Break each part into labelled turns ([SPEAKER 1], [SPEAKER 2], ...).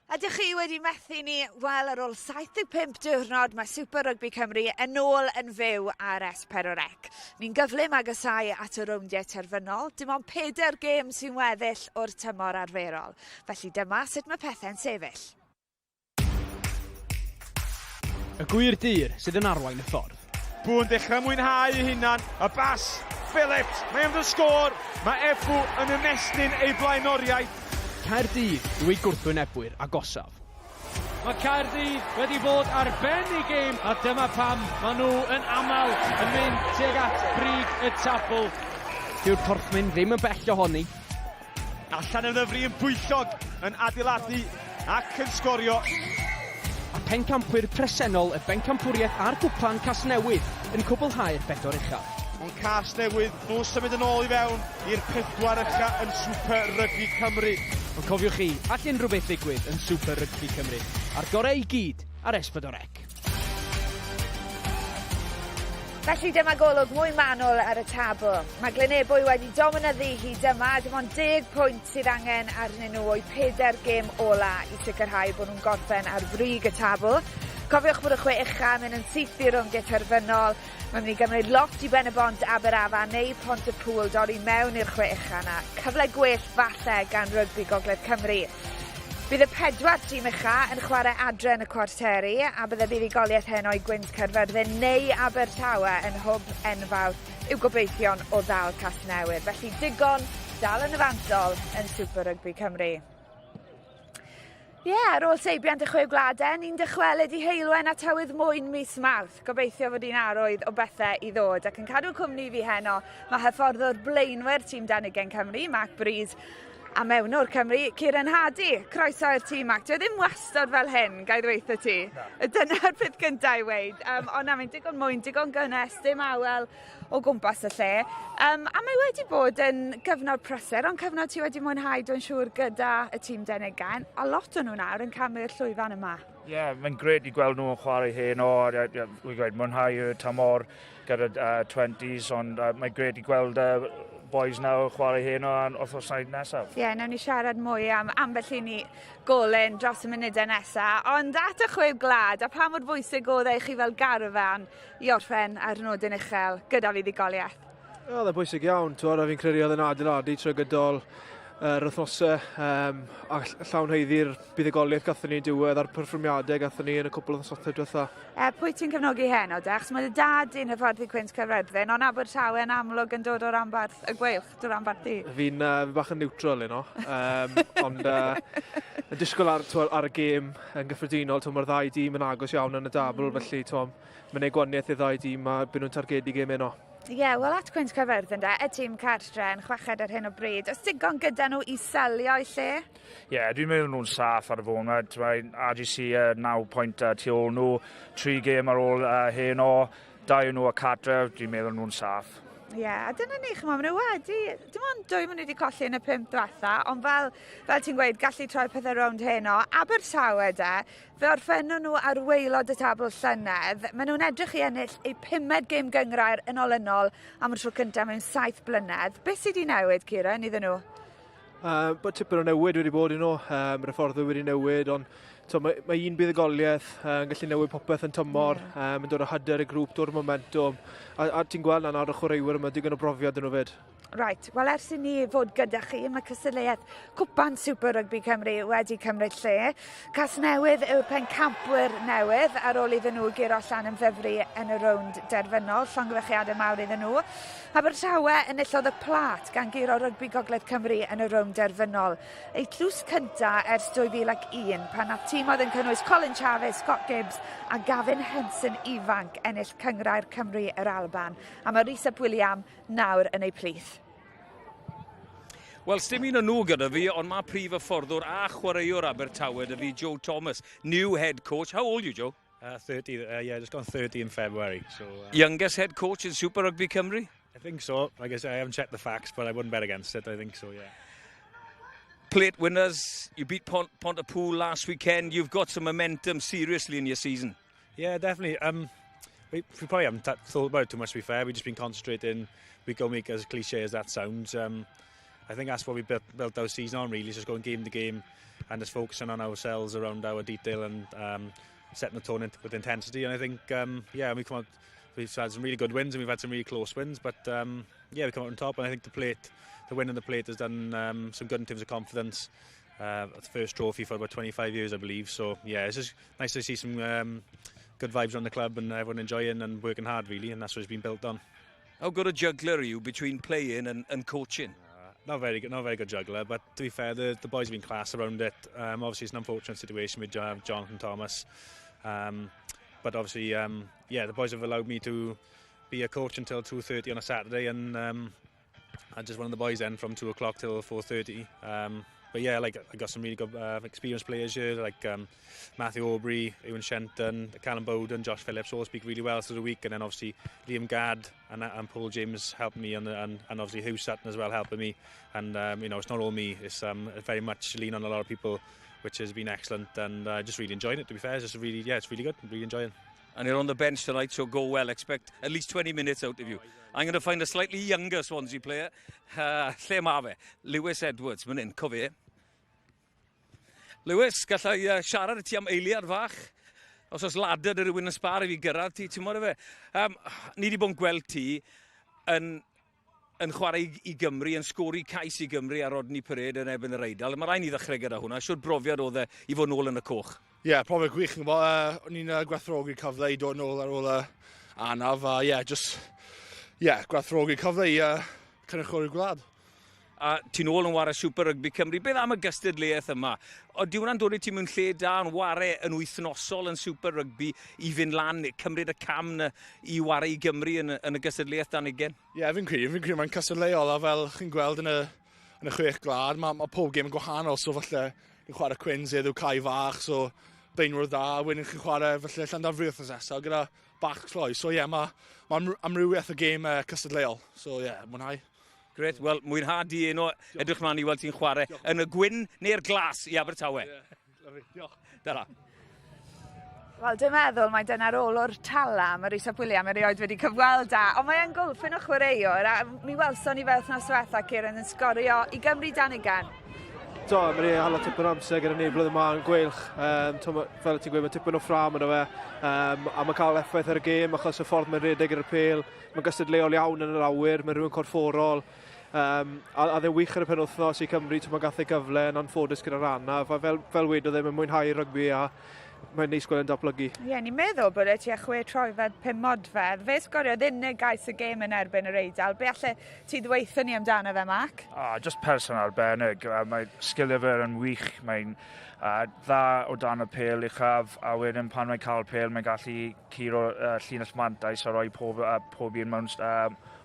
[SPEAKER 1] Ydych chi wedi methu ni? Wel, ar ôl 75 diwrnod mae Super Rugby Cymru yn ôl yn fyw ar S4C. Ni'n gyflym agosau at y rowndiau terfynol, dim ond pedair gêm sy'n weddill o'r tymor arferol. Felly dyma sut mae pethau'n sefyll.
[SPEAKER 2] Y gwir dir sydd yn arwain y ffordd.
[SPEAKER 3] Bw'n dechrau mwynhau ei hunan, y bas, Phillips, mae am y sgôr, mae Efu yn ymestyn ei flaenoriaeth.
[SPEAKER 2] Caerdydd yw ei gwrthwynebwyr agosaf.
[SPEAKER 4] Mae Caerdydd wedi bod ar ben eu gêm a dyma pam maen nhw yn aml yn mynd tuag at brig y tabl.
[SPEAKER 2] Dyw'r Porthmyn ddim yn bell ohoni.
[SPEAKER 3] Allan yn ddyfru yn bwyllog, yn adeiladu ac yn sgorio.
[SPEAKER 2] A phencampwyr presennol y Bencampwriaeth a'r Gwpan Casnewydd yn cwblhau'r bedwar uchaf.
[SPEAKER 3] Ond Casnewydd, nhw symud yn ôl i fewn i'r pedwar ucha yn Super Rygbi Cymru.
[SPEAKER 2] Ond cofiwch chi, all unrhyw beth ddigwydd yn Super Rygbi Cymru, a'r gorau i gyd ar S4C.
[SPEAKER 1] Felly dyma golwg mwy manwl ar y tabl. Mae Glynebwy wedi dominyddu hyd yma, dim ond deg pwynt sydd angen arnyn nhw o'u pedair gêm ola i sicrhau bod nhw'n gorffen ar frig y tabl. Cofiwch bod y chwe ucha yn mynd yn syth i'r rowndiau terfynol. Mae'n mynd i gymryd lot i Ben-y-bont, Aberafan neu Pont-y-pŵl dorri mewn i'r chwe ucha 'na. Cyfle gwell falle gan Rygbi Gogledd Cymru. Bydd y pedwar tîm ucha yn chwarae adre yn y cwarteri a bydde buddugoliaeth heno i Gwynt Caerfyrddin neu Abertawe yn hwb enfawr i'w gobeithion o ddal Casnewydd. Felly digon dal yn y fantol yn Super Rugby Cymru. Ie, yeah, ar ôl seibiant y chwe gwladau, ni'n dychwelyd i Heulwen a tywydd mwyn mis Mawrth. Gobeithio fod un arwydd o bethau i ddod. Ac yn cadw cwmni fi heno, mae hyfforddwr blaenwyr tîm dan ugain Cymru, Mark Breeze, a mewnwr Cymru, Kieran Hardy. Croeso i'r tîm, Mark. Dwi e ddim wastad fel hyn, ga i ddweud ti. Dyna'r peth gyntaf i weud. Ond na, mae'n digon mwyn, digon gynnes, dim awel o gwmpas y lle. A mae wedi bod yn gyfnod prysur, ond cyfnod ti wedi mwynhau, dwi'n siŵr, gyda y tîm dan ugain, a lot o nhw nawr yn camu'r llwyfan yma.
[SPEAKER 5] Ie, yeah, mae'n gret i gweld nhw yn chwarae heno. Wy'n gweud, mwynhau y tymor gyda 20s, ond mae'n gret i gweld boys nawr chwarae heno a'n wythnosau nesaf.
[SPEAKER 1] Ie, yeah, nawn ni siarad mwy am ambell un i golyn dros y munudau nesaf, ond at y chwe gwlad, a pa mor bwysig oedd e i chi fel garfan i orffen ar nodyn uchel gyda fuddugoliaeth?
[SPEAKER 6] Oedd e'n bwysig iawn, twod, a fi'n credu oedd e'n adeiladu trwy gydol yr wythnosau a llawn haeddu'r buddugoliaeth gathon ni diwedd a'r perfformiadau gathon ni yn y cwpl o wythnosau diwetha.
[SPEAKER 1] Pwy ti'n cefnogi heno de? Achos mae dy dad di'n hyfforddi Cwins Caerfyrddin, ond Abertawe yn amlwg yn dod o ranbarth y Gweilch, dy ranbarth di.
[SPEAKER 6] Fi'n bach yn neutral heno, ond yn disgwyl ar, twel, ar y gêm yn gyffredinol, mae'r ddau dîm yn agos iawn yn y dabl, felly mae'n gwneud gwaniaeth i'r ddau dîm a byd nhw'n targedu gêm heno.
[SPEAKER 1] Ie, yeah, wel at Cwins Caerfyrddin de, y tîm cartre yn chweched ar hyn o bryd. Oes digon gyda nhw i selio i lle?
[SPEAKER 5] Ie, yeah, dwi'n meddwl nhw'n saff ar y foment. Mae RGC 9 pwynt tu ôl nhw, 3 gêm ar ôl heno, dau nhw a cartre, dwi'n meddwl nhw'n saff.
[SPEAKER 1] Ie, yeah, a dyna ni, chymod, maen nhw wedi, dim ond dwy maen nhw wedi colli yn y pump diwetha, ond fel, fel ti'n gweud, gallu troi pethau rownd heno. Abertawe de, Fe orffennon nhw ar waelod y tabl llynedd. Maen nhw'n edrych i ennill eu pumed gêm gynghrair yn olynol am y tro cyntaf mewn saith blynedd. Beth sydd wedi newid, Kieran, iddyn nhw?
[SPEAKER 6] Bod tipyn o newid wedi bod i nhw, yr hyfforddwyr wedi newid, ond to, mae, mae un buddugoliaeth yn gallu newid popeth yn tymor, yeah. yn dod o hyder y grŵp, dod o momentum, a, a ti'n gweld na nawr y chwaraewyr yma digon o brofiad yn nhw fyd.
[SPEAKER 1] Reit, wel ers i ni fod gyda chi, mae cystadleuaeth Cwpan Super Rugby Cymru wedi cymryd lle. Casnewydd yw'r pencampwyr newydd ar ôl iddyn nhw guro Llanymddyfri yn y rownd derfynol. Llongyfarchiadau mawr iddyn nhw. Abertawe enillodd y plât gan guro Rygbi Gogledd Cymru yn y rownd derfynol. Eu tlws cyntaf ers 2001 pan nath tîm oedd yn cynnwys Colin Charvis, Scott Gibbs a Gavin Henson ifanc ennill Cynghrair Cymru yr Alban. A mae Rhys ap William nawr yn eu plith.
[SPEAKER 7] Wel, sdim un o nhw gyda fi, ond mae prif hyfforddwr a chwaraewr Abertawe 'da fi, Joe Thomas, new head coach. How old are you, Joe?
[SPEAKER 8] 30, yeah, just gone 30 in February. So
[SPEAKER 7] Youngest head coach in Super Rugby Cymru?
[SPEAKER 8] I think so. Like I said, I haven't checked the facts, but I wouldn't bet against it. I think so, yeah.
[SPEAKER 7] Plate winners, you beat Pontypool last weekend. You've got some momentum seriously in your season.
[SPEAKER 8] Yeah, definitely. We probably haven't thought about it too much, to be fair. We've just been concentrating week on week, as cliche as that sounds. I think that's what we built our season on, really, is just going game to game. And just focusing on ourselves around our detail and setting the tone with intensity. And I think, yeah, we come out, we've had some really good wins and we've had some really close wins, but yeah, we come out on top. And I think the win in the plate has done some good in terms of confidence. The first trophy for about 25 years, I believe. So yeah, it's just nice to see some good vibes around the club and everyone enjoying and working hard, really, and that's what it's been built on.
[SPEAKER 7] How good a juggler are you between playing and coaching?
[SPEAKER 8] Not very good, not a very good juggler, but to be fair, the boys have been class around it. Obviously, it's an unfortunate situation with Jonathan Thomas, but obviously, yeah, the boys have allowed me to be a coach until 2:30 on a Saturday, and I'm just one of the boys then from 2 o'clock till 4:30. But yeah, like, I got some really good experienced players here, like Matthew Aubrey, Ewan Shenton, Callum Bowden, Josh Phillips, all speak really well through the week, and then obviously Liam Gadd and Paul James helping me, and obviously Hugh Sutton as well helping me. And it's not all me; it's very much lean on a lot of people, which has been excellent, and I just really enjoying it. To be fair, it's just really, yeah, it's really good. Really enjoying it.
[SPEAKER 7] And you're on the bench tonight, so go well. Expect at least 20 minutes out of you. I'm going to find a slightly younger Swansea player. Lle ma fe? Lewis Edwards, mynd in, cofio. Lewis, gallai siarad i ti am eiliad fach? Os oes ladder 'da rhywun yn sbar i fi gyrraedd ti, ti'n modd fe? Ni wedi bod yn gweld ti yn chwarae i Gymru, yn sgori cais i Gymru ar Rodney Parade yn erbyn yr Eidal. Mae rhaid ni ddechrau gyda hwnna. Siwr brofiad oedd e i fod nôl yn y coch?
[SPEAKER 9] Ie, yeah, profiad gwych. O'n i'n gwerthfawrogi'r cyfle i dod nôl ar ôl anaf. A ie, yeah, just, yeah, gwerthfawrogi'r cyfle i cynrychioli'r gwlad.
[SPEAKER 7] A ti'n ôl yn ware Super Rugby Cymru. Beth am y gystadleuaeth yma? O, di hwnna'n dod i ti mewn lle da yn ware yn wythnosol yn Super Rugby i fynd lan, cymryd y cam na i ware i Gymru yn y gystadleuaeth dan ugen?
[SPEAKER 9] Ie, yeah, fi'n credu mae'n cystadleuol a fel chi'n gweld yn y Chwech Gwlad, mae pob gêm yn gwahanol, so falle chi'n chwarae Cwins heddiw, cae fach, so beinwr dda, wedyn chi'n chwarae falle Llandovery wythnos nesaf gyda bach cloi. So ie, yeah, mae amrywiaeth o gêm cystadleuol. So ie, yeah, mwynhau.
[SPEAKER 7] Gret, wel, mwynha di un o edrych mlaen i weld ti'n chwarae yn y gwyn neu'r glas i Abertawe.
[SPEAKER 9] Yeah, lovely. Diolch.
[SPEAKER 7] Dyna.
[SPEAKER 1] Wel, dwi'n meddwl mae dyna'r olwr tala mae Rhys ap William erioed wedi cyfweld â. Ond mae e'n golffyn o chwaraewr a mi welson ni fel wythnos diwetha Kieran yn sgorio i Gymru dan ugain.
[SPEAKER 6] Do, mae wedi hala tipyn o amser gyda ni blwyddyn yma yn Gweilch. To, fel ti'n gweud, mae tipyn o ffram yno fe. A mae'n cael effaith ar y gêm achos y ffordd mae'n redeg ar y pêl. Mae'n gystadleuol iawn yn yr awyr, mae'n rhywun corfforol. A dde wych ar y penwthnos i Cymru, ti'n gath ei gyfle yn anffodus gyda'r anaf. A fel wedodd e, mae'n mwynhau rygbi a mae'n neis gweld yn datblygu.
[SPEAKER 1] Ie, yeah, ni'n meddwl bod e tua 6 troedfedd 5 modfedd. Fe sgoriodd unig gais y gêm yn erbyn yr Eidal. Be alle ti ddweutho ni amdano fe, Mark?
[SPEAKER 5] Ah, just person arbennig. Mae sgiliau fe yn wych. Mae'n dda o dan y pêl uchaf, a wedyn pan mae'n cael pêl, mae'n gallu curo llinell mantais a rhoi pob un mewn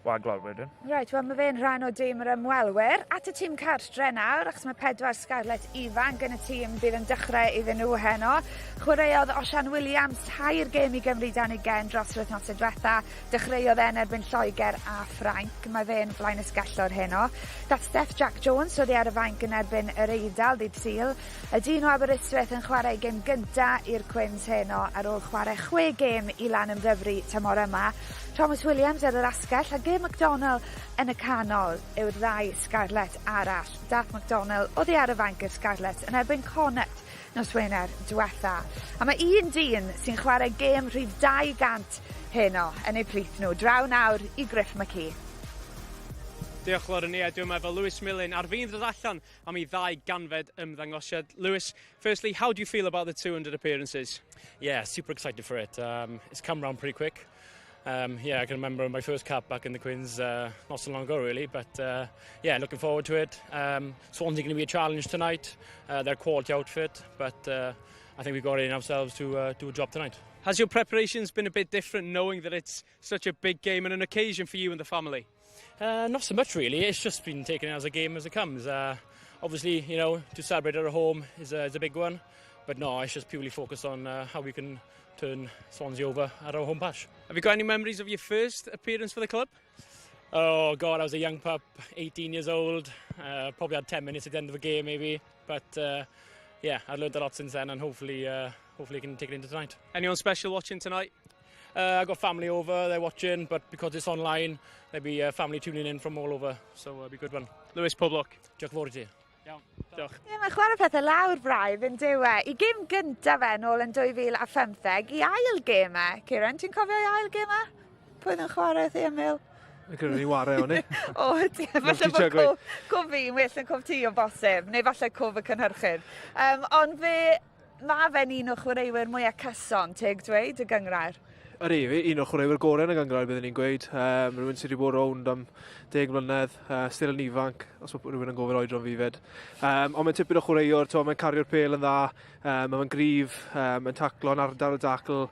[SPEAKER 5] waglod wedyn.
[SPEAKER 1] Reit, wel mae fe'n rhan o dîm yr ymwelwyr. At y tîm cartre nawr, achos mae pedwar Scarlet ifanc yn y tîm bydd yn dechrau iddyn nhw heno. Chwaraeodd Osian Williams tair gêm i Gymru dan ugain dros yr wythnosau diwetha. Dechreuodd e'n erbyn Lloegr a Ffrainc. Mae fe'n flaen ysgellor heno. Dath Steph Jack Jones oddi ar y fainc yn erbyn yr Eidal ddydd Sul. Y dyn o Aberystwyth yn chwarae gêm gynta i'r Cwins heno ar ôl chwarae chwe gêm i Lanymddyfri tymor yma. Thomas Williams ar yr asgell a Gary McDonnell yn y canol yw'r ddau Scarlet arall. Dath McDonnell oddi ar y fainc i'r Scarlet yn erbyn Connacht nos Wener diwetha. A mae un dyn sy'n chwarae gêm rhif 200 heno yn eu plith nhw. Draw nawr i Griff McKee.
[SPEAKER 2] Diolch, Lauren. Ie, dwi'n meddwl Lewis Millen ar fin ddod allan am ei ddau ganfed ymddangosiad. Lewis, firstly, how do you feel about the 200 appearances?
[SPEAKER 8] Yeah, super excited for it. It's come round pretty quick. Yeah, I can remember my first cap back in the Quins not so long ago, really. But yeah, looking forward to it. Swansea going to be a challenge tonight. They're a quality outfit, but I think we've got it in ourselves to do a job tonight.
[SPEAKER 2] Has your preparations been a bit different knowing that it's such a big game and an occasion for you and the family?
[SPEAKER 8] Not so much, really. It's just been taken as a game as it comes. Obviously, to celebrate at home is a big one. But no, it's just purely focused on how we can turn Swansea over at our home patch.
[SPEAKER 2] Have you got any memories of your first appearance for the club?
[SPEAKER 8] Oh God, I was a young pup, 18 years old. Probably had 10 minutes at the end of the game, maybe. But yeah, I've learned a lot since then, and hopefully I can take it into tonight.
[SPEAKER 2] Anyone special watching tonight?
[SPEAKER 8] I've got family over, they're watching, but because it's online, there'll be family tuning in from all over, so it'll be a good one.
[SPEAKER 2] Lewis, pob lwc.
[SPEAKER 8] Diolch yn fawr i ti.
[SPEAKER 2] Iawn, diolch.
[SPEAKER 1] Ie, mae'n chwarae pethau lawr braidd yn dyw e. I gêm gyntaf fe nôl yn 2015, i ail gêm e. Kieran, ti'n cofio i ail gêm e? Pwy oedd yn chwarae wrth ei ymyl?
[SPEAKER 6] Yn credu ni ware o'n i.
[SPEAKER 1] O, ti, falle bod cof, cof fi'n well yn cof ti o bosib, neu falle cof y cynhyrchydd. Um, ond fe, mae fe'n un o chwaraewyr mwyaf cyson, teg dweud, y gyngrair.
[SPEAKER 6] Ydy, un o'r chwaraewyr gorau yn y gyngrair, byddwn ni'n gweud. Um, rhywun sydd wedi bod rownd am deg mlynedd, uh, still yn ifanc, os mae rhywun yn gofyn oedran fi fyd. Um, ond mae'n tipyn o chwaraewr, mae'n cario'r pêl yn dda, um, mae'n gryf, um, mae'n taclo yn ardal y dacl,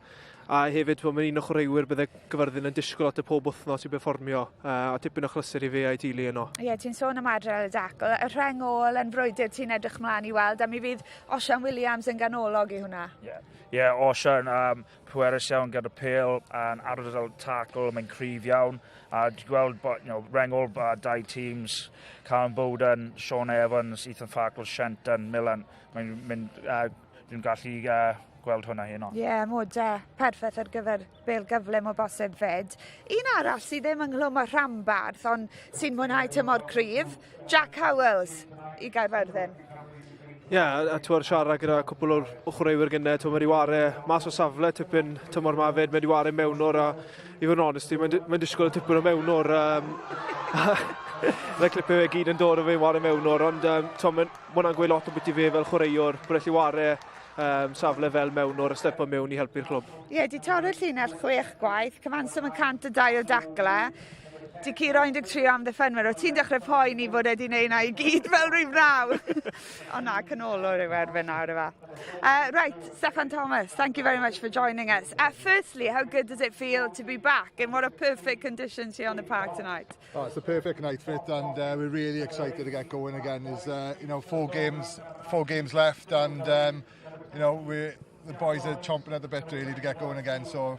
[SPEAKER 6] A hefyd, wel, mae'n un o chwaraewyr bydde Gyfyrddin yn disgwyl lot y pob wythnos i berfformio, uh, a tipyn o chlysur i fe a'i deulu yno.
[SPEAKER 1] Ie, yeah, ti'n sôn am adre ar y dacl. Y rheng ôl yn frwydr ti'n edrych mlaen i weld, a mi fydd Osian Williams yn ganolog i hwnna.
[SPEAKER 5] Ie, yeah. yeah, Osian, um, pwerus iawn gyda pêl, a'n ardal tacl, mae'n cryf iawn. A dwi'n gweld bod, you know, rheng ôl dau teams, Callum Bowden, Sean Evans, Ethan Farkle, Shenton, Milan, mae'n mynd, uh, dwi'n gallu uh, gweld hwnna heno.
[SPEAKER 1] Ie, yeah, mode perffaith ar gyfer bel gyflym o bosib fyd. Un arall sydd ddim ynghlwm â rhanbarth, ond sy'n mwynhau tymor cryf, Jack Howells i Gaerfyrddin.
[SPEAKER 6] Ie, yeah, a twr siarad gyda cwpl o'r chwaraewyr gynnau, twr mae wedi ware mas o safle tipyn tymor ma fyd, mae wedi ware mewnwr a i fod yn onest, mae'n mae disgwyl y tipyn o mewnwr. Um, Mae clipau fe gyd yn dod o fe'n ware mewnwr, ond um, mae'n hwnna'n gweud lot o beth i fe fel chwaraewr, bod allu ware um, safle fel mewnwr a stepo mewn i helpu'r clwb.
[SPEAKER 1] Ie, yeah, di torri'r llinell chwech gwaith, cyfanswm yn 102 o dacle. Di curo 13 o amddiffynwyr. O ti'n dechrau poeni bod e di neud na i gyd fel rhyw naw. o na, canolwr yw erbyn nawr yma. Right, Steffan Thomas, thank you very much for joining us. Firstly, how good does it feel to be back in what a perfect conditions here on the park tonight?
[SPEAKER 10] Oh, it's the perfect night for it, and we're really excited to get going again. There's you know four games, four games left, and you know we the boys are chomping at the bit really to get going again. So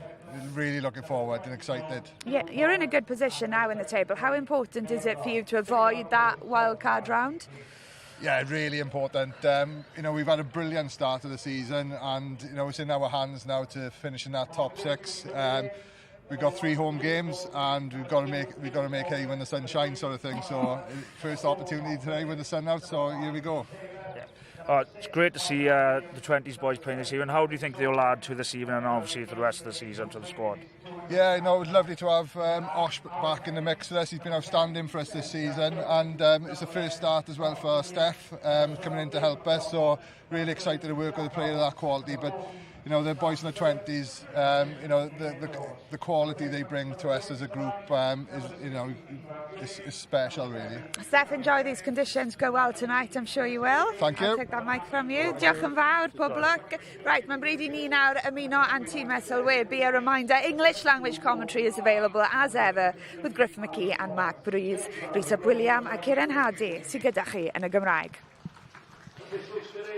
[SPEAKER 10] really looking forward and excited.
[SPEAKER 1] Yeah, you're in a good position now in the table. How important is it for you to avoid that wild card round?
[SPEAKER 10] Yeah, really important. You know, we've had a brilliant start to the season, and you know it's in our hands now to finish in that top six. We've got three home games, and we've got to make we've got to make hay when the sun shines, sort of thing. So first opportunity today when the sun out. So here we go.
[SPEAKER 5] Yeah. It's great to see the 20s boys playing this evening. How do you think they'll add to this evening and obviously to the rest of the season to the squad?
[SPEAKER 10] Yeah, no, it was lovely to have Osh back in the mix with us. He's been outstanding for us this season, and it's the first start as well for Steph coming in to help us. So really excited to work with a player of that quality. But you know, the boys in the 20s, you know, the, the, the quality they bring to us as a group is, you know, is, is special, really.
[SPEAKER 1] Steph, enjoy these conditions. Go well tonight, I'm sure you will.
[SPEAKER 10] Thank you.
[SPEAKER 1] I'll take that mic from you. Diolch yn fawr, pob lwc. Right, mae'n bryd i ni nawr ymuno â'n tîm sylwebu. A reminder, English language commentary is available as ever with Griff McKee and Mark Breeze. Rhys ap William a Kieran Hardy sydd gyda chi yn y Gymraeg.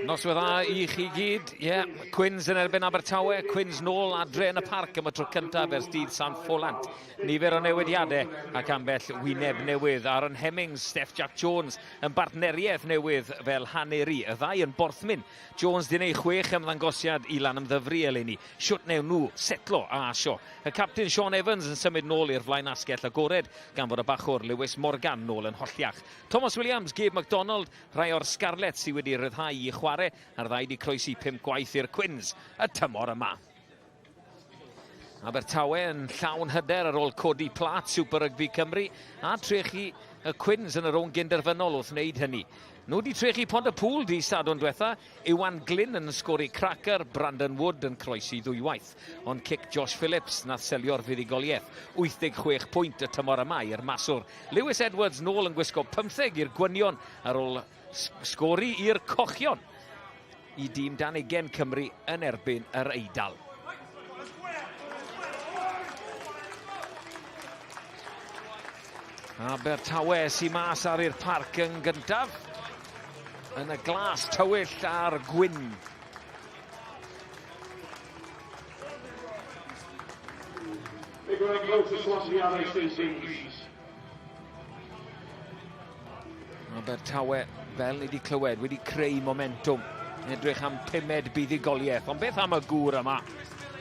[SPEAKER 7] Noswaith dda i chi gyd. Ie, yeah. Cwins yn erbyn Abertawe. Cwins nôl adre yn y parc am y tro cyntaf ers dydd San Ffolant. Nifer o newidiadau ac ambell wyneb newydd. Aaron Hemmings, Steph Jack Jones yn bartneriaeth newydd fel haneri. Y ddau yn Borthmyn. Jones di wneud chwech ymddangosiad i Lanymddyfri eleni. Siwt newn nhw setlo a asio. Y captain Sean Evans yn symud nôl i'r flaen asgell agored gan fod y bachwr Lewis Morgan nôl yn holliach. Thomas Williams, Gabe MacDonald, rhai o'r Scarlets sydd wedi rhyddhau i chwarae a'r ddau wedi croesi pump gwaith i'r Cwins y tymor yma. Abertawe yn llawn hyder ar ôl codi plat Super Rugby Cymru a trechu y Cwins yn y rownd gynderfynol wrth wneud hynny. Nhw wedi trechu Pont-y-pŵl di Sadwrn diwetha, Iwan Glyn yn sgori cracker, Brandon Wood yn croesi ddwywaith. Ond cic Josh Phillips nath selio'r fuddugoliaeth, 86 pwynt y tymor yma i'r maswr. Lewis Edwards nôl yn gwisgo 15 i'r gwynion ar ôl sgori i'r cochion i dîm dan ugen Cymru yn erbyn yr Eidal. Abertawe sy'n mas ar i'r parc yn gyntaf. Yn y glas tywyll a'r gwyn. Abertawe, fel ni wedi clywed, wedi creu momentwm. Edrych am pumed buddugoliaeth. Ond beth am y gŵr yma?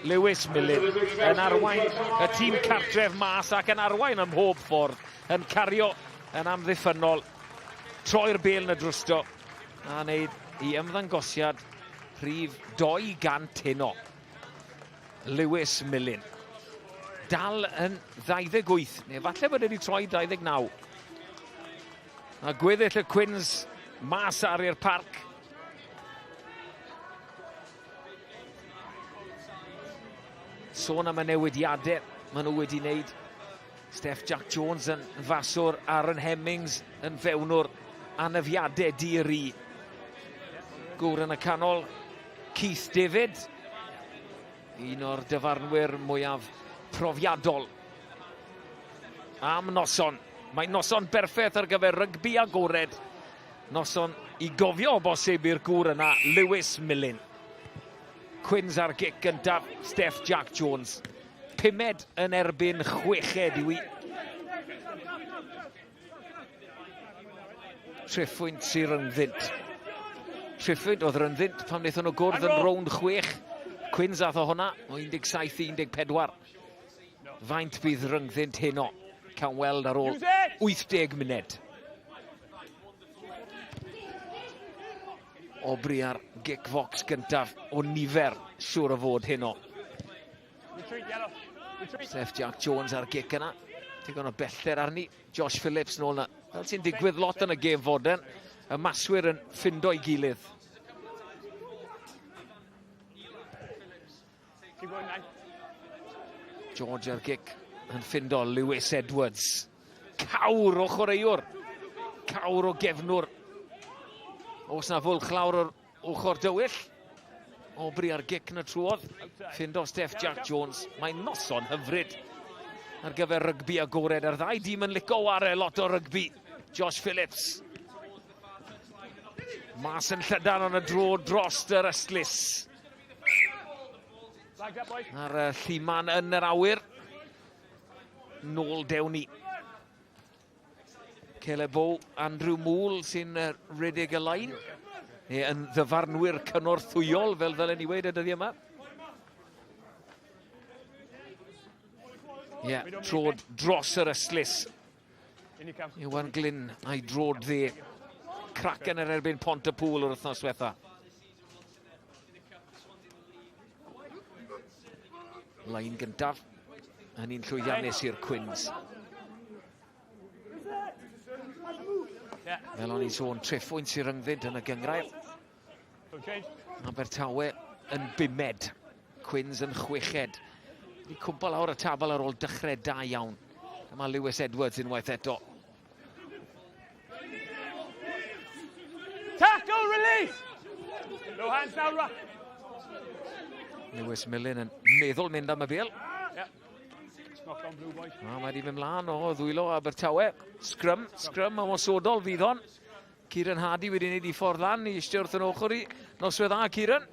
[SPEAKER 7] Lewis Millen yn arwain y tîm cartref mas ac yn arwain ym mhob ffordd. Yn cario yn amddiffynnol. Troi'r bêl yn y drwsto. A wneud i ymddangosiad rhif 200 heno. Lewis Millen. Dal yn 28, neu falle bod wedi troi 29. A gweddill y Cwins mas ar i'r parc. Sôn am y newidiadau maen nhw wedi wneud. Steph Jack Jones yn faswr, Aaron Hemmings yn fewnwr, anafiadau di-ri. Gŵr yn y canol, Keith David, un o'r dyfarnwyr mwyaf profiadol am noson. Mae noson berffaith ar gyfer rygbi agored. Noson i gofio o bosib i'r gŵr yna, Lewis Millen. Cwins ar gic gyntaf, Steph Jack Jones. Pumed yn erbyn chweched yw i. Triphwynt sy'n rhyngddynt. Triphwynt oedd rhyngddynt pan wnaethon nhw gwrdd yn rownd chwech. Cwins ath o hwnna o 17 i 14. Faint bydd rhyngddynt heno? Cawn weld ar ôl 80 munud. Aubrey ar gic fox gyntaf o nifer siŵr o fod heno. Seth Jack Jones ar gic yna. Digon o bellter arni. Josh Phillips nôl yna. Fel sy'n digwydd lot yn y gêm fodern, y maswyr yn ffindo i gilydd. George ar gic yn ffindo Lewis Edwards. Cawr o chwaraewr. Cawr o gefnwr. Os na fwlch lawr o'r ochr dywyll. Aubrey ar gic na trwodd. Ffindo Steph Jack Jones. Mae'n noson hyfryd ar gyfer rygbi agored. A'r ddau dîm yn lico ware lot o rygbi. Josh Phillips. Mas yn llydan ond y dro dros yr ystlys. A'r lluman yn yr awyr. Nôl dewn ni. Caleb Bow, Andrew Moole sy'n rhedeg y lain. Neu yn ddyfarnwyr cynorthwyol, fel ddylen ni weud y dyddiau yma. Ie, yeah, trod dros yr ystlys. Iwan Glyn a'i drod dde. Crac yn yr erbyn Pont y Pŵl o'r wythnos diwetha. Lain gyntaf, yn un llwyddiannus i'r Cwins. Fel o'n i'n sôn, triphwynt sy'n rhyngddynt yn y gyngrair. Abertawe yn bumed, Cwins yn chweched. Wedi cwmpa lawr y tabl ar ôl dechrau da iawn. Dyma Lewis Edwards unwaith eto.
[SPEAKER 3] Tackle release! No hands now, ruck.
[SPEAKER 7] Lewis Millen yn meddwl mynd am y bel. Yeah. A mae wedi mynd mlaen o ddwylo Abertawe. Scrum, scrum ymosodol fydd hon. Kieran Hardy wedi gwneud i ffordd lan i eistedd wrth yn ochr i. Noswaith dda, Kieran.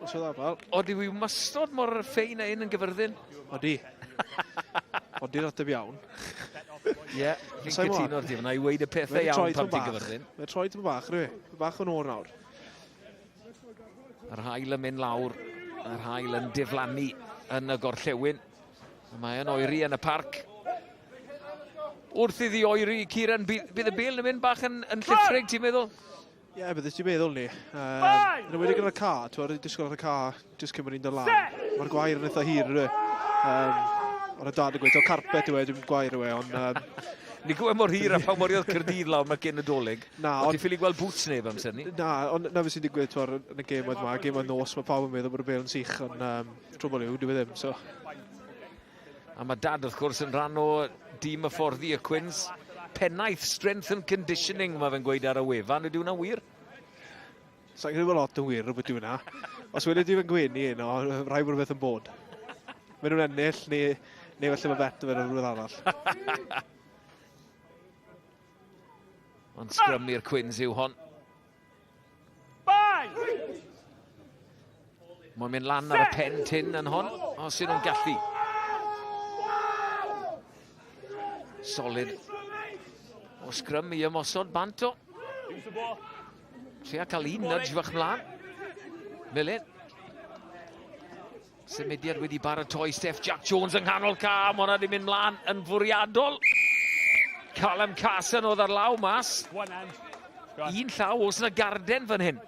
[SPEAKER 6] Noswaith dda, pal.
[SPEAKER 7] Odi wi wastad mor ffein a un yn gyfyrddin?
[SPEAKER 6] Odi. Odi'r ateb iawn.
[SPEAKER 7] Ie, fi'n cytuno ar ti fyna i weid y pethau iawn pan ti'n gyfyrddin.
[SPEAKER 6] Mae'n troi tipyn bach, rwy. Bach yn oer nawr.
[SPEAKER 7] Yr haul yn mynd lawr, yr haul yn diflannu yn y gorllewin. Mae yn oeri yn y parc. Wrth iddi oeri, Kieran, bydd, bydd y bel yn mynd bach yn, yn llithrig, ti'n meddwl?
[SPEAKER 6] Ie, yeah, bydde ti'n meddwl ni. Um, yn enwedig gyda'r ca, ti'n wedi disgwyl ar y ca, jyst cyn bod ni'n dod lan. Mae'r gwair yn eitha hir, ydy. Um, Ond y dad yn gweud, o carpet yw e, dim gwair yw e, ond... Um,
[SPEAKER 7] Ni gwybod mor hir a pa mor oedd Cyrdydd lawr mae cyn y dolyg. Na, ond... Ti'n ffili gweld boots neb amser ni?
[SPEAKER 6] Na, ond na fe sy'n digwydd, twar, yn y gêm oedd ma, gêm oedd nos, mae pawb yn meddwl bod y bel yn sych, ond um, trwbl yw, dyw e ddim, so...
[SPEAKER 7] A mae dad, wrth gwrs, yn rhan o dîm hyfforddi y Cwins. Pennaeth Strength and Conditioning, mae fe'n gweud ar y wefan. Ydy hwnna'n wir?
[SPEAKER 6] Sa'n credu bod lot yn wir rhywbeth yw hwnna. Os wedi di fe'n gwenu yno, rhaid bod rhywbeth yn bod. Mae nhw'n ennill, neu, neu falle mae bet o fe rhywbeth arall.
[SPEAKER 7] Ond sgrym i'r Cwins yw hon. Mae'n mynd lan ar y pen tyn yn hon, os ydyn nhw'n gallu. Solid o sgrym i ymosod bant o. Tria cael un nudge fach mlaen. Millen. Symudiad wedi baratoi Steph Jack Jones yng nghanol ca. Mae hwnna wedi mynd mlaen yn fwriadol. Callum Carson oedd ar law mas. Un llaw, oes yna garden fan hyn?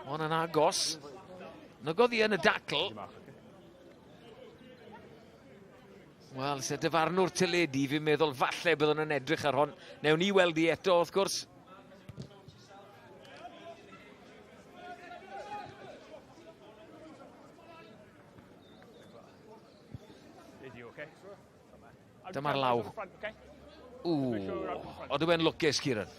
[SPEAKER 7] Ond yn agos. Nygodd i yn y dacl. Wel, se dyfarnwr teledu, fi'n meddwl falle byddwn yn edrych ar hon. Newn ni weld i eto, wrth gwrs. Dyma'r law. Ww, ond yw e'n lwcus, Kieran?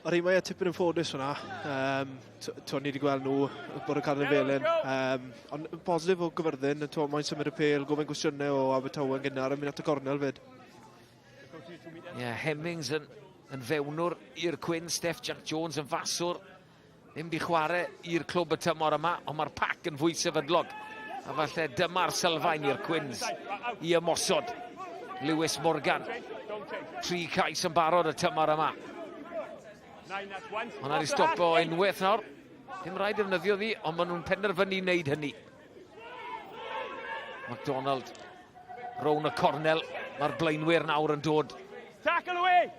[SPEAKER 6] O'r un mae e tipyn yn ffodus hwnna. Um, to, ni wedi gweld nhw bod yn cael yn felyn. Um, ond positif o Gyfyrddin, to, mae'n symud y pel, gofyn gwestiynau o Abertawe yn gynnar, yn mynd at y gornel fyd.
[SPEAKER 7] Ie, yeah, Hemmings yn, yn fewnwr i'r Cwyn, Steph Jack Jones yn faswr. Ddim di chwarae i'r clwb y tymor yma, ond mae'r pac yn fwy sefydlog. A falle dyma'r sylfaen i'r Cwins i ymosod. Lewis Morgan. Tri cais yn barod y tymor yma. Ond ar ei stopo unwaith nawr. Dim rhaid defnyddio ddi, ond maen nhw'n penderfynu wneud hynny. MacDonald rown y cornel. Mae'r blaenwyr nawr yn dod.
[SPEAKER 3] Tackle away!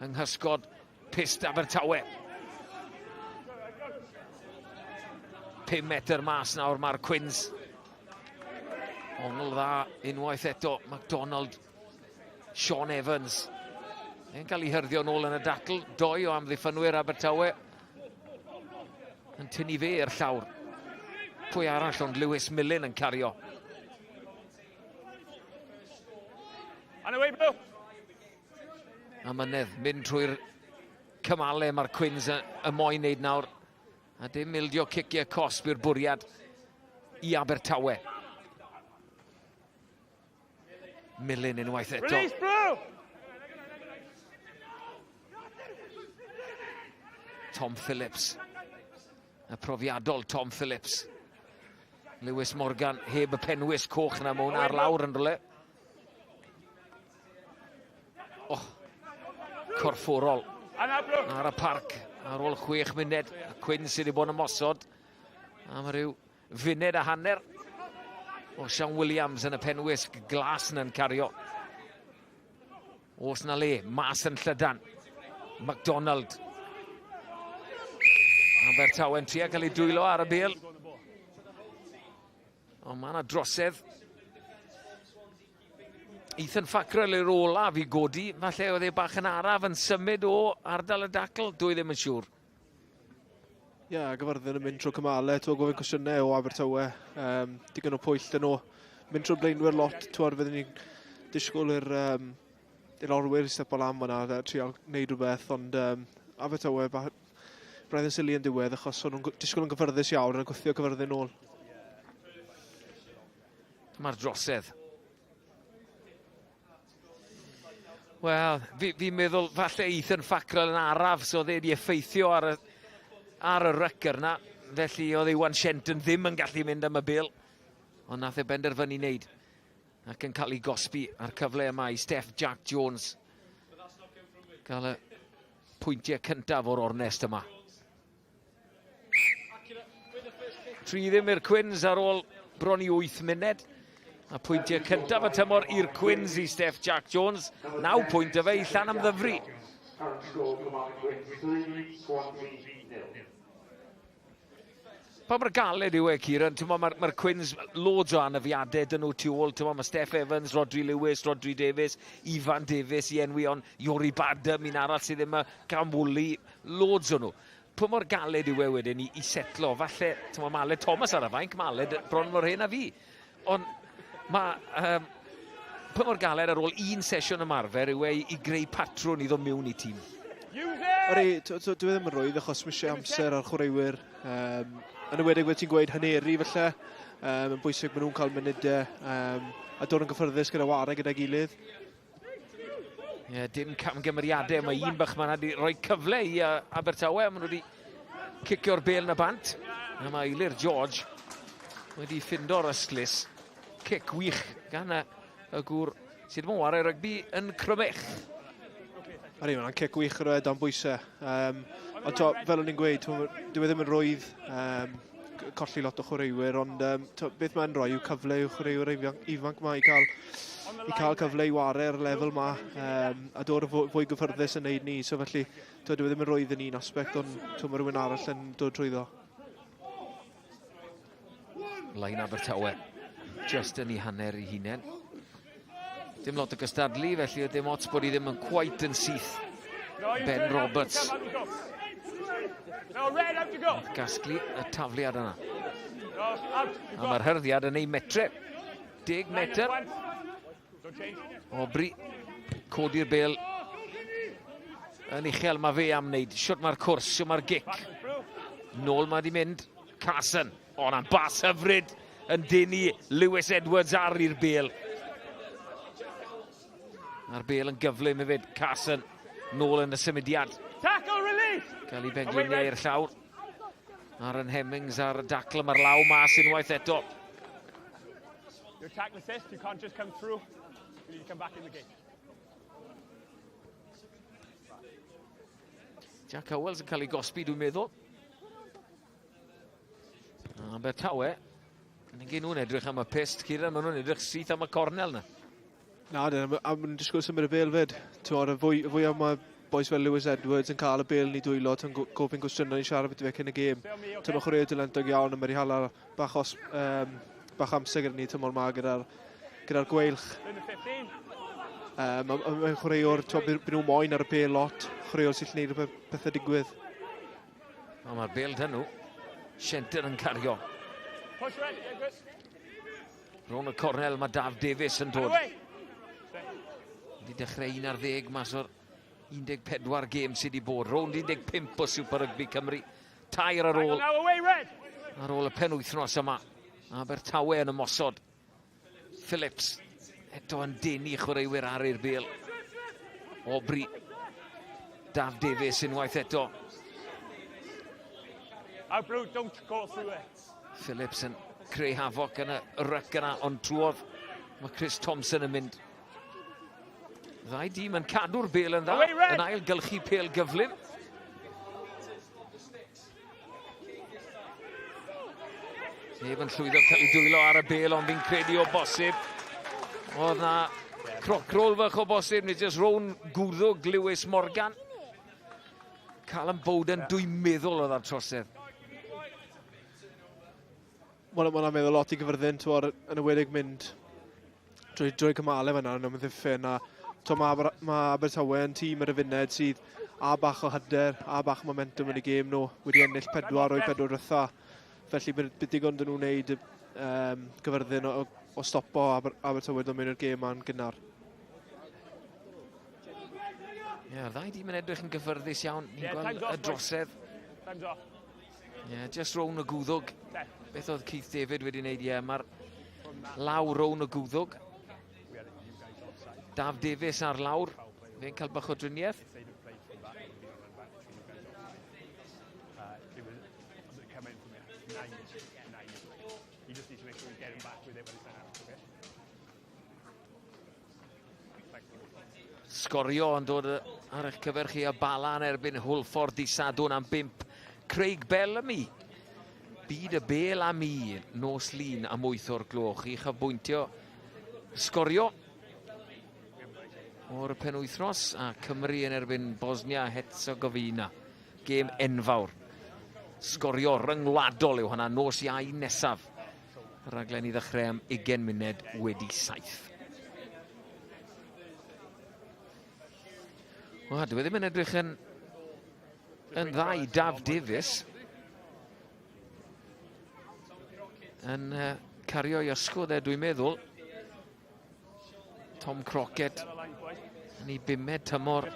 [SPEAKER 7] Yng nghysgod Pyst Abertawe. 5 metr mas nawr mae'r Cwins. Ongl dda unwaith eto. MacDonald, Sean Evans. E'n cael ei hyrddio nôl yn y dacl. Doi o amddiffynwyr Abertawe. Yn tynnu fe i'r llawr. Pwy arall ond Lewis Millen yn cario.
[SPEAKER 3] On the way, Blue.
[SPEAKER 7] Amynedd, mynd trwy'r cymalau mae'r Cwins y, y moyn wneud nawr. A dim ildio ciciau cosb i'r bwriad i Abertawe. Millen unwaith eto.
[SPEAKER 3] Release, Blue!
[SPEAKER 7] Tom Phillips. Y profiadol Tom Phillips. Lewis Morgan heb y penwys coch yna, mae hwnna ar lawr yn rhywle. Oh, corfforol ar y parc ar ôl chwech munud. Y Cwyn sydd wedi bod yn ymosod am ryw funud a hanner. O Sean Williams yn y penwisg glas yna'n cario. Os na le, mas yn llydan. MacDonald. Abertawe'n trio cael ei dwylo ar y bel. Ond mae yna drosedd. Ethan Fackrell i'r olaf i godi. Falle oedd e bach yn araf yn symud o ardal y dacl. Dwi ddim yn siŵr.
[SPEAKER 6] Ie, yeah, Gyfyrddin yn mynd trwy cymalau, ti'n gofyn cwestiynau o Abertawe, um, digon o pwyll dyn nhw. Mynd trwy blaenwyr lot, ti'n fydden ni'n disgwyl i'r um, i'r orwyr i stepo lan fyna a trial gwneud rhywbeth, ond um, Abertawe braidd yn sili yn diwedd achos o'n nhw'n disgwyl yn gyffyrddus iawn yn gwthio Cyfyrddin nôl.
[SPEAKER 7] Mae'r drosedd. Wel, fi'n fi meddwl falle Ethan Fackrell yn araf, so oedd e wedi effeithio ar y, ar y rycer na. Felly oedd Iwan Shenton ddim yn gallu mynd am y bil. Ond nath e benderfynu wneud. Ac yn cael ei gosbi a'r cyfle yma i Steph Jack Jones. Gael y pwyntiau cyntaf o'r ornest yma. 3 ddim i'r Cwins ar ôl bron i 8 munud. A pwyntiau cyntaf y tymor i'r Cwins i Steph Jack Jones. 9 pwynt y fe i Llanymddyfri. Pa mor galed yw e, Kieran? Mae'r ma, ma Cwins loads o anafiadau dyn nhw tu ôl. Mae Steph Evans, Rodri Lewis, Rodri Davies, Ifan Davies i enwi ond Iori Badham, un arall sydd ddim y Gamwli, loads o nhw. Pa mor galed yw e wedyn i, i setlo? Falle, ti'n mae Aled Thomas ar y fainc, mae Aled bron mor hen a fi. Ond mae... Um, pa mor galed ar ôl un sesiwn ymarfer yw e i, i greu patrwn i ddod mewn i tîm?
[SPEAKER 6] Ydy, dwi ddim yn rwydd achos mae eisiau amser ar chwaraewyr. Um, yn enwedig fel ti'n gweud haneri falle. Um, yn bwysig maen nhw'n cael munudau um, a dod yn gyffyrddus gyda ware gyda'i gilydd.
[SPEAKER 7] Ie, yeah, dim camgymeriadau. Mae un bach ma'n wedi rhoi cyfle i uh, Abertawe. Maen nhw wedi cicio'r bel yn y bant. A mae Eilir George wedi ffindo'r ystlys. Cic wych gan y, y gŵr sydd yn wario rygbi yn Crymych.
[SPEAKER 6] Ydy, mae'n cic wych yr dan bwysau. Um, ond to, fel o'n i'n gweud, dyw e ddim yn rwydd um, colli lot o chwaraewyr, ond um, to, beth mae'n rhoi yw cyfle i'w chwaraewyr ifanc, ifanc ma i cael i cael cyfle i ware ar y lefel ma a dod yn fwy gyffyrddus yn neud ni. So felly, twyd, dyw e ddim yn rwydd yn un aspect, ond twyd, mae rhywun arall yn dod trwyddo.
[SPEAKER 11] Lein Abertawe, just yn ei hanner ei hunain. Dim lot o gystadlu, felly dim ots bod hi ddim yn quite yn syth. Ben Roberts. Gasglu y tafliad yna. A mae'r hyrddiad yn ei metre. 10 metr. Aubrey, codi'r bel yn uchel mae fe am wneud. Siwt mae'r cwrs, siwt mae'r gic. Nôl mae di mynd. Carson, o na'n bas hyfryd yn denu Lewis Edwards ar i'r bel. Mae'r bel yn gyflym hefyd. Carson nôl yn y symudiad.
[SPEAKER 3] Tackle release!
[SPEAKER 11] Cael ei bengliniau i'r llawr. Aaron Hemmings ar y dacl, mae'r law mas unwaith eto.
[SPEAKER 2] Your tackle assist, you can't just come through. You need to come back in the game.
[SPEAKER 11] Jack Howells yn cael ei gosbi, dwi'n meddwl. Abertawe, yn gen nhw'n edrych am y pist, Kieran, maen nhw'n edrych syth am y cornel na.
[SPEAKER 6] Na, dyn, a maen nhw'n disgwyl symud y bel fyd. Ti'n y fwy, fwy am mae boys fel Lewis Edwards yn cael y bel yn ei dwylo, ti'n gofyn gwestiynau i siarad beth i fe cyn y gêm. Ti'n mae chwaraewr talentog iawn, a mae wedi hala bach, os, bach amser gyda ni tymor ma gyda'r gyda Gweilch. Mae'n chwaraewr, ti'n byd nhw moyn ar y bel lot, chwaraewr sy'n gwneud pethau digwydd.
[SPEAKER 11] O, mae'r bel dyn nhw. Sienter yn cario. Rhwng y cornel mae Daf Davies yn dod. Wedi dechrau 11 mas o'r 14 gêm sydd wedi bod. Rownd 15 o Super Rugby Cymru. Tair ar ôl. Ar ôl y penwythnos yma. Abertawe yn ymosod. Phillips eto yn denu chwaraewyr ar i'r bel. Aubrey. Daf Davies unwaith eto.
[SPEAKER 2] Out blue, don't go through it.
[SPEAKER 11] Phillips yn creu hafoc yn y ryc yna, ond trwodd mae Chris Thompson yn mynd. Ddau dîm yn cadw'r bel yn dda, yn ail gylchu pel gyflym. Neb yn llwyddo cael ei dwylo ar y bel, ond fi'n credu o bosib. Oedd na crocrol fach o bosib, nid jyst rown gwddwg Lewis Morgan. Callum Bowden, dwi'n meddwl oedd ar trosedd.
[SPEAKER 6] Mae'n ma meddwl lot i Gyfyrddin, twor, yn ewedig mynd drwy, drwy cymalau fyna yn ymddiffyn. A to, mae ma Abertawe yn tîm ar y funed sydd a bach o hyder, a bach o momentum yn y gêm nhw, wedi ennill pedwar o'i pedwar dwytha. Felly bydd digon dyn nhw'n wneud Gyfyrddin o, o stopo Aber, Abertawe dod mewn i'r gêm ma'n gynnar.
[SPEAKER 11] Ie, yeah, ddau dîm yn edrych yn gyffyrddus iawn. Ni'n yeah, gweld y drosedd.
[SPEAKER 2] Time's off.
[SPEAKER 11] Ie, yeah, just rown y gwddwg. Beth oedd Keith David wedi wneud? Ie, yeah, mae'r law rown y gwddwg. Daf Davies ar lawr. Fe'n cael bach o driniaeth. Sgorio yn dod ar eich cyfer chi a Bala yn erbyn Hwlffordd di Sadwrn am 5. Craig Bellamy. Byd y bel a mi nos Lun am 8 o'r gloch i chafbwyntio sgorio o'r penwythnos a Cymru yn erbyn Bosnia Herzegovina. Gêm enfawr. Sgorio ryngwladol yw hwnna nos Iau nesaf. Rhaglen i ddechrau am 20 munud wedi 7. Wel, dwi e ddim yn edrych yn, yn dda i Daf Davies. Yn cario i ysgwdd e, dwi'n meddwl. Tom Crockett yn ei bumed tymor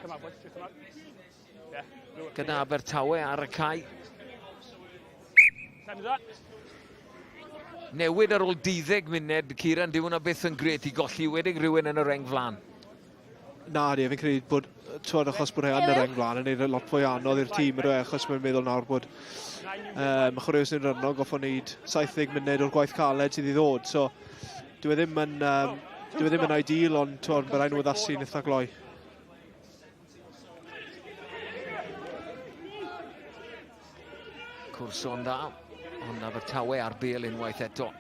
[SPEAKER 11] gyda Abertawe ar y cae. Newid ar ôl 12 munud, Kieran, dyw hwnna byth yn gret i golli wedig rhywun yn y reng flan.
[SPEAKER 6] Na, di, fi'n credu bod, twod, achos bod e yn y reng flan yn neud lot fwy anodd i'r tîm, ydw e, achos mae'n meddwl nawr bod chwaraewyr sy'n rhynno goffo wneud 70 munud o'r gwaith caled sydd i ddod, so dyw e ddim yn, dyw e ddim yn ideal, ond twod, mae rhaid nhw addasu'n eitha gloi.
[SPEAKER 11] Cwrso'n dda, ond Abertawe ar bel unwaith eto.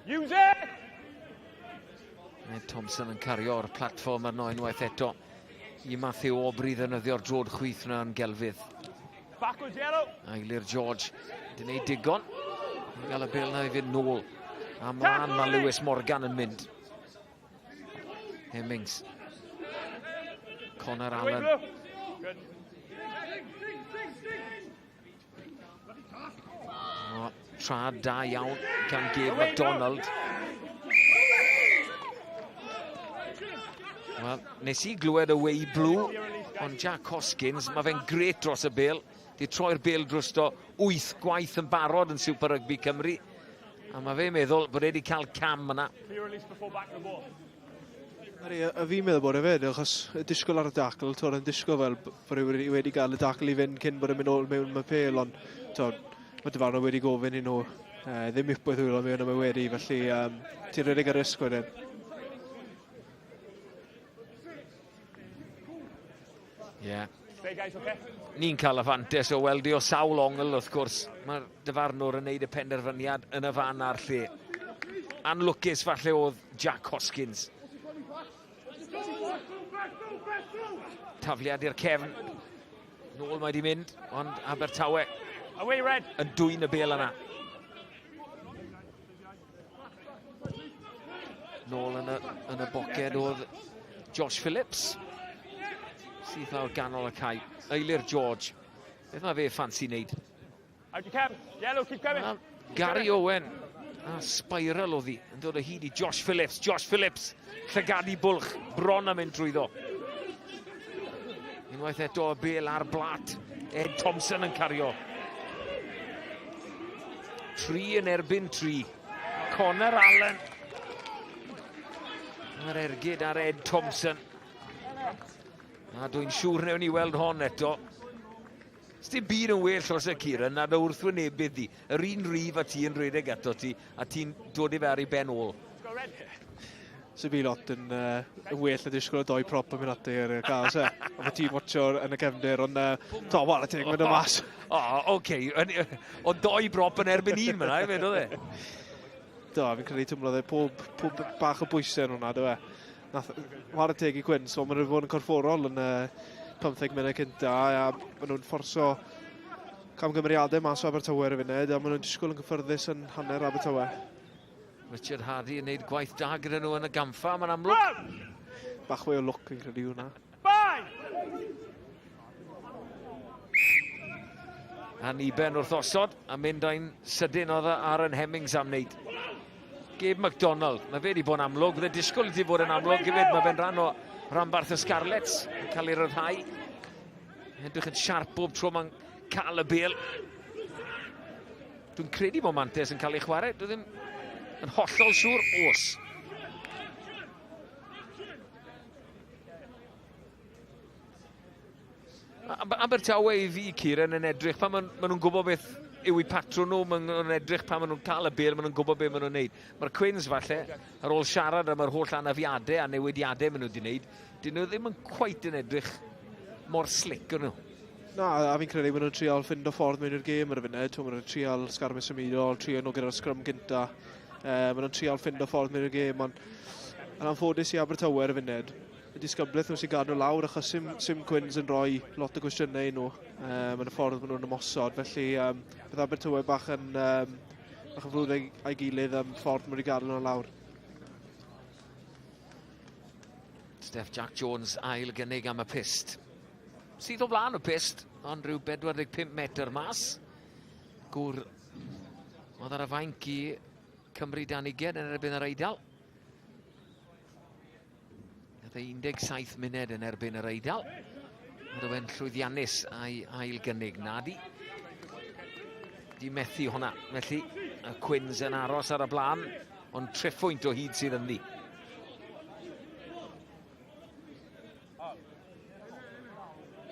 [SPEAKER 3] Use it!
[SPEAKER 11] Ed Thompson yn cario'r platfform arno unwaith eto i Matthew Aubrey ddefnyddio'r drod chwith yna yn gelfydd.
[SPEAKER 3] Backwards yellow.
[SPEAKER 11] Eilir George, di wneud digon. Yn gael y bel na i fynd nôl. A mlaen mae Lewis Morgan yn mynd. Hemmings. Connor Allen. O, trad da iawn gan Gabe MacDonald. Wel, nes i glywed y Way Blue, ond Jack Hoskins, mae fe'n gret dros y bel. Di troi'r bel drosto 8 gwaith yn barod yn Super Rugby Cymru. A mae fe'n meddwl bod e wedi cael cam yna.
[SPEAKER 6] Ydy, a fi'n meddwl bod e fyd, achos y disgwyl ar y dacl, twr, yn disgwyl fel bod e wedi, wedi gael y dacl i fynd cyn bod e'n mynd ôl mewn mae pel, ond twr, mae dyfarnwr wedi gofyn i nhw ddim ipwydd hwyl mewn am y wedi, felly ti'n rhedeg ar risg wedyn.
[SPEAKER 11] Ie. Yeah. Ni'n cael y fantes o weld i o sawl ongl, wrth gwrs. Mae'r dyfarnwr yn neud y penderfyniad yn y fan a'r lle. Anlwcus falle oedd Jack Hoskins. Tafliad i'r cefn. Nôl mae di mynd, ond Abertawe yn dwyn y bel yna. Nôl yn y, yn y boced oedd Josh Phillips. Sydd lawr ganol y cae. Eilir George. Beth mae fe ffansi wneud?
[SPEAKER 3] Out you come. Yellow, keep coming.
[SPEAKER 11] Well, Gary Owen. A spiral oedd hi yn dod o hyd i Josh Phillips. Josh Phillips, llygadu bwlch, bron am mynd drwyddo. Unwaith eto y bel ar blat. Ed Thompson yn cario. 3 yn erbyn 3. Connor Allen. Mae'r ergyd ar Ed Thompson. A dwi'n siŵr newn ni weld hon eto. Sdim byd yn well os y Ciran na dy wrthwynebydd di. Yr un rif a ti yn rhedeg ato ti, a ti'n dod i fe ar ei ben ôl.
[SPEAKER 6] Sy'n fi lot yn, yn well na disgwyl y doi prop yn mynd ati ar y gael, se. A mae ti'n watcho yn y cefndir, ond to, wala teg, mynd o mas.
[SPEAKER 7] O, oce. O doi brop yn erbyn un fyna, hefyd, oedd e?
[SPEAKER 6] Do, fi'n credu twmlodd e pob, pob bach o bwysau yn hwnna, do e. Nath, wara teg i Gwyn, so maen nhw wedi bod yn corfforol yn 15 munud cynta, a maen nhw'n fforso camgymeriadau mas o Abertawe ar y funud, a maen nhw'n disgwyl yn gyffyrddus yn hanner Abertawe.
[SPEAKER 11] Richard Hardy yn gwneud gwaith da gyda nhw yn y gamfa, mae'n amlwg.
[SPEAKER 6] Bach fwy o lwc yn credu hwnna.
[SPEAKER 11] A Niben wrth osod, a mynd â'n sydyn oedd Aaron Hemmings am wneud. Gabe MacDonald, mae fe wedi bod yn amlwg, bydde disgwyl i ti fod yn amlwg hefyd, mae fe'n rhan o ranbarth y Scarlets, yn cael ei ryddhau. Edrych yn siarp bob tro mae'n cael y bel. Dwi'n credu bod Mantes yn cael ei chwarae, dwi ddim yn hollol siŵr os. Abertawe i fi, Kieran, yn edrych pan maen ma nhw'n gwybod beth yw eu patrwn nhw, maen nhw'n edrych pan maen nhw'n cael y bel, maen nhw'n gwybod beth maen nhw'n neud. Mae'r Cwins falle, ar ôl siarad am yr holl anafiadau a newidiadau maen nhw wedi wneud, dyn nhw ddim yn cweit yn edrych mor slick yn nhw.
[SPEAKER 6] Na, a fi'n credu maen nhw'n trial ffind o ffordd mewn i'r gêm ar y funud. Maen nhw'n trial sgarmes symudol, trio nhw gyda'r sgrym gynta. Maen nhw'n trial ffind o ffordd mewn i'r gêm, ond yn anffodus i Abertawe ar y funud, y disgyblaeth nhw sy'n gadw lawr, achos sim, sim Cwins yn rhoi lot o gwestiynau i nhw yn y ffordd maen nhw'n ymosod. Felly bydd Abertawe bach yn, bach yn frwd a'i gilydd am ffordd maen nhw wedi gadael nhw lawr.
[SPEAKER 11] Steph Jack Jones ail gynnig am y pist. Sydd o flaen y pist, ond rhyw 45 metr mas. Gŵr oedd ar y fainc i Cymru dan ugen yn erbyn yr Eidal. Nath e 17 munud yn erbyn yr Eidal. Ond oedd e'n llwyddiannus a'i ail gynnig. Nadi. Di methu hwnna. Felly, y Cwins yn aros ar y blaen, ond triphwynt o hyd sydd ynddi.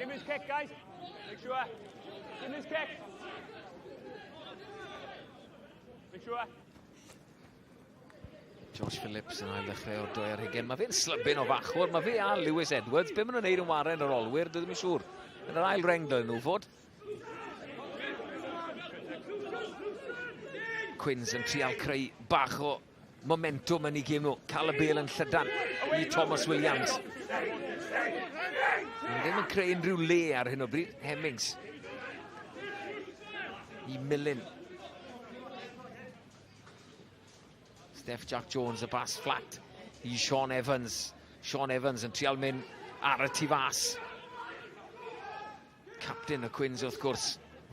[SPEAKER 3] Give me his kick, guys. Make sure. Give me his kick. Make sure.
[SPEAKER 11] Josh Phillips yn ail ddechrau o'r doi ar hugen. Mae fe'n slybyn o fachwr. Mae fe a Lewis Edwards. Be maen nhw'n neud yn waren yr olwyr, dwi ddim yn siŵr. Yn yr ail reng dylen nhw fod. Quins yn trial creu bach o momentum yn ei gêm nhw. Cael y bel yn llydan i Thomas Williams. Mae ddim yn creu unrhyw le ar hyn o bryd. Hemmings. I Millen. Steph Jack Jones, y bas fflat i Sean Evans. Sean Evans yn trial mynd ar y tu fas. Captain y Cwins wrth gwrs,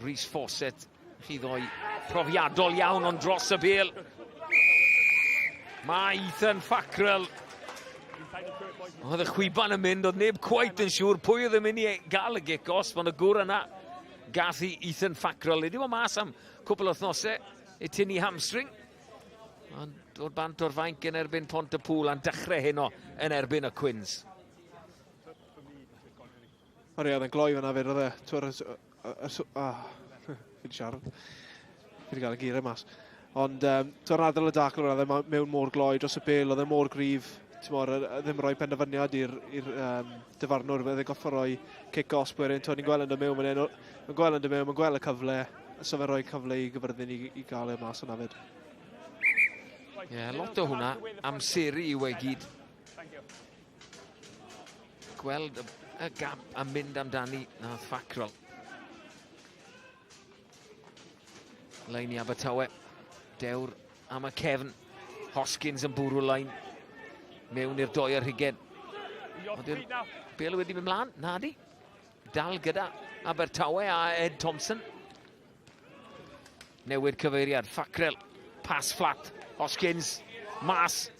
[SPEAKER 11] Rhys Fawcett, chi ddoi profiadol iawn ond dros y bel. Mae Ethan Fackrell. Oedd y chwiban yn mynd, oedd neb cweit yn siŵr pwy oedd yn mynd i gael y gic os, ond y gŵr yna gath i Ethan Fackrell. Wedi bod mas am cwpl o wythnosau i tynnu hamstring. Ond dod bant o'r fainc yn erbyn Pont y Pŵl a'n dechrau heno yn erbyn y Cwins.
[SPEAKER 6] Ori, oedd e'n gloi fan'na 'fyd oedd e? T'wod y y y ah, fi 'di siarad. Fi 'di gael y geiriau mas. Ond um, t'wod adael y dacl oedd e mewn mor gloi dros y bel, oedd e mor gryf, t'mod, ddim rhoi penderfyniad i'r um, dyfarnwr, fe oedd goffo rhoi cic osb wedyn, t'wod, ni'n gweld yn dod mewn fan hyn, mae'n gweld yn dod mewn, mae'n gweld y cyfle, so fe'n rhoi cyfle i Gyfyrddin i, i gael e mas yna fyd.
[SPEAKER 11] Ie, yeah, lot o hwnna, amseru yw e gyd. Gweld y, y gap a mynd amdani nath Fackrell. Lein i Abertawe. Dewr am y cefn. Hoskins yn bwrw lein. Mewn i'r doi ar hugen. Ond yw'r bel wedi mynd mlaen? Na di. Dal gyda Abertawe a Ed Thompson. Newid cyfeiriad, Fackrell, pass flat, Hoskins, mas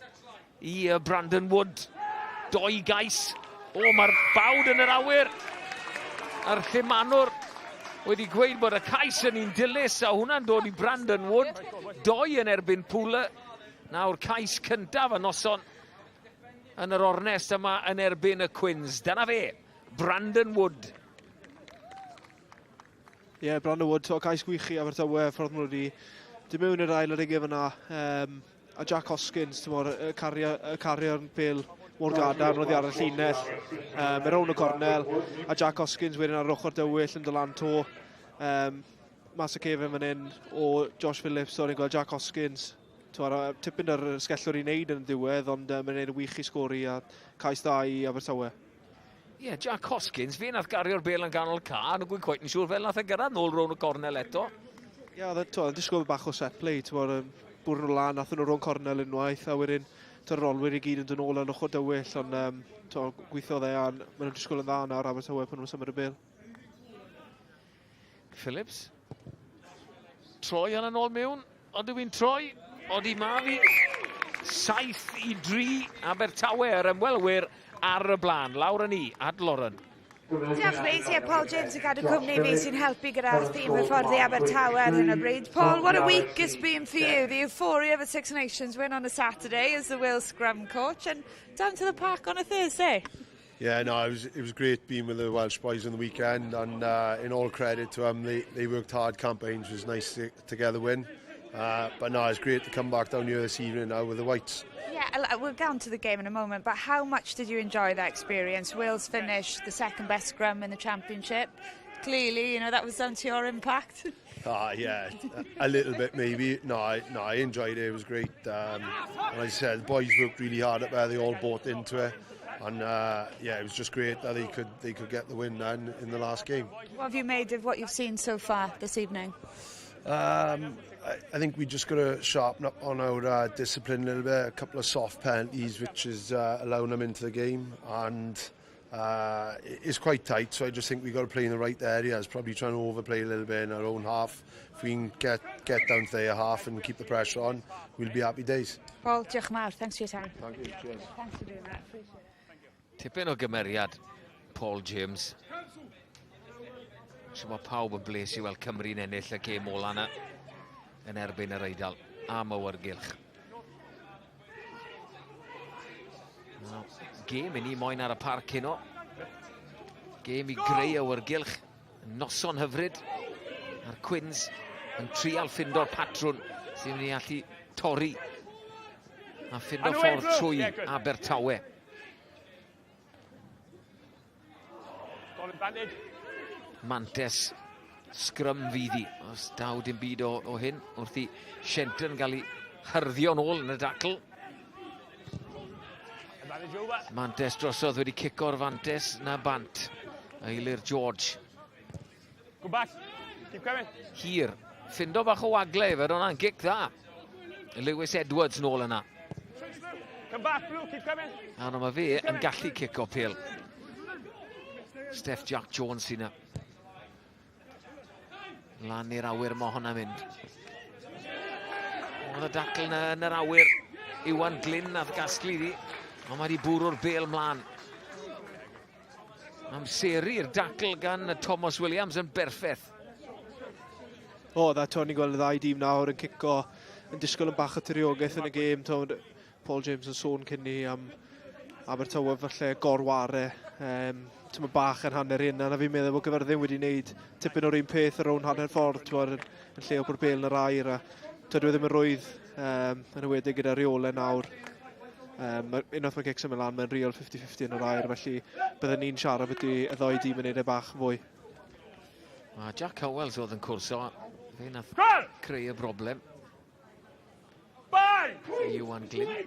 [SPEAKER 11] i Brandon Wood. Doi gais. O, mae'r bawd yn yr awyr. A'r llumanwr wedi gweud bod y cais yn un dilys a hwnna'n dod i Brandon Wood. Doi yn erbyn Pooler. Nawr cais cyntaf y noson yn yr ornest yma yn erbyn y Cwins. Dyna fe, Brandon Wood.
[SPEAKER 6] Ie, yeah, Brandon Wood, to, cais gwych i Abertawe, ffordd maen nhw wedi dim mewn i'r ail ar ugen fyna. Um, a Jack Hoskins, ti'n mor, y cario, y cario'r bel mor gadarn oedd ar y llinell, um, er rown y cornel, a Jack Hoskins wedyn ar yr ochr dywyll yn dylan to. Um, mas y cefen fan hyn o Josh Phillips, o'n i'n gweld Jack Hoskins, Twar, tipyn ar y sgellwr i wneud yn y diwedd, ond um, mae'n gwneud yn wych i sgori a cais da i Abertawe.
[SPEAKER 11] Ie, yeah, Jack Hoskins, fe nath gario'r bel yn ganol ca, ond dwi'n quite yn siŵr fel nath e gyrraedd nôl rown y cornel eto.
[SPEAKER 6] Ie, yeah, oedd e'n disgwyl bach o set play, ti'n bod, bwrw nhw lan, nath nhw rown cornel unwaith, a wedyn ty'r rolwyr i gyd yn dod nôl yn ochr dywyll, ond um, to, gweithio dde, a maen nhw'n disgwyl yn dda nawr Abertawe pan nhw'n symud y bel.
[SPEAKER 11] Phillips. Troi yna nôl mewn, ond yw hi'n troi? Odi ma fi. 7 i 3 Abertawe yr ymwelwyr ar y blaen. Lawr yn ni, at Lauren.
[SPEAKER 1] Diolch Rhys, ie, Paul James yn cadw cwmni fi sy'n helpu gyda thîm hyfforddi Abertawe ar hyn o bryd. Paul, what a week it's been for you. The euphoria of a Six Nations win on a Saturday as the Wales scrum coach and down to the park on a Thursday.
[SPEAKER 10] Yeah, no, it was great being with the Welsh boys on the weekend, and in all credit to them, they worked hard. Campaigns was nice to get the win. But no, it's great to come back down here this evening now with the Whites.
[SPEAKER 1] Yeah, we'll get on to the game in a moment, but how much did you enjoy that experience? Wales finished the second best scrum in the championship. Clearly, that was down to your impact.
[SPEAKER 10] Ah, yeah, a little bit maybe. No, I enjoyed it. It was great. And like I said, the boys worked really hard up there. They all bought into it. And yeah, it was just great that they could get the win then in the last game.
[SPEAKER 1] What have you made of what you've seen so far this evening?
[SPEAKER 10] I think we just got to sharpen up on our discipline a little bit. A couple of soft penalties, which is allowing them into the game, and it's quite tight. So I just think we've got to play in the right areas. Probably trying to overplay a little bit in our own half. If we can get down to their half and keep the pressure on, we'll be happy days.
[SPEAKER 1] Paul, diolch yn fawr. Thanks for your time.
[SPEAKER 10] Thank you. Cheers.
[SPEAKER 1] Thanks for doing that. Appreciate it.
[SPEAKER 11] Tipyn o gymeriad, Paul James. So mae pawb yn bles i weld Cymru'n ennill y gêm ola yna yn erbyn yr Eidal am awyrgylch. No, gêm i ni moyn ar y parc heno. Gêm i greu awyrgylch. Noson hyfryd. A'r Cwins yn trial ffindo'r patrwn sy'n mynd i allu torri a ffindo ffordd trwy Abertawe. Mantes sgrym fydd hi. Os daw dim byd o hyn wrth i Shenton gael ei Hyrddio nôl yn y dacl. Mantes drosodd wedi cico'r fantes na bant. Eilir George.
[SPEAKER 12] Go back. Keep coming.
[SPEAKER 11] Hir. Ffindo bach o wagle fe, hwnna'n gic dda. Lewis Edwards nôl yna.
[SPEAKER 12] Come back, Blue, keep coming.
[SPEAKER 11] A no, mae fe yn gallu cico pêl. Steph Jack Jones sy'n yna. Lan i'r awyr mae hwnna'n mynd. Oedd y dacl yna yn yr awyr. Iwan Glyn nath gasglu ddi. Ond mae wedi bwrw'r bel mlaen. Amseru'r dacl gan Thomas Williams yn berffaith.
[SPEAKER 6] O, dda, to, ni'n gweld y ddau dîm nawr yn cico, yn disgwyl yn bach o tiriogaeth yn y gêm. To, Paul James yn sôn cyn ni am Abertawe falle gorware. Um, Ti'n bach yn hanner un, a fi'n meddwl bod Gyfyrddin wedi wneud tipyn o'r un peth ar rown hanner ffordd, ti'n yn, yn lle o bod bel yn yr air. A tydw i ddim yn rwydd, um, yn ewedig gyda reolau nawr. Um, unwaith mae gigs yn mynd lan, mae'n real 50-50 yn yr air, felly byddwn ni'n siarad beth i y ddoi dîm yn neud e bach fwy.
[SPEAKER 11] Mae Jack Howells oedd yn cwrso, fe nath creu y broblem. Iwan Glyn.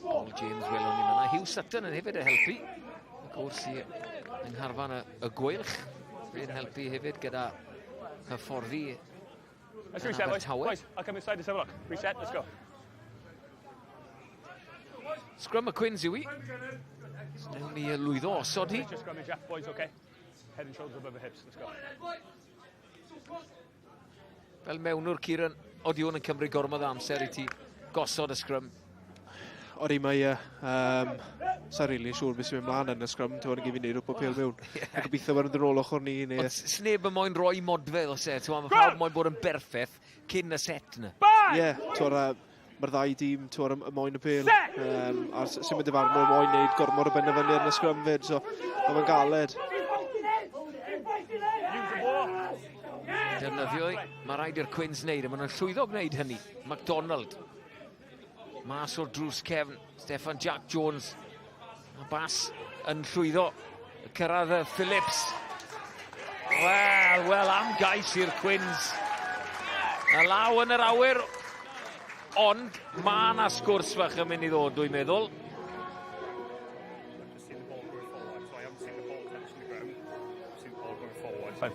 [SPEAKER 11] Paul James welwn ni fyna. Hugh Sutton yn hefyd yn helpu. Y gwrs i yng ngharfan y, y gweilch. Fe'n helpu hefyd gyda hyfforddi
[SPEAKER 12] Let's reset, boys. Boys, I'll come inside, let's have a look. Reset, let's go.
[SPEAKER 11] Scrum y Cwins yw i. Newn ni lwyddo osod hi.
[SPEAKER 12] Just scrum Jeff, boys, okay? Head and shoulders above the hips, let's go.
[SPEAKER 11] Fel mewnwr, Kieran, oeddi hwn yn cymryd gormod o amser i ti gosod y scrum?
[SPEAKER 6] Odi, mae e. Um, Sa'n rili really siŵr beth sy'n mynd mlaen yn y scrum, ti'n gwybod, i fi wneud rhywbeth pêl mewn. Yeah. A gobeithio bod yn ôl ochr ni. Neu...
[SPEAKER 11] Ond sneb yn moyn rhoi modfedd o set, ti'n gwybod, mae pawb moyn bod yn berffaith cyn y set yna.
[SPEAKER 6] Ie, yeah, ti'n gwybod, mae'r ddau dîm, ti'n gwybod, y moyn y pêl. Um, a sy'n mynd i farnwr moyn wneud gormod o benderfyniad yn y scrum fyd, so mae'n galed.
[SPEAKER 11] Defnyddio, mae rhaid i'r Cwins wneud, a maen nhw'n llwyddo gwneud hynny. MacDonald Mas o'r drws cefn, Steffan Jack Jones. A bas yn llwyddo. Cyrraedd y Phillips. Wel, wel, am gais i'r Cwins. Y law yn yr awyr, ond mae yna sgwrs fach yn mynd i ddod, dwi'n meddwl.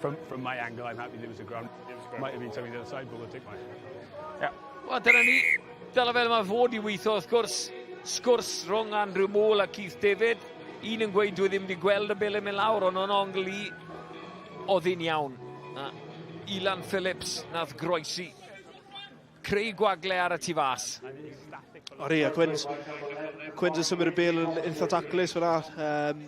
[SPEAKER 12] From, from my angle, I'm happy there was a ground. Might have been something the other side, but we'll take mine. Yeah.
[SPEAKER 11] Wel, dyna ni. Dyna fel mae fod i weithio, wrth gwrs. Sgwrs rhwng Andrew Moore a Keith David. Un yn gweud dwi ddim wedi gweld y bel yn mynd lawr, ond o'n ongl i, oedd hi'n iawn. A Ilan Phillips nath groesi. Creu gwagle ar y tu fas.
[SPEAKER 6] Ori, a Cwins, Cwins yn symud y bel yn eitha taclus fyna. Um,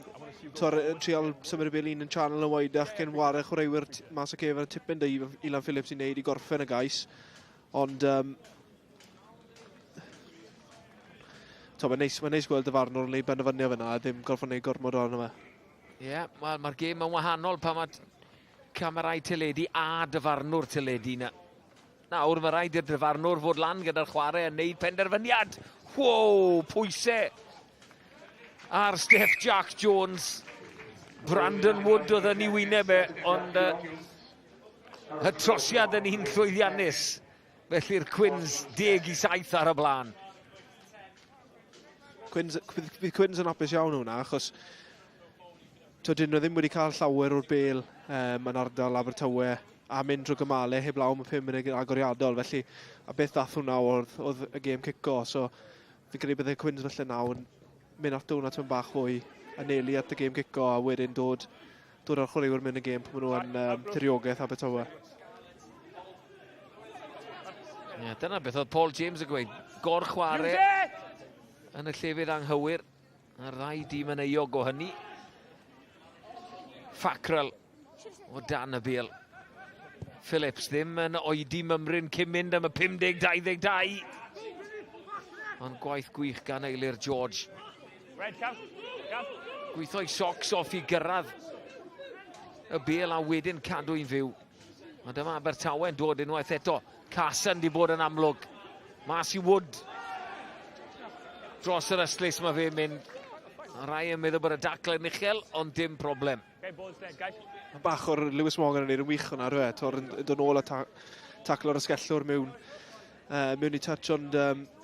[SPEAKER 6] tor, yn trial symud y bel un yn channel yn waedach cyn ware chwaraewyr mas o cefn a tipyn da Ilan Phillips i wneud i gorffen y gais. Ond um, to, mae'n neis, mae neis gweld dyfarnwr yn ei benderfyniad fyna a ddim gorfod wneud gormod ohono fe.
[SPEAKER 11] Ie, yeah, wel mae'r gêm yn wahanol pan mae camerau teledu a dyfarnwr teledu na. Nawr mae rhaid i'r dyfarnwr fod lan gyda'r chwarae yn neud penderfyniad. Wow, pwysau ar Steph Jack Jones. Brandon Wood oedd yn ei wyneb e, ond uh, y trosiad yn un llwyddiannus. Felly'r Cwins 10 i 7 ar y blaen.
[SPEAKER 6] Cwins, fydd Cwins yn hapus iawn hwnna, achos dyn nhw ddim wedi cael llawer o'r bel um, yn ardal Abertawe a mynd drwy gymalau heblaw am y 5 munud agoriadol. Felly, a beth ddath hwnna oedd, oedd y gêm cico. So, fi'n credu byddai Cwins felly nawr yn mynd ato hwnna tyn bach fwy, anelu at y gêm cico a wedyn dod dod â'r chwaraewyr mewn y gêm pan maen nhw yn um, tiriogaeth Abertawe.
[SPEAKER 11] Yeah, dyna beth oedd Paul James yn gweud. Gorchware yn y llefydd anghywir. A'r ddau dîm yn euog o hynny. Fackrell o dan y bel. Phillips ddim yn oedi mymryn cyn mynd am y 50-22. Ond gwaith gwych gan Eilir George.
[SPEAKER 12] Red, Cam. Cam.
[SPEAKER 11] Gweithio'i socks off i gyrraedd y bel a wedyn cadw i'n fyw. Ond dyma Abertawe'n dod unwaith eto. Carson di bod yn amlwg. Mas i Wood. Dros yr ystlys mae fe'n mynd. Mae rai yn meddwl bod y dacl yn uchel, ond dim problem.
[SPEAKER 6] Bach o'r Lewis Morgan yn neud yn wych hwnna, rwe. Tor yn dod nôl a ta taclo'r asgellwr mewn i touch, ond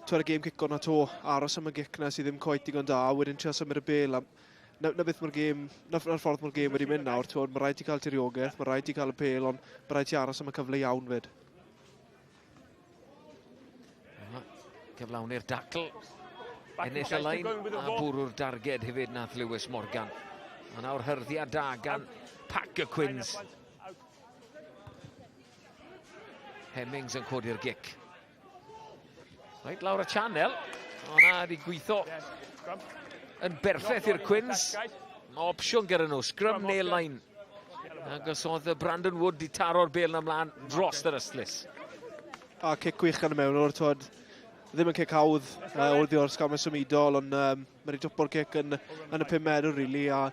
[SPEAKER 6] tw'r y gêm cico na to, aros am y gic na sydd ddim cweit digon da, wedyn trio symud y bel. A na beth mae'r gêm, na'r ffordd mae'r gêm wedi mynd nawr, twod, mae rhaid ti cael tiriogaeth, mae rhaid ti cael y pel, ond mae rhaid ti aros am y cyfle iawn fyd.
[SPEAKER 11] Cyflawni'r dacl. Ennill y lein a bwrw'r darged hefyd nath Lewis Morgan. A nawr hyrddiad da gan pac y Cwins. Hemmings yn codi'r gic. Reit lawr y channel. O na, wedi gweithio yn berffaith i'r Cwins. Mae opsiwn gyda nhw, scrum neu line. Agos oedd Brandon Wood di taro'r bel na mlaen dros yr ystlys.
[SPEAKER 6] A cic gwych gan y mewn o'r twod, ddim yn cic hawdd o'r ddior sgamau symudol, ond mae wedi dwpo'r cic yn y 5 medr, really, a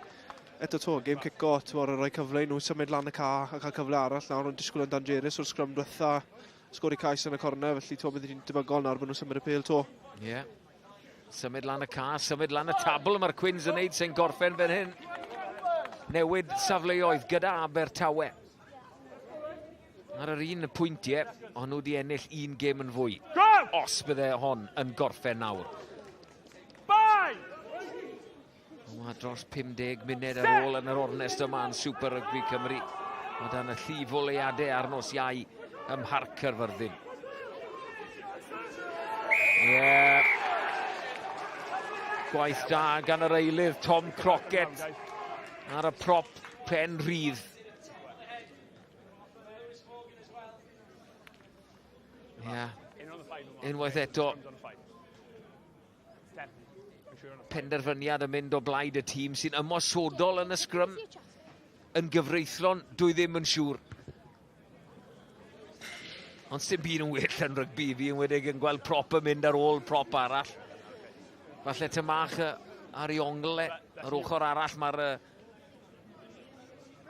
[SPEAKER 6] eto to, gêm cico, ti'n rhoi cyfle i nhw symud lan y ca a cael cyfle arall nawr, ond disgwyl yn dangerous o'r scrum diwetha, sgori cais yn y corner, felly to, bydd hi'n debygol nawr bod nhw'n symud y pêl to.
[SPEAKER 11] Ie. Yeah. Symud lan y ca, symud lan y tabl mae'r Cwins yn neud sy'n gorffen fan hyn. Newid safleoedd gyda Abertawe. Ar yr un pwyntiau, ond nhw wedi ennill un gêm yn fwy. Os bydde hon yn gorffen nawr. Mae dros 50 munud ar ôl yn yr ornest yma yn Super Rugby Cymru. Mae dan y llif o leiadau ar nos Iau ym Mharc Caerfyrddin. Ie. Yeah. Gwaith da gan yr eilydd Tom Crockett ar y prop pen rhydd. Ie. Yeah. Unwaith eto. Penderfyniad yn mynd o blaid y tîm sy'n ymosodol yn y sgrym. Yn gyfreithlon, dwi ddim yn siŵr. Ond sy'n byd yn well yn rygbi fi yn wedi yn gweld prop yn mynd ar ôl prop arall. Falle tymach ar ei ongle, yr ochr arall mae'r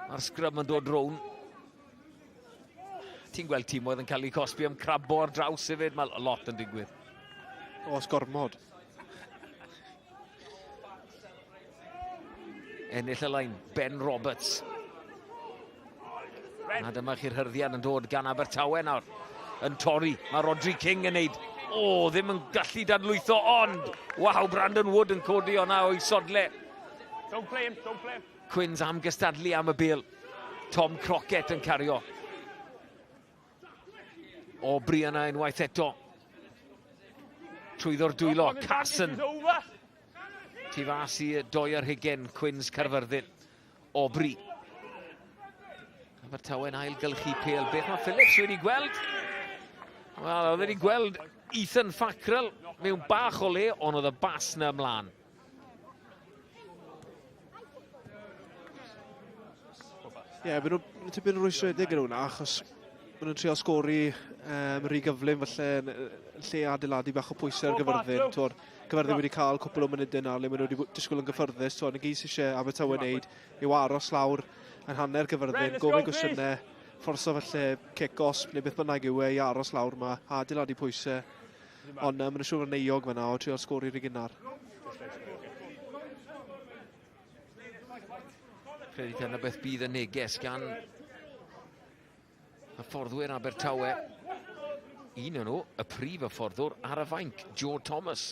[SPEAKER 11] ma sgrym yn dod rown. Ti'n gweld tîmoedd yn cael eu cosbi am crabo ar draws hefyd, mae lot yn digwydd.
[SPEAKER 6] Os gormod.
[SPEAKER 11] Ennill y lein, Ben Roberts. A dyma chi'r hyrddiad yn dod gan Abertawe nawr. Yn torri, mae Rodri King yn neud. O, ddim yn gallu dadlwytho, ond... Waw, Brandon Wood yn codi o'na o'i sodle.
[SPEAKER 12] Don't play him, don't play him.
[SPEAKER 11] Cwins am gystadlu am y bel. Tom Crockett yn cario. O, Brianna unwaith eto. Trwyddo'r dwylo, Carson. Tu fas i 22, Cwins Caerfyrddin. Aubrey. Abertawe'n ailgylchu pêl. Beth mae Phillips wedi gweld? Wel, oedd wedi gweld Ethan Fackrell mewn bach o le, ond oedd y bas na ymlaen.
[SPEAKER 6] Ie, yeah, maen nhw'n tipyn yn rwystredig yn hwnna, achos maen nhw'n trio sgori rhy gyflym, falle yn lle adeiladu bach o pwysau ar Gyfyrddin. Twod, Gyfyrddin wedi cael cwpl o munudau nawr le maen nhw wedi disgwyl yn gyffyrddus. Twod, na gyd sydd eisiau Abertawe wneud yw aros lawr yn hanner Gyfyrddin, gofyn gwestiynau, fforso falle cic osb neu beth bynnag yw e i aros lawr yma, adeiladu pwysau. Ond maen nhw'n siŵr yn euog fan'na o trio sgori rhy gynnar.
[SPEAKER 11] Credu dyna beth bydd y neges gan hyfforddwyr Abertawe. Un o'n nhw, y prif hyfforddwr ar y fainc, Joe Thomas.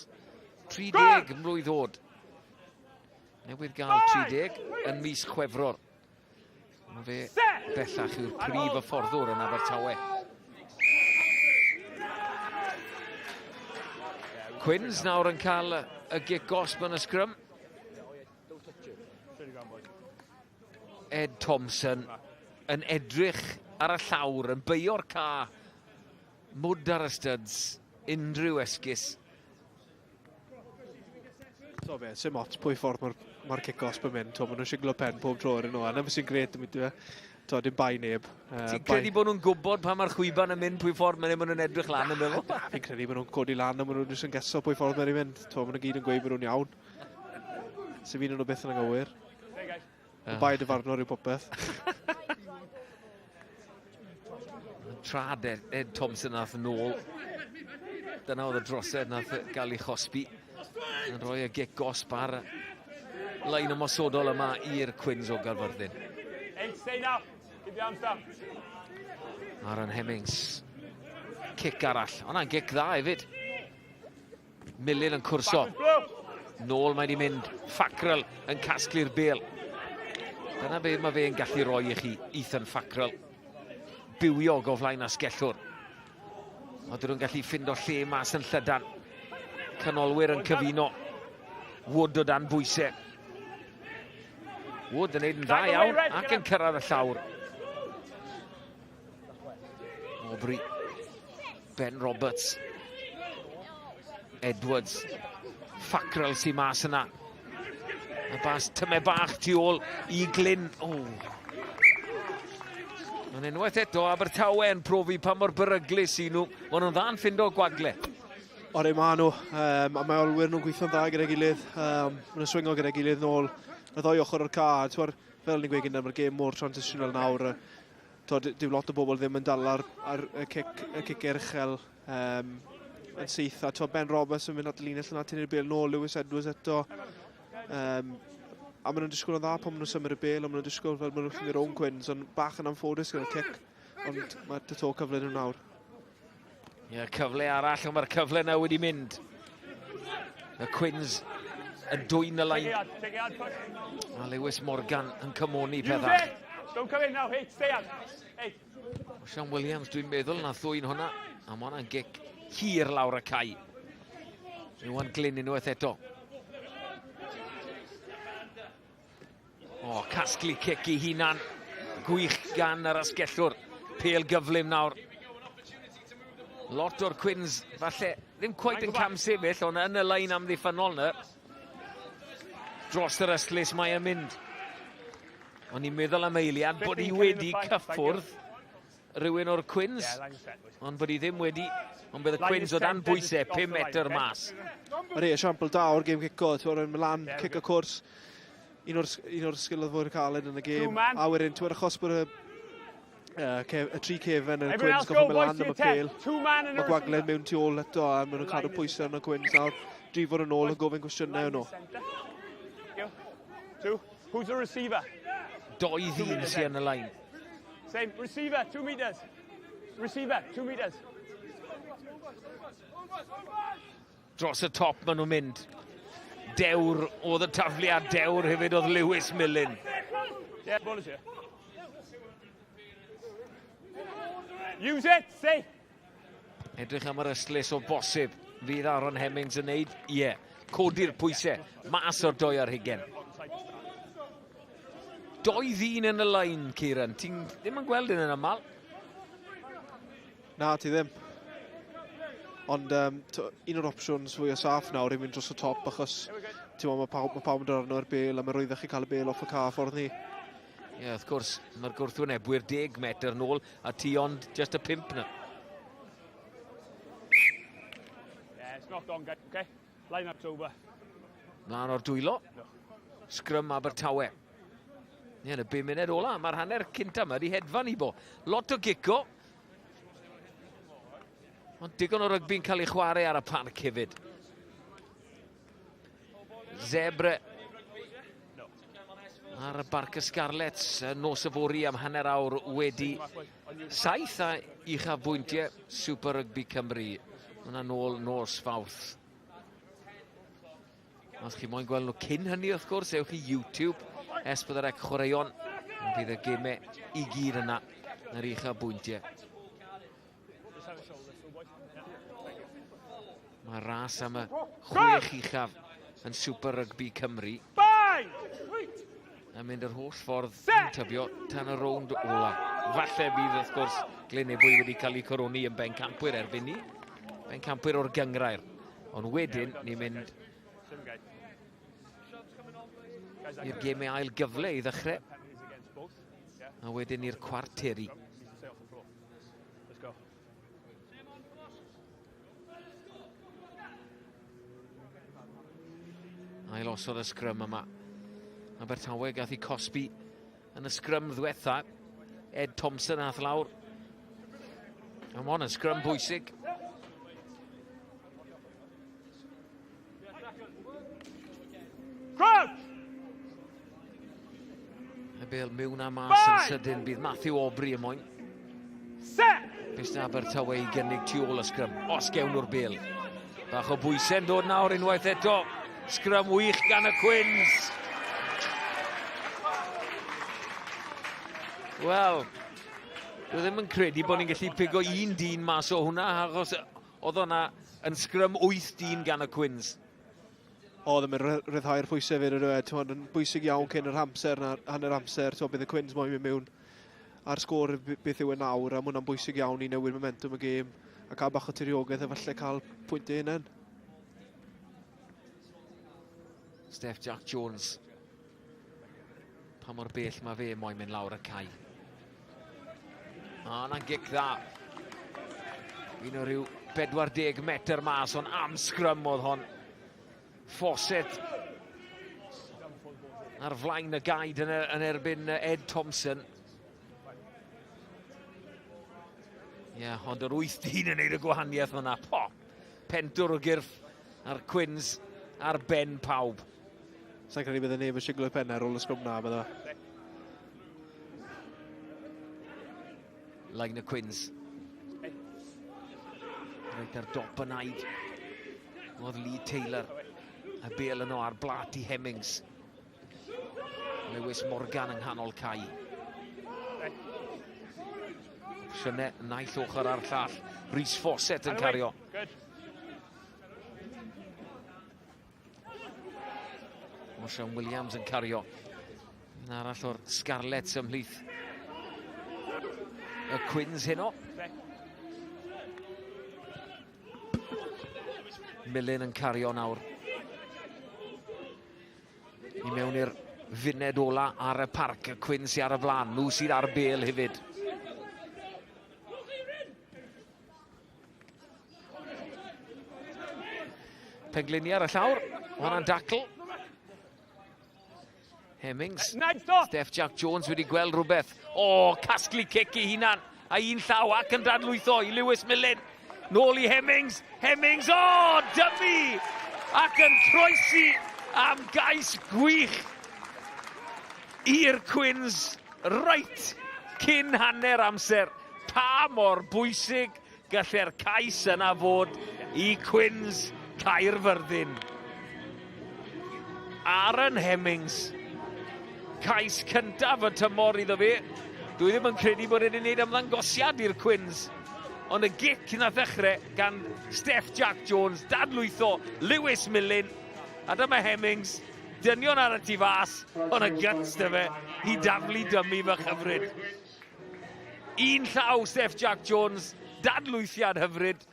[SPEAKER 11] 30 mlwydd oed. Newydd gael 30 yn mis Chwefror. Mae fe bellach yw'r prif hyfforddwr yn Abertawe. Cwins nawr yn cael y gic gosb yn y sgrym. Ed Thompson yn edrych ar y llawr, yn beio'r ca, mwd ar y studs, unrhyw esgus.
[SPEAKER 6] So be, sim ots pwy ffordd mae'r ma kick-off yn mynd, maen nhw'n siglo pen pob tro ar nhw, a na beth sy'n gret yn mynd i fe. To, dim bai neb.
[SPEAKER 11] Ti'n credu bod nhw'n gwybod pan mae'r chwiban yn mynd pwy ffordd maen nhw'n edrych lan yn meddwl?
[SPEAKER 6] Fi'n credu bod nhw'n codi lan a maen nhw'n jyst yn geso pwy ffordd mae'n i fynd. To, maen nhw gyd yn gweud bod nhw'n iawn. Sy'n fi'n nhw byth yn anghywir. Bai dyfarnwr yw popeth.
[SPEAKER 11] Trad Ed Thompson nath nôl. Dyna oedd y drosedd nath gael ei chosbi. Yn rhoi y gic gosb ar lein ymosodol yma i'r Cwins o Gaerfyrddin. Aaron Hemmings. Cic arall. Hwna'n gic dda hefyd. Millen yn cwrso. Nôl mae wedi mynd. Fackrell yn casglu'r bel. Dyna be mae fe'n gallu roi i chi, Ethan Fackrell. Bywiog o flaen asgellwr. Ond dyn nhw'n gallu ffindo lle mas yn llydan. Canolwyr yn cyfuno. Wood o dan bwysau. Wood yn neud yn dda iawn ac yn cyrraedd y llawr. Aubrey. Ben Roberts. Edwards. Fackrell sy'n mas yna. Y bas tyme bach tu ôl i Glyn. Oh. Mae'n unwaith eto Abertawe yn profi pa mor beryglus i nhw. Maen nhw'n dda'n ffindo gwagle.
[SPEAKER 6] Ori maen nhw, um, a mae olwyr nhw'n gweithio'n dda gyda'i gilydd. Um, maen nhw'n swingo gyda'i gilydd nôl y ddoi ochr o'r ca. Twar, fel ni'n gweud gyda, mae'r gêm mor transitional nawr. Twar, dyw lot o bobl ddim yn dal ar, ar y cic, y cic erchel um, yn syth. A twar, Ben Roberts yn mynd at y linell yna, tynnu'r bel nôl, Lewis Edwards eto. Um, a maen nhw'n disgwyl yn dda pan maen nhw'n symud y bel, a maen nhw'n disgwyl fel maen nhw'n llunio'r own Quins, ond bach yn anffodus gyda'r cic, ond mae dy to cyfle nhw nawr.
[SPEAKER 11] Ie, yeah, cyfle arall, ond mae'r cyfle yna wedi mynd. Y Quins yn dwyn y lain. A Lewis Morgan yn cymoni pethau.
[SPEAKER 12] Don't come in now, hey, stay out. Hey.
[SPEAKER 11] Osian Williams, dwi'n meddwl, na ddwyn hwnna. A mae hwnna'n gic hir lawr y cae. Iwan Glyn unwaith eto. O, oh, casglu cic i hunan. Gwych gan yr asgellwr. Pel gyflym nawr. Lot o'r Quins, falle, ddim cweit yn cam sefyll, ond yn y lein amddiffynnol yna. Dros yr ystlys mae yn mynd. O'n i'n meddwl am eiliad bod hi wedi cyffwrdd rhywun o'r Cwins, ond bod hi ddim wedi, ond bydd y Cwins o dan bwysau 5 metr mas.
[SPEAKER 6] Yr esiampl da o'r gêm cico, ti'n mynd lan, cic y cwrs, un o'r, un o'r sgilodd fwy'r caled yn y gêm. A wedyn, ti'n achos bod y, uh, y tri cefen yn y Cwins goffa mynd lan am y pêl. Mae gwagled mewn tu ôl eto a maen nhw'n cadw pwysau arno Cwins nawr. Drifo'r yn ôl yn gofyn cwestiynau nhw.
[SPEAKER 12] Two. Who's the receiver?
[SPEAKER 11] Doi ddyn sy'n yn y lein.
[SPEAKER 12] Same, receiver, two metres. Receiver, two metres.
[SPEAKER 11] Dros y top maen nhw'n mynd. Dewr oedd y tafliad, dewr hefyd oedd Lewis Millen.
[SPEAKER 12] Yeah, ball is here. Use it, say.
[SPEAKER 11] Edrych am yr ystlys o bosib. Fydd Aaron Hemmings yn neud? Ie. Yeah. Codi'r pwysau mas o'r doi ar hugen. Doi ddyn yn y lein, Kieran. Ti'n ddim yn gweld un yn aml?
[SPEAKER 6] Na, ti ddim. Ond um, un o'r opsiwns fwy o saff nawr yw mynd dros y top achos ti'n mae pawb, mae pawb yn dod arno i'r bel a mae rwyddach chi cael y bel off y ca ffordd ni.
[SPEAKER 11] Ie, yeah, wrth gwrs, mae'r gwrthwynebwyr 10 metr nôl a ti ond just y 5 na.
[SPEAKER 12] Yeah, it's knocked on, guys. Okay? Line up's over.
[SPEAKER 11] Mlaen o'r dwylo. Sgrym Abertawe. Ie, yn y 5 munud ola, mae'r hanner cynta yma wedi hedfan i bo. Lot o gico. Ond digon o rygbi'n cael ei chwarae ar y parc hefyd. Zebre ar y Barc y Scarlets nos yfory am hanner awr wedi saith a uchafbwyntiau Super Rugby Cymru. Yna nôl nos Fawrth. Os chi moyn gweld nhw cyn hynny wrth gwrs, ewch i YouTube, S4C Chwaraeon. Bydd y gemau i gyd yna yr uchafbwyntiau. Mae ras am y chwech uchaf yn Super Rugby Cymru. A mynd yr holl ffordd yn tybio tan y rownd ola. Falle bydd wrth gwrs Glyn Ebwy wedi cael ei coroni yn bencampwyr erbyn ni. Bencampwyr o'r gyngrair. Ond wedyn ni'n mynd i'r gemau ail gyfle i ddechrau. A wedyn i'r cwarteri. Ail osod y sgrym yma. Abertawe gath i cosbi yn y sgrym ddwetha. Ed Thompson ath lawr. A mae hwn yn sgrym bwysig.
[SPEAKER 12] Crouch!
[SPEAKER 11] Y bel mewn a mas yn sydyn. Bydd Matthew Aubrey y moyn.
[SPEAKER 12] Set!
[SPEAKER 11] Beth sy'n Abertawe i gynnig tu ôl y sgrym? Os gewn nhw'r bel. Bach o bwysau'n dod nawr unwaith eto. Sgrym wych gan y Cwins. Wel, dwi ddim yn credu bod ni'n gallu pigo un dyn mas o hwnna, achos oedd hwnna yn sgrym 8 dyn gan y Cwins.
[SPEAKER 6] O, ddim yn rhyddhau'r pwysau fe, ydw e. Yn bwysig iawn cyn yr amser, na, hanner amser, ti'n bydd y Cwins moyn mynd mewn a'r sgôr beth yw e nawr, a mae hwnna'n bwysig iawn i newid momentum y gêm a cael bach o tiriogaeth a falle cael pwyntiau hunain.
[SPEAKER 11] Steph Jack Jones. Pa mor bell mae fe moyn mynd lawr y cae. O, na'n gic dda. Un o ryw 40 metr mas, ond am sgrym oedd hon. Fawcett ar flaen y gaid yn, yn erbyn Ed Thompson. Ie, yeah, ond yr wyth dyn yn neud y gwahaniaeth fyna. Po! Pentwr o gyrff a'r Cwins ar ben pawb.
[SPEAKER 6] Sa'n credu bydd y neb yn siglo pen ar ôl y sgrwm na, bydde.
[SPEAKER 11] Line y Cwins. Reit ar dop y naid. Oedd Lee Taylor. A bel yno ar blat i Hemmings. Lewis Morgan yng nghanol cae. Opsiynau naill ochr a'r llall. Rhys Fawcett yn cario. Osian Williams yn cario. Un arall o'r Scarlets ymhlith y Cwins heno. Millen yn cario nawr. I mewn i'r funed ola ar y parc, y Cwins sydd ar y blaen, nhw sydd ar bel hefyd. Pengliniau ar y llawr. Hwnna'n dacl. Hemmings. Steph Jack Jones wedi gweld rhywbeth. O, oh, casglu cic i hunan. A un llaw ac yn dadlwytho i Lewis Millen. Nôl i Hemmings. Hemmings, o, oh, dyfu! Ac yn croesi am gais gwych i'r Cwins reit cyn hanner amser. Pa mor bwysig Galle'r cais yna fod i Cwins Caerfyrddin. Aaron Hemmings. Cais cyntaf y tymor iddo fe. Dwi ddim yn credu bod e'n gwneud ymddangosiad i'r Cwins. Ond y gic na ddechrau gan Steph Jack Jones, dadlwytho Lewis Millen. A dyma Hemmings, dynion ar y tu fas, ond y guts dy fe i daflu dymu fy chyfryd. Un llaw Steph Jack Jones, dadlwythiad hyfryd,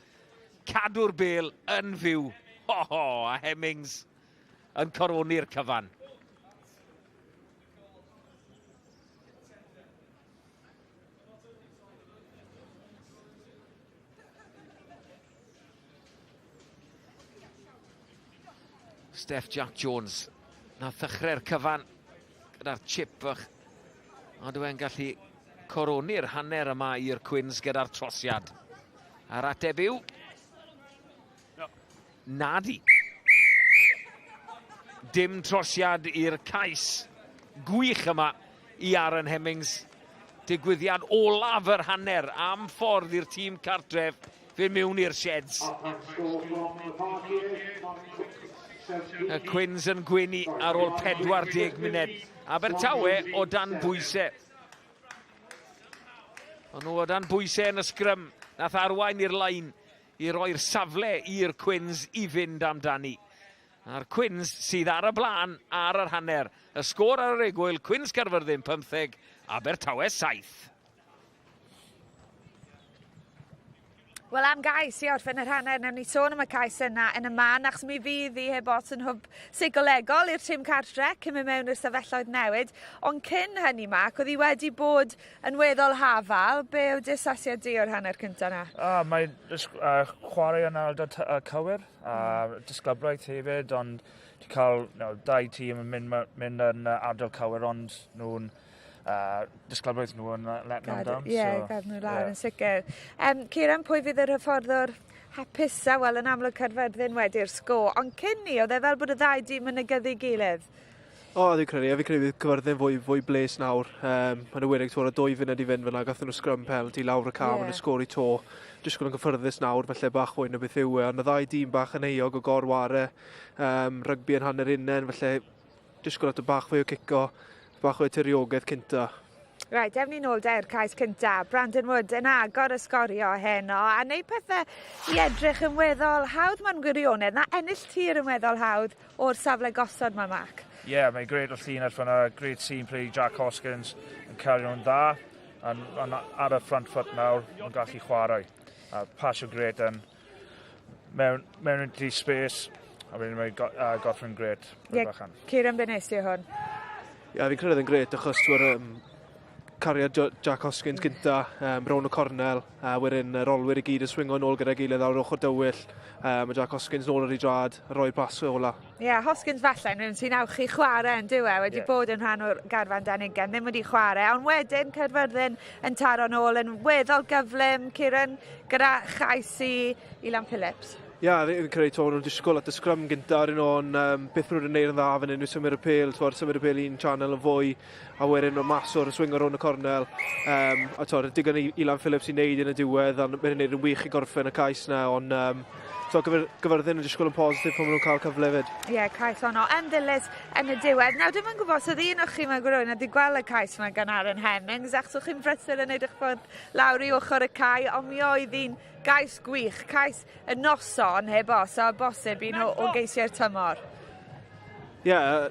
[SPEAKER 11] cadw'r bel yn fyw. Ho ho, a Hemmings yn coroni'r cyfan. Steph Jack Jones. Na ddechrau'r cyfan gyda'r chip fach. Ond yw e'n gallu coroni'r hanner yma i'r Cwins gyda'r trosiad. A'r ateb yw... Nadi. Dim trosiad i'r cais gwych yma i Aaron Hemmings. Digwyddiad olaf yr hanner am ffordd i'r tîm cartref fe mewn i'r sheds. Y Cwins yn gwenu ar ôl 40 munud. Abertawe o dan bwysau. Ond nhw o dan bwysau yn y sgrym. Nath arwain i'r lain i roi'r safle i'r Cwins i fynd amdani. A'r Cwins sydd ar y blaen ar yr hanner. Y sgôr ar yr egwyl, Cwins Caerfyrddin 15, Abertawe 7.
[SPEAKER 1] Wel am gais i orffen yr hanner, newn ni sôn am y cais yna yn y man, achos mi fydd hi heb os yn hwb seicolegol i'r tîm cartre cyn mynd mewn i'r stafelloedd newid. Ond cyn hynny, Mark, oedd hi wedi bod yn weddol hafal. Be yw dy asesiad di o'r hanner cyntaf yna?
[SPEAKER 5] Ah, mae chwarae yn ardal cywir, a disgyblaeth hefyd, ond ti cael you know, dau tîm yn mynd, mynd yn ardal cywir, ond nhw'n disgyblaeth nhw yn let them down.
[SPEAKER 1] Ie, yeah, so, gad nhw lawr yeah. yn sicr. Um, Kieran, pwy fydd yr hyfforddwr hapusa? Wel, yn amlwg Caerfyrddin wedi'r sgo, ond cyn ni, oedd e fel bod y ddau dîm yn negyddu gilydd?
[SPEAKER 6] O, fi'n credu, a fi'n credu bydd Cyfyrddin fwy, fwy bles nawr. Um, yn enwedig twr o dwy funud i fynd fyna, gathon nhw scrum penalty lawr y cam, yeah. yn y sgori to. Disgwyl yn gyffyrddus nawr, felly bach fwy na beth yw e. Ond y ddau dîm bach yn euog o gorware, um, rygbi yn hanner unen, felly disgwyl at y bach fwy o cico, bach fwy o tiriogaeth cynta.
[SPEAKER 1] Reit, ewn ni nôl de'r cais cynta. Brandon Wood yn agor y sgorio heno a neud pethe i edrych yn weddol hawdd ma'n gwirionedd. Na ennill tir yn weddol hawdd o'r safle gosod ma, Mark.
[SPEAKER 5] Ie, yeah, mae'n gret o llinell fyna, great scene play Jack Hoskins yn cario nhw'n dda. And, and ar y front foot nawr, yn gallu chwarae. A pasio gret yn mewn, mewn into space, a wedyn mae'n go, gorffen gret.
[SPEAKER 1] Ie, yeah, Kieran Benes yw hwn.
[SPEAKER 6] Ie, yeah, fi'n credu yn gret achos tw'r um, cariad Jack Hoskins gynta, um, rown y cornel, a wedyn yr olwyr i gyd yn swingo nôl gyda'i gilydd ar ochr dywyll. Um, a Jack Hoskins nôl ar ei drad, rhoi'r pas ola.
[SPEAKER 1] Ie, yeah, Hoskins falle, rhywun sy'n awchu chwarae yn dyw e, wedi yeah. bod yn rhan o'r garfan dan ugain, ddim wedi chwarae, ond wedyn Caerfyrddin yn taro nôl yn weddol gyflym, Kieran, gyda chais i Ilan Phillips.
[SPEAKER 6] Ie, yeah, fi'n credu to, nhw'n disgwyl at y scrum gynta ar un o'n um, beth maen nhw'n gwneud yn dda fan hyn yw symud y pêl, twor, symud y pêl un channel yn fwy, a wedyn mae mas o'r swing o'r y cornel. Um, a twor, digon i Ilan Phillips i wneud yn y diwedd, a mae'n gwneud yn wych i gorffen y cais na, ond um, so, gyfer, gyferddyn yn disgwyl yn positif pan maen nhw'n cael cyfle fyd.
[SPEAKER 1] Ie, yeah, cais honno yn ddilys yn y diwedd. Nawr, dwi'm yn gwybod os oedd un o chi mewn gwirionedd wedi gweld y cais yma gan Aaron Hemmings, achos o'ch chi'n brysur yn neud eich ffordd lawr i ochr y cae, ond mi oedd hi'n gais gwych, cais y noson heb os, a bosib un o, o geisiau'r tymor.
[SPEAKER 6] Ie, yeah,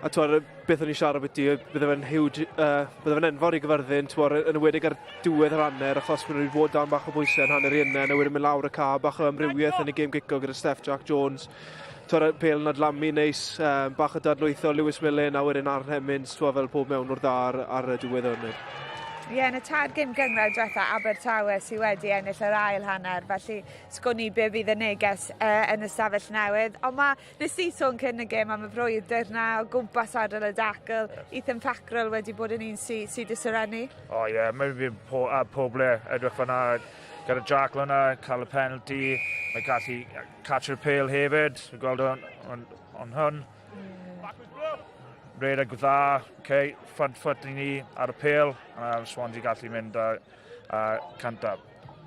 [SPEAKER 6] a twar, beth o'n i'n siarad beth i, bydde fe'n huge, uh, bydde fe'n enfawr i gyfyrddin, twar, yn ymwedig ar diwedd yr hanner, achos maen nhw wedi bod dan bach o bwysau yn hanner i yna, a wedyn mynd lawr y ca, bach o amrywiaeth yn y gêm gico gyda Steph Jack Jones, twar, pêl yn adlamu neis, um, bach o dadlwytho Lewis Millen, a wedyn Aaron Hemmings, twar, fel pob mewn o'r dda ar, ar y diwedd hwn.
[SPEAKER 1] Ie, yeah, yn y tair gêm gynghrair diwetha, Abertawe sydd wedi ennill yr ail hanner, felly sgwn i be fydd y neges uh, yn y stafell newydd. Ond mae, nes i sôn cyn y gêm am y frwydr na o gwmpas ardal y dacl, Ethan Fackrell wedi bod yn un sydd sy di serennu.
[SPEAKER 5] O oh, ie, yeah, mae'n fi po, a pob le edrych fyna gyda Jack yna, cael y penalty, mae'n gallu catch y pêl hefyd, gweld o'n on, on hwn. Rhedeg dda, okay, front foot i ni ar y pêl, a Swansea gallu mynd a, a cyntaf.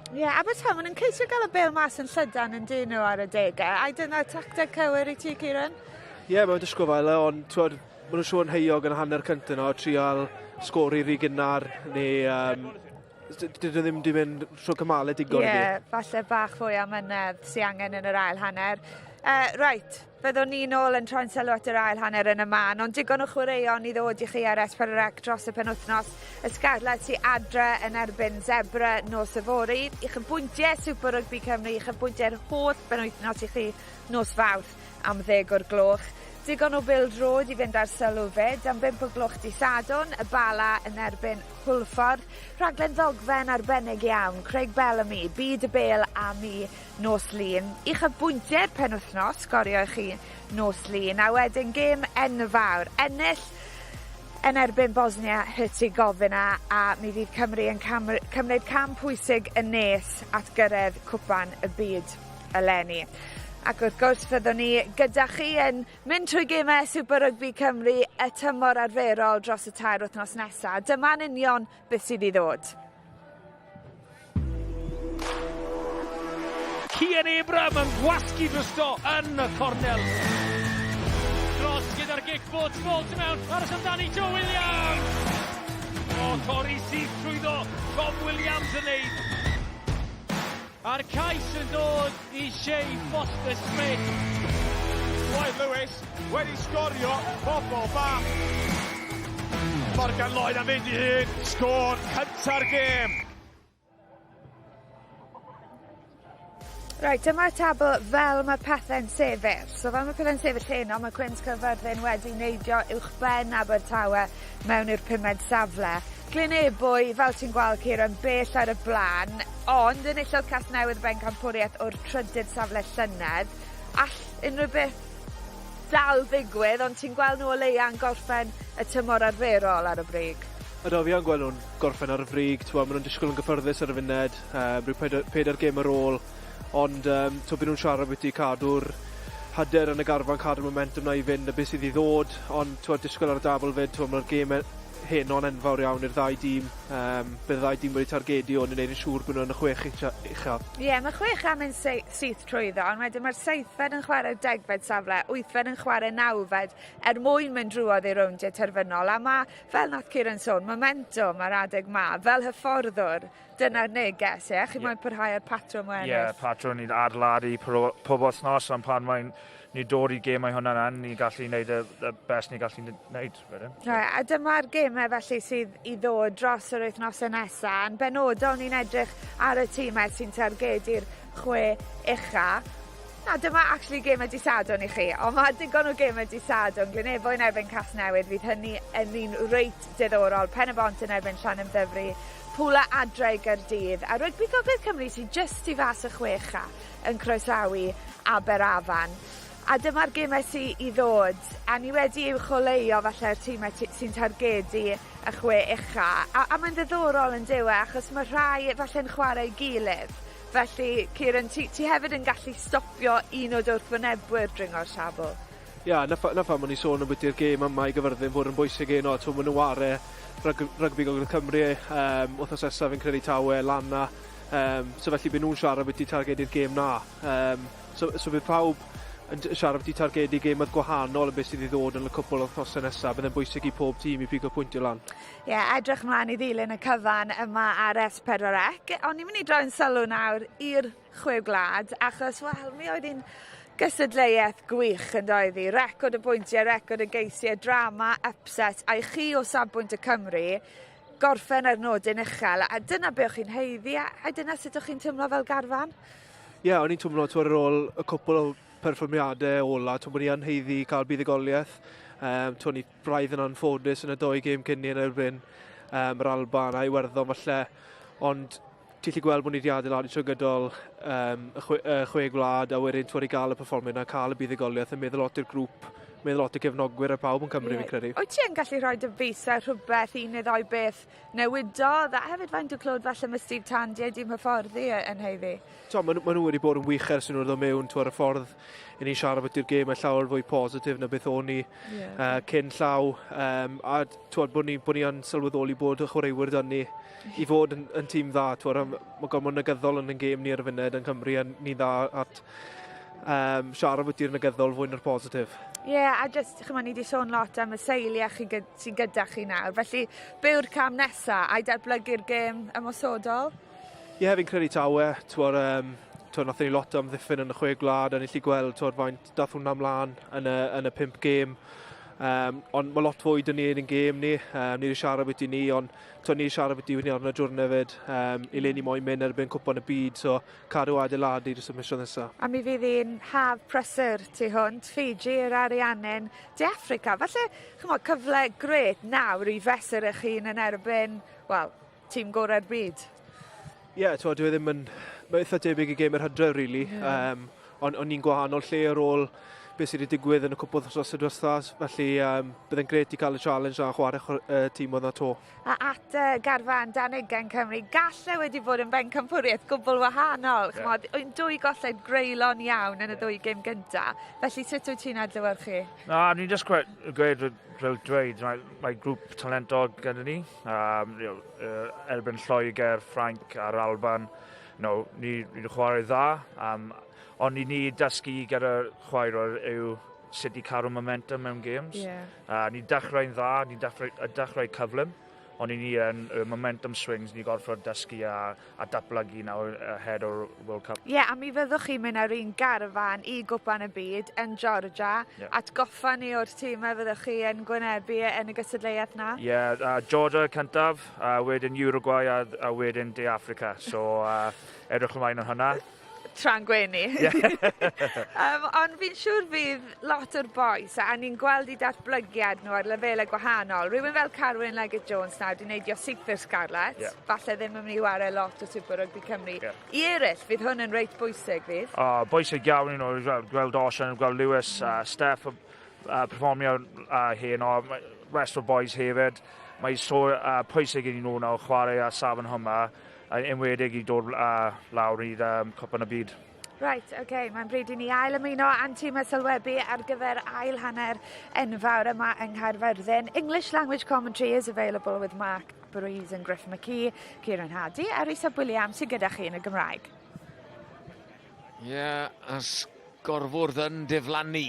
[SPEAKER 1] Ie, yeah, Abertawe, maen nhw'n ceisio gael y bêl mas yn llydan yn dyn nhw ar y degau. Ai dyna tacteg cywir i ti, Kieran?
[SPEAKER 6] Ie, yeah, mae'n disgwyl fel e, ond twod, maen nhw'n siŵr yn heiog yn hanner cyntaf nhw, trial sgori rhy gynnar, neu um, dydyn nhw ddim wedi mynd trwy cymalau digon.
[SPEAKER 1] Ie, yeah, falle bach fwy am mynedd sy'n angen yn yr ail hanner. Uh, right, Fyddwn ni nôl yn troi'n sylw at yr ail hanner yn y man, ond digon o chwaraeon i ddod i chi ar S4C dros y penwythnos. Y Scarlets sy adre yn erbyn Zebre nos yfory. Uchafbwyntiau Super Rugby Cymru, uchafbwyntiau'r holl benwythnos i chi nos Fawrth am ddeg o'r gloch. Digon o bêl-droed i fynd ar sylw 'fyd, am bump o gloch dydd Sadwrn, y Bala yn erbyn Hwlffordd. Rhaglen ddogfen arbennig iawn, Craig Bellamy, Byd y Bêl a mi nos Lun. Uchafbwyntiau'r penwythnos, sgorio i chi nos Lun, a wedyn gêm enfawr, ennill yn erbyn Bosnia Herzegovina a mi fydd Cymru yn cymryd cam pwysig yn nes at gyrraedd Cwpan y Byd eleni. Ac wrth gwrs fyddwn ni gyda chi yn mynd trwy gemau Super Rugby Cymru y tymor arferol dros y tair wythnos nesaf. Dyma'n union beth sydd i ddod.
[SPEAKER 7] Cian Abraham yn gwasgu drosto yn y cornel. Dros gyda'r gic bot, ball tu mewn, aros amdani Joe Williams! O, torri syth trwyddo, Tom Williams yn neud. A'r cais yn dod i Shay Foster Smith.
[SPEAKER 3] Clive Lewis wedi sgorio pobl bach. Morgan Lloyd am fynd i hun, sgôr cynta'r gêm.
[SPEAKER 1] Reit, dyma'r tabl fel mae pethau'n sefyll. So fel mae pethau'n sefyll heno, mae Cwins Caerfyrddin wedi neidio uwchben Abertawe mewn i'r pumed safle. Glyn Ebwy, fel ti'n gweld Kieran, bell ar y blaen, ond enillodd Casnewydd bencampwriaeth o'r trydydd safle llynedd. All unrhyw beth dal ddigwydd, ond ti'n gweld nhw o leia yn gorffen y tymor arferol ar y brig.
[SPEAKER 6] Ydw, fi yn gweld nhw'n gorffen ar y frig, t'mo' ma' nhw'n disgwyl yn gyffyrddus ar y funud, yym rhyw peder, peder gêm ar ôl, ond yym t'o' by' nhw'n siarad byti cadw'r hyder yn y garfan cadw'r momentum na i fynd a beth sydd i ddod, ond twod, disgwyl ar y dabl fyd, twod, mae'r gêm heno'n enfawr iawn i'r ddau dîm. Bydd y ddau dîm wedi targedu hwn i wneud yn siŵr bod nhw yn y chwech uchaf.
[SPEAKER 1] Ie, yeah, mae chwech am mynd syth trwyddo, ond wedyn mae'r seithfed yn chwarae'r degfed safle, wythfed yn chwarae nawfed, er mwyn mynd drwodd i'r rowndiau terfynol. A mae, fel nath Kieran sôn, momentum ar adeg ma, fel hyfforddwr, dyna'r neges, ie? Chi moyn parhau ar patrwm o ennill.
[SPEAKER 5] Ie, yeah, patrwm ni'n adeiladu pob wythnos, ond pan mae'n ni dod i gemau hwnna nan, ni'n gallu gwneud y best ni'n gallu gwneud. Wedyn.
[SPEAKER 1] Right, a dyma'r gemau felly sydd i ddod dros yr wythnosau nesaf. Yn benodol ni'n edrych ar y tîmau sy'n targedu'r chwe ucha. Na, dyma actually gemau di Sadwrn i chi, ond mae digon o gemau di Sadwrn. Glynebwy yn erbyn Casnewydd, fydd hynny yn un reit diddorol. Pen y Bont yn erbyn Llanymddyfri, Pwla adre i Gaerdydd, a Rygbi Gogledd Cymru sydd jyst tu fas y chwecha yn croesawu Aberafan. A dyma'r gemau sydd i ddod, a ni wedi uwcholeuo falle'r tîmau sy'n targedu y chwe ucha. A mae'n ddiddorol yn dyw e, achos mae rhai falle'n chwarae ei gilydd. Felly, Kieran, ti, ti hefyd yn gallu stopio un o dy wrthwynebwyr dringo'r tabl.
[SPEAKER 6] Ia, yeah, na, na pham o'n i sôn ambiti'r gêm yma i Gyfyrddin fod yn bwysig heno. Twm, maen nhw'n ware rygbi Gogledd Cymru, wythnos nesaf fi'n credu tawe, lan na. So felly byd nhw'n siarad beth i targedu'r gêm na. So bydd pawb yn siarad beth i targedu gêmoedd gwahanol yn beth sydd i ddod yn y cwpl o wythnosau nesaf. Bydd yn bwysig i pob tîm i pigo pwyntio lan.
[SPEAKER 1] Ie, yeah, edrych mlaen i ddilyn y cyfan yma ar S4C. Ond ni'n mynd i droi'n sylw nawr i'r chwe gwlad, achos, wel, mi oedd hi'n gystadleuaeth gwych yn doedd hi. Record y bwyntiau, record y geisiau, drama, upset, a i chi o safbwynt y Cymru, gorffen ar nodyn uchel, a dyna be o'ch chi'n haeddu, a dyna sut o'ch chi'n teimlo fel garfan?
[SPEAKER 6] Ie, yeah, o'n i'n teimlo twr ar ôl y cwpl o perfformiadau ola, twr bod ni yn haeddu cael buddugoliaeth. Twr ni braidd yn anffodus yn y doi gêm cyn ni yn erbyn yr Alban a Iwerddon falle, ond ti'n gallu gweld bod ni wedi adeiladu trwy gydol y chwe gwlad a wedyn twr i gael y perfformiad a cael y buddugoliaeth yn meddwl lot i'r grŵp, meddwl lot i'r cefnogwyr a pawb yn Cymru, yeah, fi'n credu.
[SPEAKER 1] Wyt ti yn gallu rhoi dy fus ar rhywbeth, un neu ddoi beth newidodd, a hefyd faint o clod falle mae Steve Tandy a dîm hyfforddi yn haeddu?
[SPEAKER 6] So, maen nhw wedi bod yn wych ers nhw ddod mewn ar y ffordd i ni'n siarad beth yw'r gêm mae llawer fwy positif na beth o'n ni cyn llaw. A twod, bod ni yn sylweddoli bod y chwaraewyr dyn ni i fod yn tîm dda. Twod, mae gormod negyddol yn y gêm ni ar y funud yn Cymru a ni'n dda at siarad beth yw'r negyddol fwy na'r positif.
[SPEAKER 1] Ie, yeah, a just, chymod, ni wedi sôn lot am y seiliau chi sy'n gyda chi nawr. Felly, be yw'r cam nesaf? Ai datblygu'r gêm ymosodol?
[SPEAKER 6] Ie, yeah, fi'n credu tawe. Twod, nathon ni lot am ddiffyn yn y chwe gwlad a ni allu gweld twod, faint dath hwnna mlaen yn y pump gêm. Ond mae lot fwy dyn ni yn ein gêm ni. Ni wedi siarad beth i ni, ond twod, ni wedi siarad beth i ni arno diwrnod hefyd. I le ni moyn mynd erbyn cwpan y byd, so cadw adeiladu dros y misoedd nesaf.
[SPEAKER 1] A mi fydd hi'n haf prysur tu hwnt, Fiji, yr Ariannin, De Affrica. Falle, chymod, cyfle grêt nawr i fesur eich hun yn erbyn, wel, tîm gorau'r byd.
[SPEAKER 6] Ie, yeah, dwi ddim yn... Mae eitha debyg i gêm yr hydref, really. Yeah. Ond ni'n gwahanol lle ar ôl beth sydd wedi digwydd yn y cwpl wythnosau diwetha, felly bydd yn grêt i cael y challenge a chwarae tîm oedd na to.
[SPEAKER 1] A at garfan dan ugain Cymru, galle wedi bod yn bencampwriaeth gwbl wahanol. Yeah. Chymod, dwy golled greulon iawn yn y ddwy gêm gynta. Felly sut wyt ti'n adlewyrchu?
[SPEAKER 5] Na, ni'n just gweud, fel dweud, mae grŵp talentog gyda ni. Erbyn Lloegr, Ffrainc a'r Alban, ni'n chwarae dda. Ond ni dysgu gyda chwaraewyr yw sut i cadw momentum mewn games. Ni dechrau'n dda, ni dechrau cyflym, ond ni yn y momentum swings ni gorfod dysgu a datblygu nawr ahead o'r World Cup.
[SPEAKER 1] Ie, yeah, a mi fyddwch chi'n mynd ar un garfan i Gwpan y Byd yn Georgia. Yeah. Atgoffa ni o'r tîmau fyddwch chi yn gwynebu yn y gystadleuaeth na?
[SPEAKER 5] Ie, yeah, Georgia cyntaf, wedyn Uruguay a wedyn De Africa. So, edrych ymlaen ar hynna.
[SPEAKER 1] Tra'n gwenu. Ond fi'n siŵr fydd lot o'r bois, a ni'n gweld eu datblygiad nhw ar lefelau gwahanol. Rhywun fel Carwyn Leggett Jones nawr di neidio syth i'r Scarlets, falle ddim yn mynd i wario lot o Super Rugby Cymru. I eraill, fydd hwn yn reit bwysig fydd?
[SPEAKER 5] O, oh, bwysig iawn i nhw, gweld Osian, gweld Lewis, Steph, perfformio hyn, o, rest o'r boys hefyd. Mae so pwysig i nhw nawr chwarae a safon hwnna, enwedig i dod lawr i'r Cwpan y Byd.
[SPEAKER 1] Reit, oce, okay, mae'n bryd i ni ail ymuno â'n tîm sylwebu ar gyfer ail hanner enfawr yma yng Nghaerfyrddin. English language commentary is available with Mark Breeze and Griff McKee, Kieran Hardy a Rhys Ap Williams sydd gyda chi yn y Gymraeg.
[SPEAKER 11] Ie, yeah, a sgorfwrdd yn diflannu.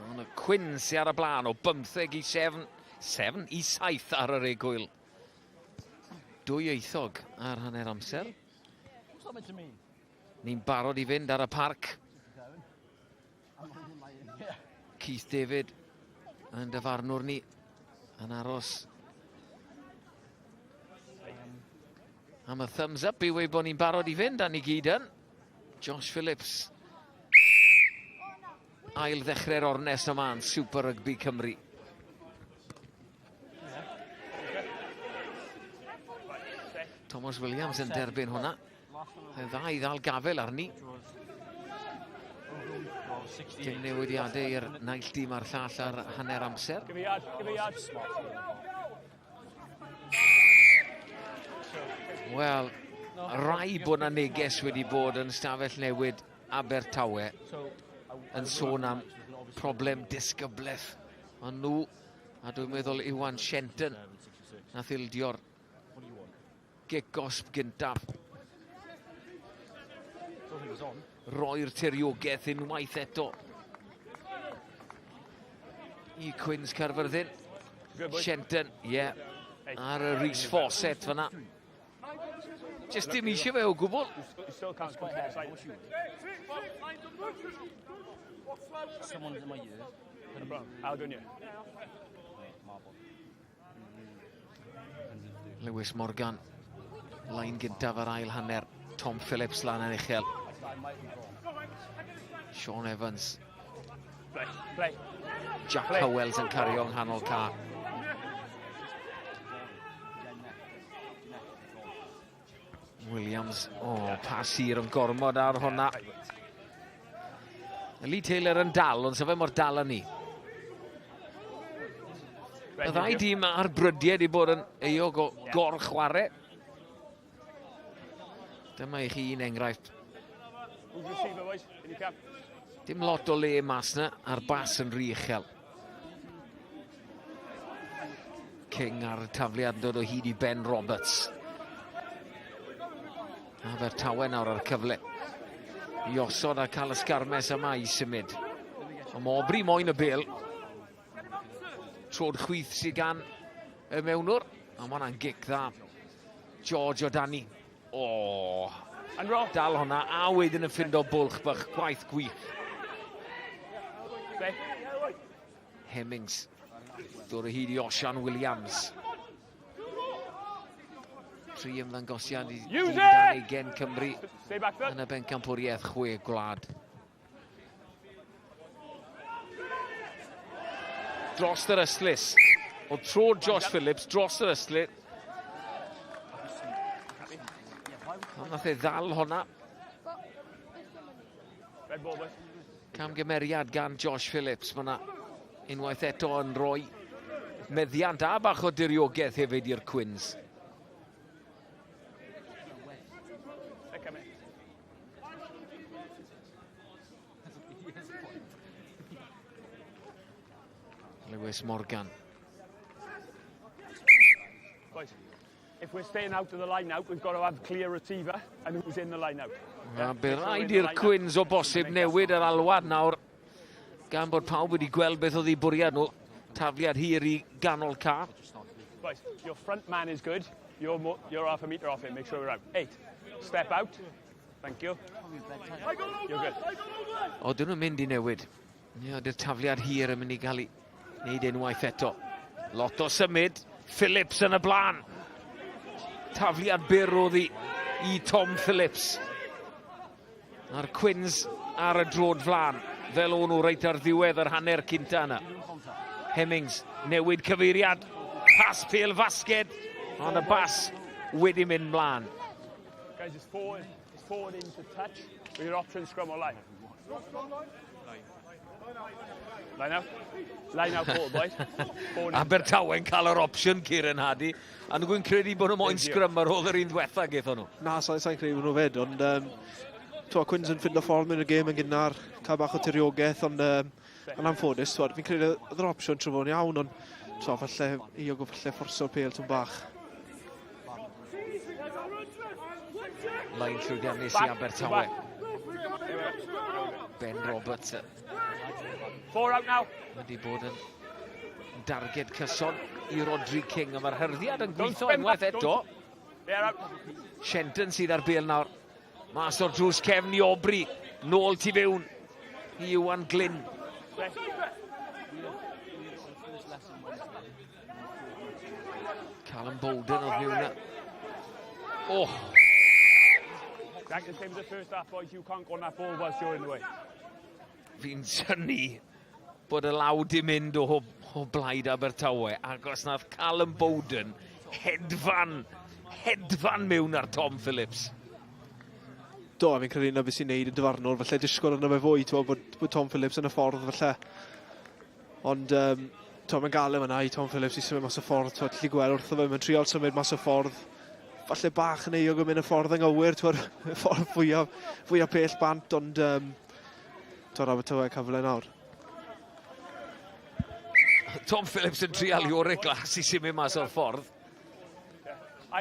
[SPEAKER 11] Ond y Cwyn sy'n ar y blaen o 15 i 7, 7 i 7 ar yr egwyl. Dwyieithog ar hanner amser. Ni'n barod i fynd ar y parc. Keith David yn dyfarnwr ni yn aros am y thumbs up i weud bod ni'n barod i fynd a ni gyd yn. Josh Phillips ail ddechrau'r ornest yma yn Super Rugby Cymru. Thomas Williams yn derbyn hwnna. Mae'n dda i ddal gafel arni. Dim newidiadau i'r naill dîm a'r llall ar hanner amser. Wel, rai bod na neges wedi bod yn stafell newid Abertawe yn sôn am problem disgyblaeth. Ond nhw, a dwi'n meddwl Iwan Shenton, nath ildio'r gic gosb gyntaf. Roi'r tiriogaeth unwaith eto i Cwins Caerfyrddin. Shenton, ie, yeah, ar y Rhys Fawcett fyna. Just dim eisiau fe o gwbl. Lewis Morgan, lain gyntaf yr ail hanner. Tom Phillips lan yn uchel. Sean Evans. Jack Howells yn cario yng nghanol ca. Williams, o, oh, pas hir yn gormod ar honna. Lee Taylor yn dal, ond sef mor dal â ni. Y ddau dîm ar brydiau wedi bod yn euog o gor-chwarae. Dyma i chi un enghraifft. Dim lot o le mas na, a'r bas yn rhy uchel. King ar y tafliad yn dod o hyd i Ben Roberts. Abertawe nawr ar y cyfle. I osod a cael y sgarmes yma i symud. Ond mae Aubrey moyn y bel. Trod chwith sydd gan y mewnwr. A mae hwnna'n gic dda. George O'Dani. O, oh, dal hwnna a wedyn yn ffindo bwlch bach gwaith gwych. Hemmings. Dod o hyd i Osian Williams. Tri ymddangosiad i dîm dan ugen Cymru yn y bencampwriaeth chwe gwlad. Dros yr ystlys. O tro Josh Phillips dros yr ystlys. Ond nath e ddal honna. Camgymeriad gan Josh Phillips. Mae yna unwaith eto yn rhoi meddiant a bach o diriogaeth hefyd i'r Cwins. Lewis Morgan.
[SPEAKER 12] If we're staying out of the line out, we've got to have clear receiver and who's in the line out.
[SPEAKER 11] Yeah, bydd rhaid i'r Cwins o bosib newid yr alwad nawr gan bod pawb wedi gweld beth oedd eu bwriad nhw. Tafliad hir i ganol ca.
[SPEAKER 12] Right, your front man is good. You're, more, you're half a metre off him. Make sure we're out. Eight. Step out. Thank you. You're good.
[SPEAKER 11] O, dyn nhw'n mynd i newid. Ie, ydy'r tafliad hir yn mynd i gael ei wneud unwaith eto. Lot o symud. Phillips yn y blaen. Tafliad byr oddi i Tom Phillips. A'r Cwins ar y drod flan, fel o'n nhw reit ar ddiwedd yr hanner cynta yna. Hemmings, newid cyfeiriad, pas pêl fasged, ond y bas wedi mynd mlaen.
[SPEAKER 12] Guys, it's forward, it's forward into touch with your option scrum or line. Line out. Line out forward, boys.
[SPEAKER 11] Abertawe'n cael yr opsiwn Kieran Hardy. A nhw'n credu bod nhw moyn sgrym ar ôl yr un ddiwetha gaethon nhw.
[SPEAKER 6] Na, sa'n sa credu bod nhw fed, ond um, Twa, Cwins yn ffindo ffordd mewn y gêm yn gynnar, cael bach o tiriogaeth, ond um, yn anffodus, twa, fi'n credu oedd yr opsiwn trwy fod yn iawn, ond twa, falle Iogo falle fforso'r pêl twn bach.
[SPEAKER 11] Lain llwyddiannus i Abertawe. Ben Roberts.
[SPEAKER 12] Four out now.
[SPEAKER 11] Wedi bod yn darged cyson i Rodri King, a mae'r hyrddiad yn gweithio unwaith eto. Shenton sydd ar bêl nawr. Mas o'r drws cefn i Aubrey. Nôl tu fewn i Iwan Glyn. Callum Bowden oedd mewn na. Oh!
[SPEAKER 12] Exactly the same as the first half, boys. You can't go on that ball whilst you're in the way.
[SPEAKER 11] Fi'n synnu bod y law di mynd o, o blaid Abertawe, agos nath Callum Bowden hedfan, hedfan mewn ar Tom Phillips.
[SPEAKER 6] Do, fi'n credu na beth sy'n neud y dyfarnwr, falle disgwyl arno fe fwy, ti'n bod, bod Tom Phillips yn y ffordd, falle. Ond, um, ti'n mae'n galed fyna i Tom Phillips i symud mas o ffordd, ti'n gallu gweld wrtho fe, mae'n trial symud mas o ffordd. Falle bach yn euog yn mynd y ffordd anghywir, ti'n y ffordd fwyaf, fwyaf pell bant, ond um, ti'n Abertawe cyfle nawr.
[SPEAKER 11] Tom Phillips yn trial Iore Glas i symud mas o'r ffordd. A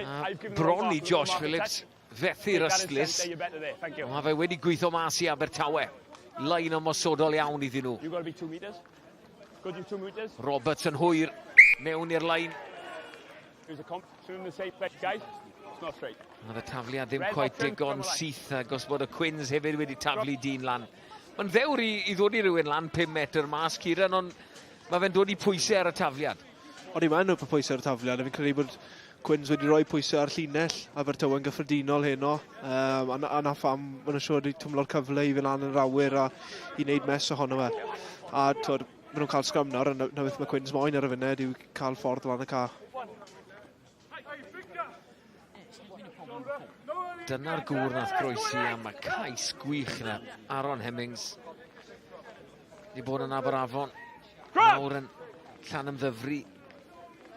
[SPEAKER 11] bron i Josh Phillips fethu'r ystlys. Mae fe wedi gweithio mas i Abertawe. Lain ymosodol iawn iddyn nhw. Roberts yn hwyr mewn i'r lain. Oedd y tafliad ddim cweit digon syth agos bod y Cwins hefyd wedi taflu dyn lan. Mae'n ddewr i, i ddod i rywun lan 5 metr mas, Kieran, ond mae fe'n dod i pwysau ar y tafliad.
[SPEAKER 6] O'n i mae'n rhoi pwysau ar y tafliad, a fi'n credu bod Cwins wedi rhoi pwysau ar llinell Abertawe yn gyffredinol heno. Um, a, a na pham maen nhw'n siŵr wedi twmlo'r cyfle i fynd lan yn yr awyr a i wneud mes ohono fe. A twyd, maen nhw'n cael sgrym nawr, a na, na beth mae Cwins moyn ar y funud yw cael ffordd lan y ca.
[SPEAKER 11] Dyna'r gŵr nath groesi am y cais gwych yna, Aaron Hemmings. Di bod yn Aberafon, nawr yn Llanymddyfri.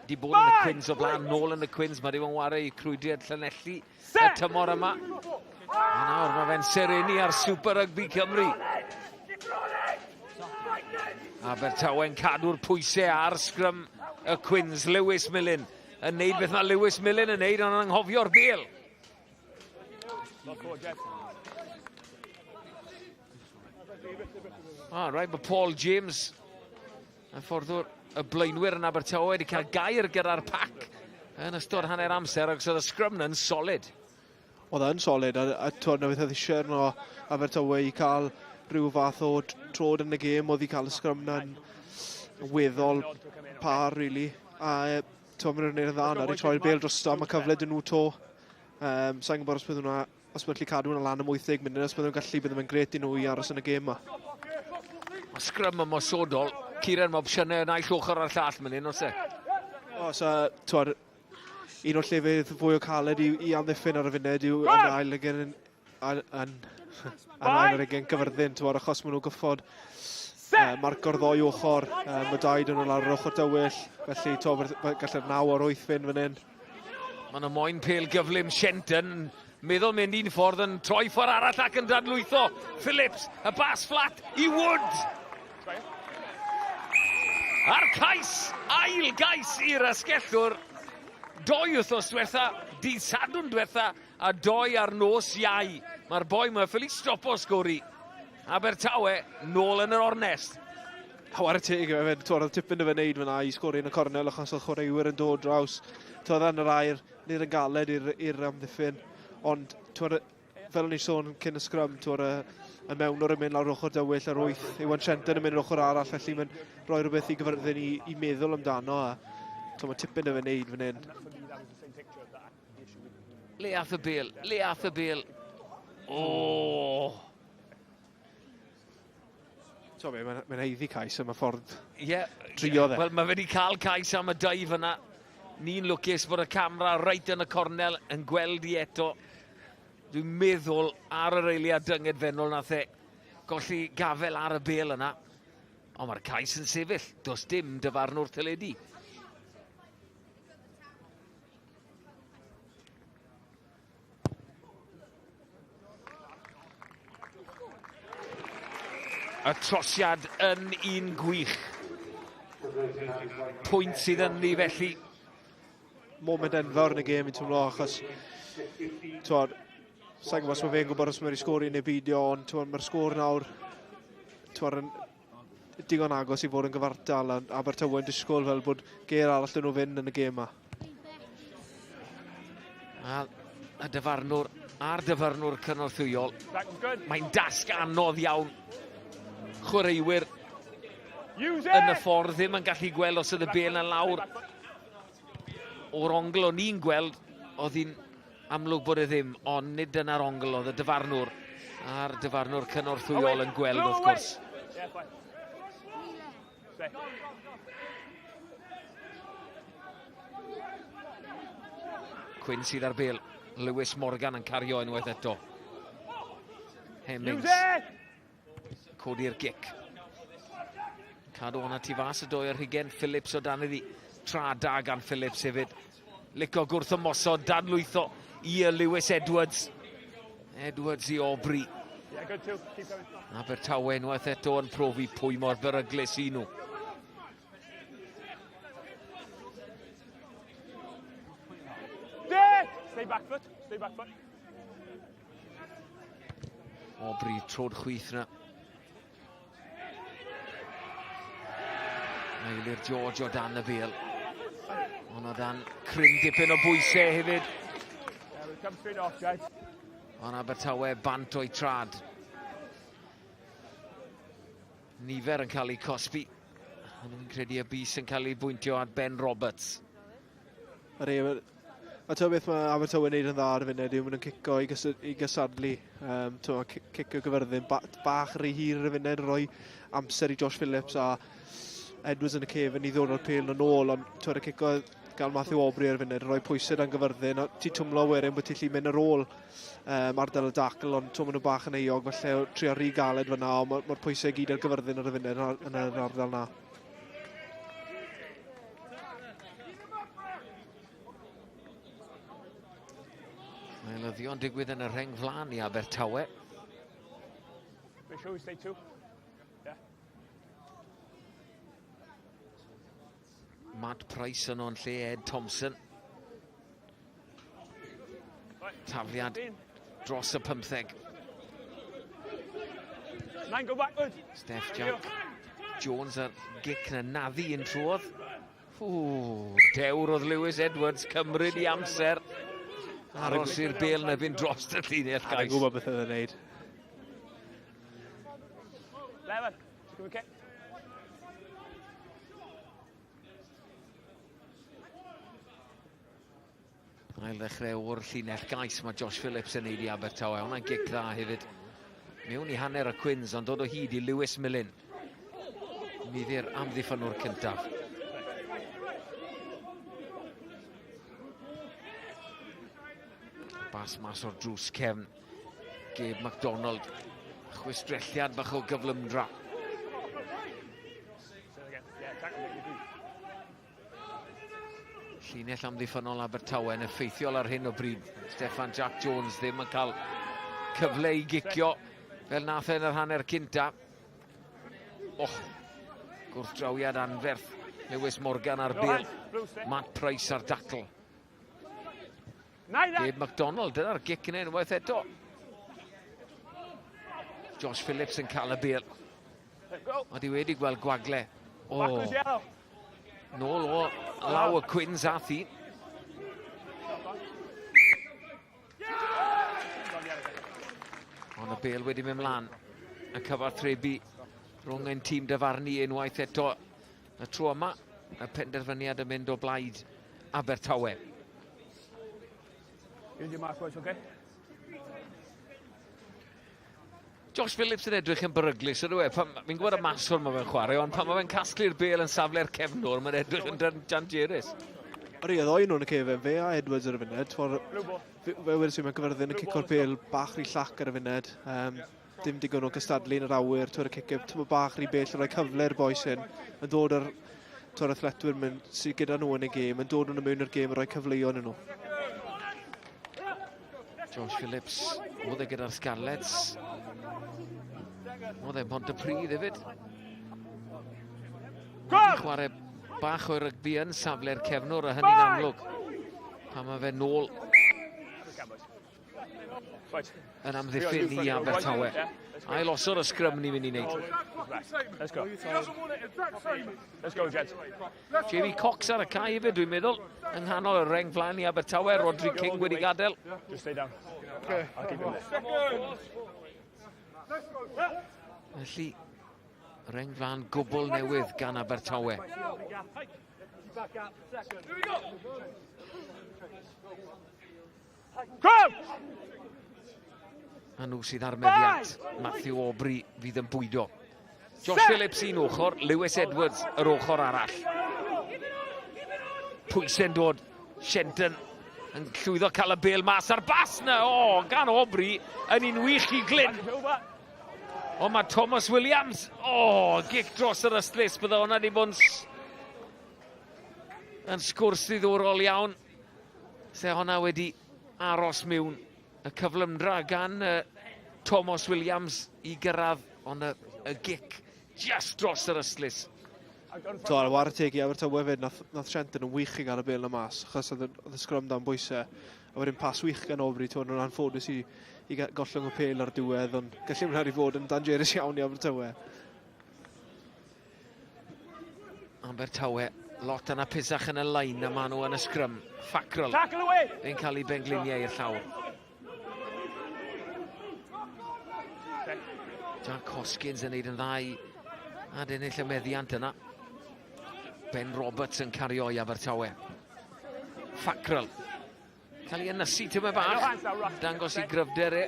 [SPEAKER 11] Di bod yn y Cwins o blaen, nôl yn y Cwins, mae di bod yn wario i Crwydriad Llanelli y tymor yma. A nawr mae fe'n serenu ar Super Rugby Cymru. Abertawe'n cadw'r pwysau ar sgrym y Cwins, Lewis Millen yn neud beth mae Lewis Millen yn neud, ond yn anghofio'r bel. Ah, right, mae Paul James yn fforddwr y blaenwyr yn Abertawe wedi cael gair gyda'r pac yn ystod hanner amser ac oedd y sgrym yn solid.
[SPEAKER 6] Oedd yn solid, a, a twyd, na beth oedd eisiau arno Abertawe i cael rhyw fath o trod yn y gêm, oedd i cael y sgrym na'n weddol par, really. A twyd, maen nhw'n gwneud yn dda nawr i troi'r bêl drosto, mae cyfle dyn nhw to. Um, Sa'n gwybod os byddwn nhw, os byddwn nhw'n cadw hwnna lan am 80 munud, os byddwn nhw'n gallu, byddwn nhw'n gret i nhw i aros yn y gêm yma.
[SPEAKER 11] Mae sgrym ymosodol, Kieran, mae opsiynau naill ochr a'r llall mynd hyn, oes e?
[SPEAKER 6] Oes, a twyd, un o'r llefydd fwy o caled i, i amddiffyn ar y funud yw yn ail ag yn, yn, yn, yn ail ar ugen Cyfyrddin, twod, achos maen nhw'n gyffod uh, marco'r ddoi ochr, uh, mae dau dyn nhw lawr yr ochr dywyll, felly to, gallu'r 9 o'r 8 fynd fan hyn.
[SPEAKER 11] Mae yna moyn pel gyflym Shenton, meddwl mynd un ffordd yn troi ffordd arall ac yn dadlwytho. Phillips, y bas fflat i Wood. A'r cais, ail gais i'r asgellwr. Doi wythnos diwetha, dydd Sadwrn diwetha, a doi ar nos Iau. Mae'r boi yma ffili stopo sgori. Abertawe nôl yn yr ornest.
[SPEAKER 6] Chwarae teg i fe, twod, oedd tipyn 'da fe wneud fyna i sgori yn y cornel achos oedd chwaraewyr yn dod draws. Twod, yn yr air, nid yn galed i'r amddiffyn, ond twod, fel o'n i sôn cyn y sgrym, twod, y, y mewnwr yn mynd lawr ochr dywyll yr wyth, Iwan Shenton yn mynd ochr arall, felly mae'n rhoi rhywbeth i gyfyrddin i, i meddwl amdano, a twod, mae tipyn 'da fe wneud fan hyn.
[SPEAKER 11] Le ath y bel, le ath y bel. O! Oh.
[SPEAKER 6] Ti'n be, mae'n mae haeddu cais am y ffordd
[SPEAKER 11] yeah,
[SPEAKER 6] drio dde.
[SPEAKER 11] Wel, mae fe wedi cael cais am y dive yna. Ni'n lwcus bod y camera reit yn y cornel yn gweld i eto. Dwi'n meddwl ar yr eiliad dyngedfennol nath e golli gafel ar y bel yna. Ond mae'r cais yn sefyll. Does dim dyfarnwr teledu. Y trosiad yn un gwych. Pwynt sydd yn ni felly.
[SPEAKER 6] Moment enfawr yn y gêm i'n teimlo achos twod, sa'n gwybod os mae fe'n gwybod os mae wedi sgori neu beidio, ond twod, mae'r sgôr nawr twod, yn digon agos i fod yn gyfartal a Abertawe yn disgwyl fel bod ger arall dyn nhw fynd yn y gêm yma.
[SPEAKER 11] A y dyfarnwr a'r dyfarnwr cynorthwyol. Mae'n dasg anodd iawn. Chwaraewyr yn y ffordd ddim yn gallu gweld os oedd y bel yn lawr. O'r ongl o'n i'n gweld, oedd hi'n amlwg bod e ddim, ond nid dyna'r ongl oedd y dyfarnwr a'r dyfarnwr cynorthwyol yn gweld wrth gwrs. Cwyn sydd ar bel. Lewis Morgan yn cario unwaith eto. Hemmings. Codi'r gic. Cadw hwnna tu fas y doi ar hugen. Phillips o dan iddi. Tra da gan Phillips hefyd. Lico gwrth ymosod, dadlwytho i Lewis Edwards. Edwards i Aubrey. Abertawe unwaith eto yn profi pwy mor beryglus i nhw.
[SPEAKER 12] Stay back foot, stay back foot.
[SPEAKER 11] Aubrey trod chwith na. Meilir George o dan y bel. Ond o dan cryn dipyn o bwysau hefyd. Ond Abertawe bant o'i trad. Nifer yn cael eu cosbi. Ond fi'n credu y bys yn cael ei bwyntio at Ben Roberts.
[SPEAKER 6] Yr A ti'n beth mae Abertawe'n neud yn dda ar y funud yw maen nhw'n cico i, gys i gysadlu. Um, ti'n cico gyfyrddin ba bach rhy hir ar y funud, rhoi amser i Josh Phillips a Edwards yn y cefn i ddod o'r pêl yn ôl, ond ti'n y cico gael Matthew Aubrey ar y funud, rhoi pwysau dan gyfyrddin, a ti'n twmlo wedyn bod ti'n lli mynd ar ôl um, ardal y dacl, ond ti'n maen nhw bach yn euog, falle trio rhy galed fyna, ond mae'r ma pwysau gyd ar gyfyrddin ar y funud yn yr ardal na.
[SPEAKER 11] Mae lyddion digwydd yn y rheng flan i Abertawe.
[SPEAKER 12] Make sure we stay two. Yeah.
[SPEAKER 11] Matt Price yno yn lle Ed Thompson. Tafliad dros y 15.
[SPEAKER 12] Nine, go backwards.
[SPEAKER 11] Steph Jack Jones ar gic na naddu yn trwodd. Ww, dewr oedd Lewis Edwards, cymryd i amser. Aros i'r bel na fynd dros y llinell gais.
[SPEAKER 6] Ar gwybod beth oedd yn neud.
[SPEAKER 12] Eleven. Give a kick.
[SPEAKER 11] Ail ddechrau o'r llinell gais mae Josh Phillips yn neud i Abertawe. Hwna'n gic dda hefyd. Mewn i hanner y Cwins, ond dod o hyd i Lewis Millen. Niddi'r amddiffynwr cyntaf. Bas mas o'r drws cefn. Gabe MacDonald. Chwistrelliad bach o gyflymdra. Llinell amddiffynnol Abertawe yn effeithiol ar hyn o bryd. Steffan Jack Jones ddim yn cael cyfle i gicio fel nath e yn yr hanner cynta. Och, gwrthdrawiad anferth. Lewis Morgan ar bel. Matt Price ar dacl. Gabe McDonald, dyna'r gic yn unwaith eto. Josh Phillips yn cael y bel. Oedd hi wedi gweld gwagle. O. Nôl o law y Cwins a thi. Ond y bel wedi mynd mlaen. Y cyfathrebu rhwng ein tîm dyfarnu unwaith eto. Y tro yma, y penderfyniad yn mynd o blaid Abertawe.
[SPEAKER 12] Mark, okay?
[SPEAKER 11] Josh Phillips yn edrych yn beryglus, ydw e? Fi'n gwybod y maswr mae fe'n chwarae, ond pan mae fe'n casglu'r bel yn safle'r cefnwr, mae'n edrych yn dangerous.
[SPEAKER 6] Yr oedd oen nhw'n y cefen, fe a Edwards ar y funud. Fe wedi sy'n gyfyrddin yn cico'r bel bach rhy llac ar y funud. Um, dim digon o gystadlu yn yr awyr, twr y cicio, tyma bach rhy bell, rhoi cyfle i'r boys hyn, yn dod ar twr athletwyr mynd, sydd gyda nhw yn y gêm, yn dod nhw'n mewn i'r gêm, yn rhoi cyfleoedd nhw.
[SPEAKER 11] Josh Phillips, oedd e gyda'r Scarlets. Oedd e'n Pontypridd hefyd. Wedi chwarae bach o rygbi yn safle'r cefnwr a hynny'n amlwg. Pan mae fe nôl yn amddiffyn i Abertawe. Ail osod y sgrym ni'n mynd i wneud.
[SPEAKER 12] Let's go. Let's go, gents.
[SPEAKER 11] Jamie Cox ar y cae hefyd, dwi'n meddwl. Yng nghanol y reng flaen i Abertawe, Rodri King wedi gadael.
[SPEAKER 12] Just stay down. Okay. I'll keep him there.
[SPEAKER 11] Felly, reng flaen gwbl newydd gan Abertawe. A nhw sydd ar meddiant. Matthew Aubrey fydd yn bwydo. Josh Phillips un ochr, Lewis Edwards yr ochr arall. Pwysau'n dod. Shenton yn llwyddo cael y bel mas ar bas na. O, gan Aubrey yn un wych i Glyn. Ond mae Thomas Williams, o, oh, gic dros yr ystlys, bydde hwnna wedi bod yn, yn sgwrs ddiddorol iawn. Se honna wedi aros mewn y cyflymdra gan uh, Thomas Williams i gyrraedd, ond y, y gic just dros yr ystlys.
[SPEAKER 6] To, ar ware teg i Abertawe hefyd, nath, nath Shenton yn wych i gael y bel na mas, achos oedd y sgrym dan bwysau. A wedyn pas wych gan Aubrey, to, nhw'n anffodus i, i gollwng y pel ar diwedd, ond gallu hwnna wedi fod yn dangerous iawn i Abertawe.
[SPEAKER 11] Abertawe, lot yna pisach yn y lain a maen nhw yn y sgrym. Fackrell. Fe'n cael ei bengliniau i'r llawr. Jack Hoskins yn neud yn dda i adennill y meddiant yna. Ben Roberts yn cario i Abertawe. Fackrell. Cael ei ynysu tyma bach. Dangos i gryfder e.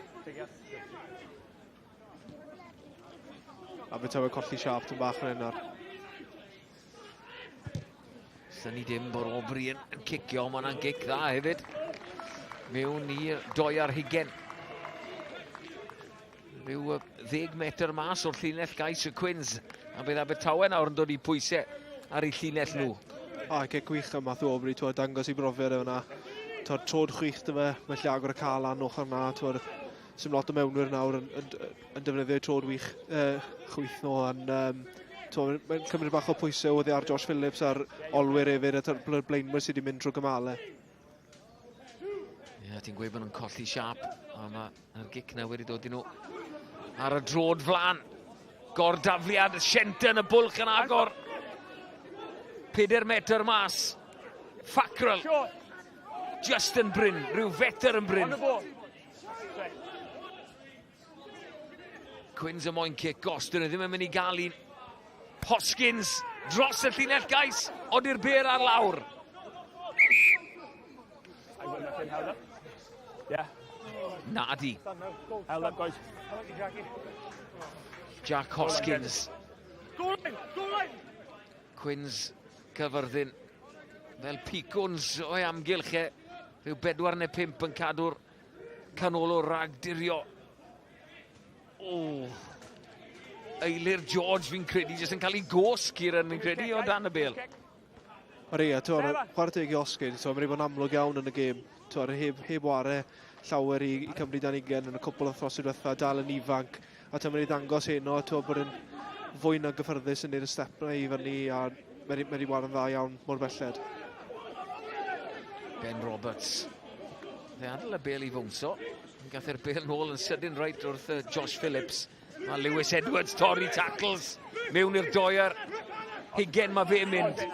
[SPEAKER 6] Abertawe colli siap tyn bach yn ennar.
[SPEAKER 11] Syni dim bod Aubrey yn, yn cicio, mae hwnna'n gic dda hefyd. Mewn i'r doi ar hugen. Rhyw ddeg metr mas o'r llinell gais y Cwins. A bydd Abertawe nawr yn dod i pwysau ar eu llinell nhw.
[SPEAKER 6] O, cic gwych am Matthew Aubrey, twod, dangos i brofiad e fyna. Twod, trod chwich dy fe, mae lle agor y cael lan ochr na, twod, sy'n lot o mewnwyr nawr yn, yn, yn defnyddio eu trod wych, uh, chwith nhw, ond um, mae'n cymryd bach o pwysau oddi ar Josh Phillips a'r olwyr hefyd, a blaenwyr sydd wedi mynd drwy gymalau.
[SPEAKER 11] Ie, yeah, ti'n gweud bod nhw'n colli siap, a mae'r gic na wedi dod i nhw ar y drod flan. Gordafliad, Shenton, y bwlch yn agor. 4 metr mas. Fackrell. Just yn bryn, rhyw fetr yn bryn. Cwins y moyn cic gos, dyn nhw ddim yn mynd i gael un. Hoskins dros y llinell gais, ond i'r ber ar lawr. Na di. Jack Hoskins. Cwins Cyfyrddin fel picwns o'i amgylch e. Rhyw bedwar neu pump yn cadw'r canolwr rhag dirio. O! Eilir George fi'n credu, jyst yn cael ei gos, Kieran, fi'n credu, o dan y bel.
[SPEAKER 6] O'r ia, ti'n chwarae teg i Osgyn, so mae'n bod yn amlwg iawn yn y gêm. Ti'n heb, heb ware llawer i, i Cymru dan ugen yn y cwpl o throsydd diwetha, dal yn ifanc. A ti'n mynd i ddangos heno, ti'n bod yn fwy na gyffyrddus yn neud y step na i fyny a mae wedi ware'n dda iawn mor belled.
[SPEAKER 11] Ben Roberts. Fe adael y bel i fwnso. Gath e'r bel nôl yn sydyn reit wrth Josh Phillips. Mae Lewis Edwards torri tackles mewn i'r doiar. Hugen mae fe'n mynd.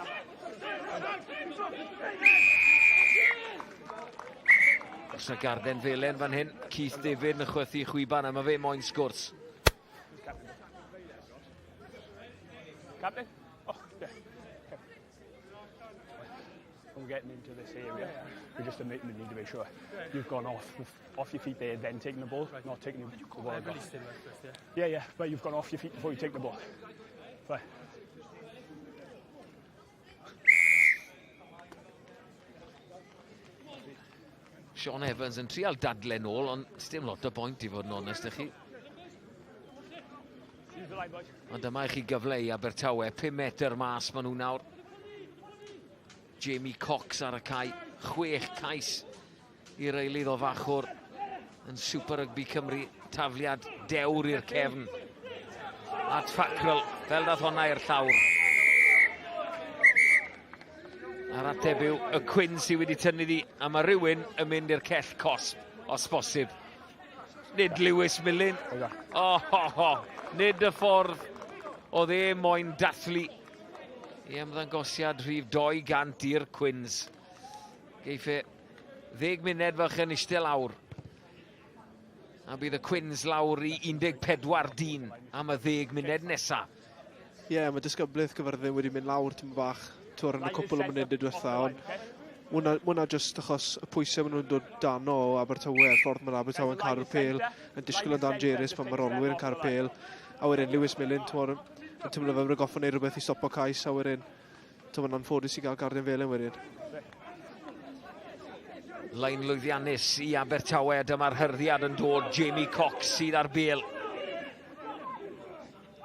[SPEAKER 11] Os y garden felen fan hyn, Keith David yn chwythu chwiban a mae fe moyn sgwrs.
[SPEAKER 12] Captain? Oh, yeah. When we're getting into this area, we just need to make sure you've gone off off your feet there, then taking the ball, not taking the ball. Yeah, yeah, but you've gone off your feet before you take the ball. Right.
[SPEAKER 11] Sean Evans yn trial dadle nôl, ond sdim lot o boint i fod yn onest â chi. Ond dyma i chi gyfle i Abertawe, 5 metr mas maen nhw nawr. Jamie Cox ar y cae, chwech cais i'r eilydd o fachwr yn Super Rugby Cymru, tafliad dewr i'r cefn. at Fackrell, fel nath honna i'r llawr. A'r ateb yw y Cwyn sydd wedi tynnu ddi, a mae rhywun yn mynd i'r cell cosb, os bosib. Nid Lewis Millen. O, oh, ho, ho. Nid y ffordd oedd e moyn dathlu i ymddangosiad rhif 200 i'r Cwins. Geiff e ddeg munud fach yn eistedd lawr. A bydd y Cwins lawr i 14 dyn am y ddeg munud nesaf.
[SPEAKER 6] Ie, yeah, mae disgyblaeth Cyfyrddin wedi mynd lawr tymor bach twr yn y cwpl o munudau diwetha, ond mwna, mwna jyst achos y pwysau maen nhw'n dod dan o Abertawe, y ffordd mae Abertawe yn cael y pêl, yn disgwyl yn dangerous pan mae'r olwyr yn cael y pêl. A wedyn Lewis Millen, tymor, yn teimlo fel bod goffa wneud rhywbeth i stopo cais, a wedyn, tymor, yn anffodus i gael gardyn felen wedyn.
[SPEAKER 11] Lein lwyddiannus i Abertawe, dyma'r hyrddiad yn dod, Jamie Cox sydd ar bêl.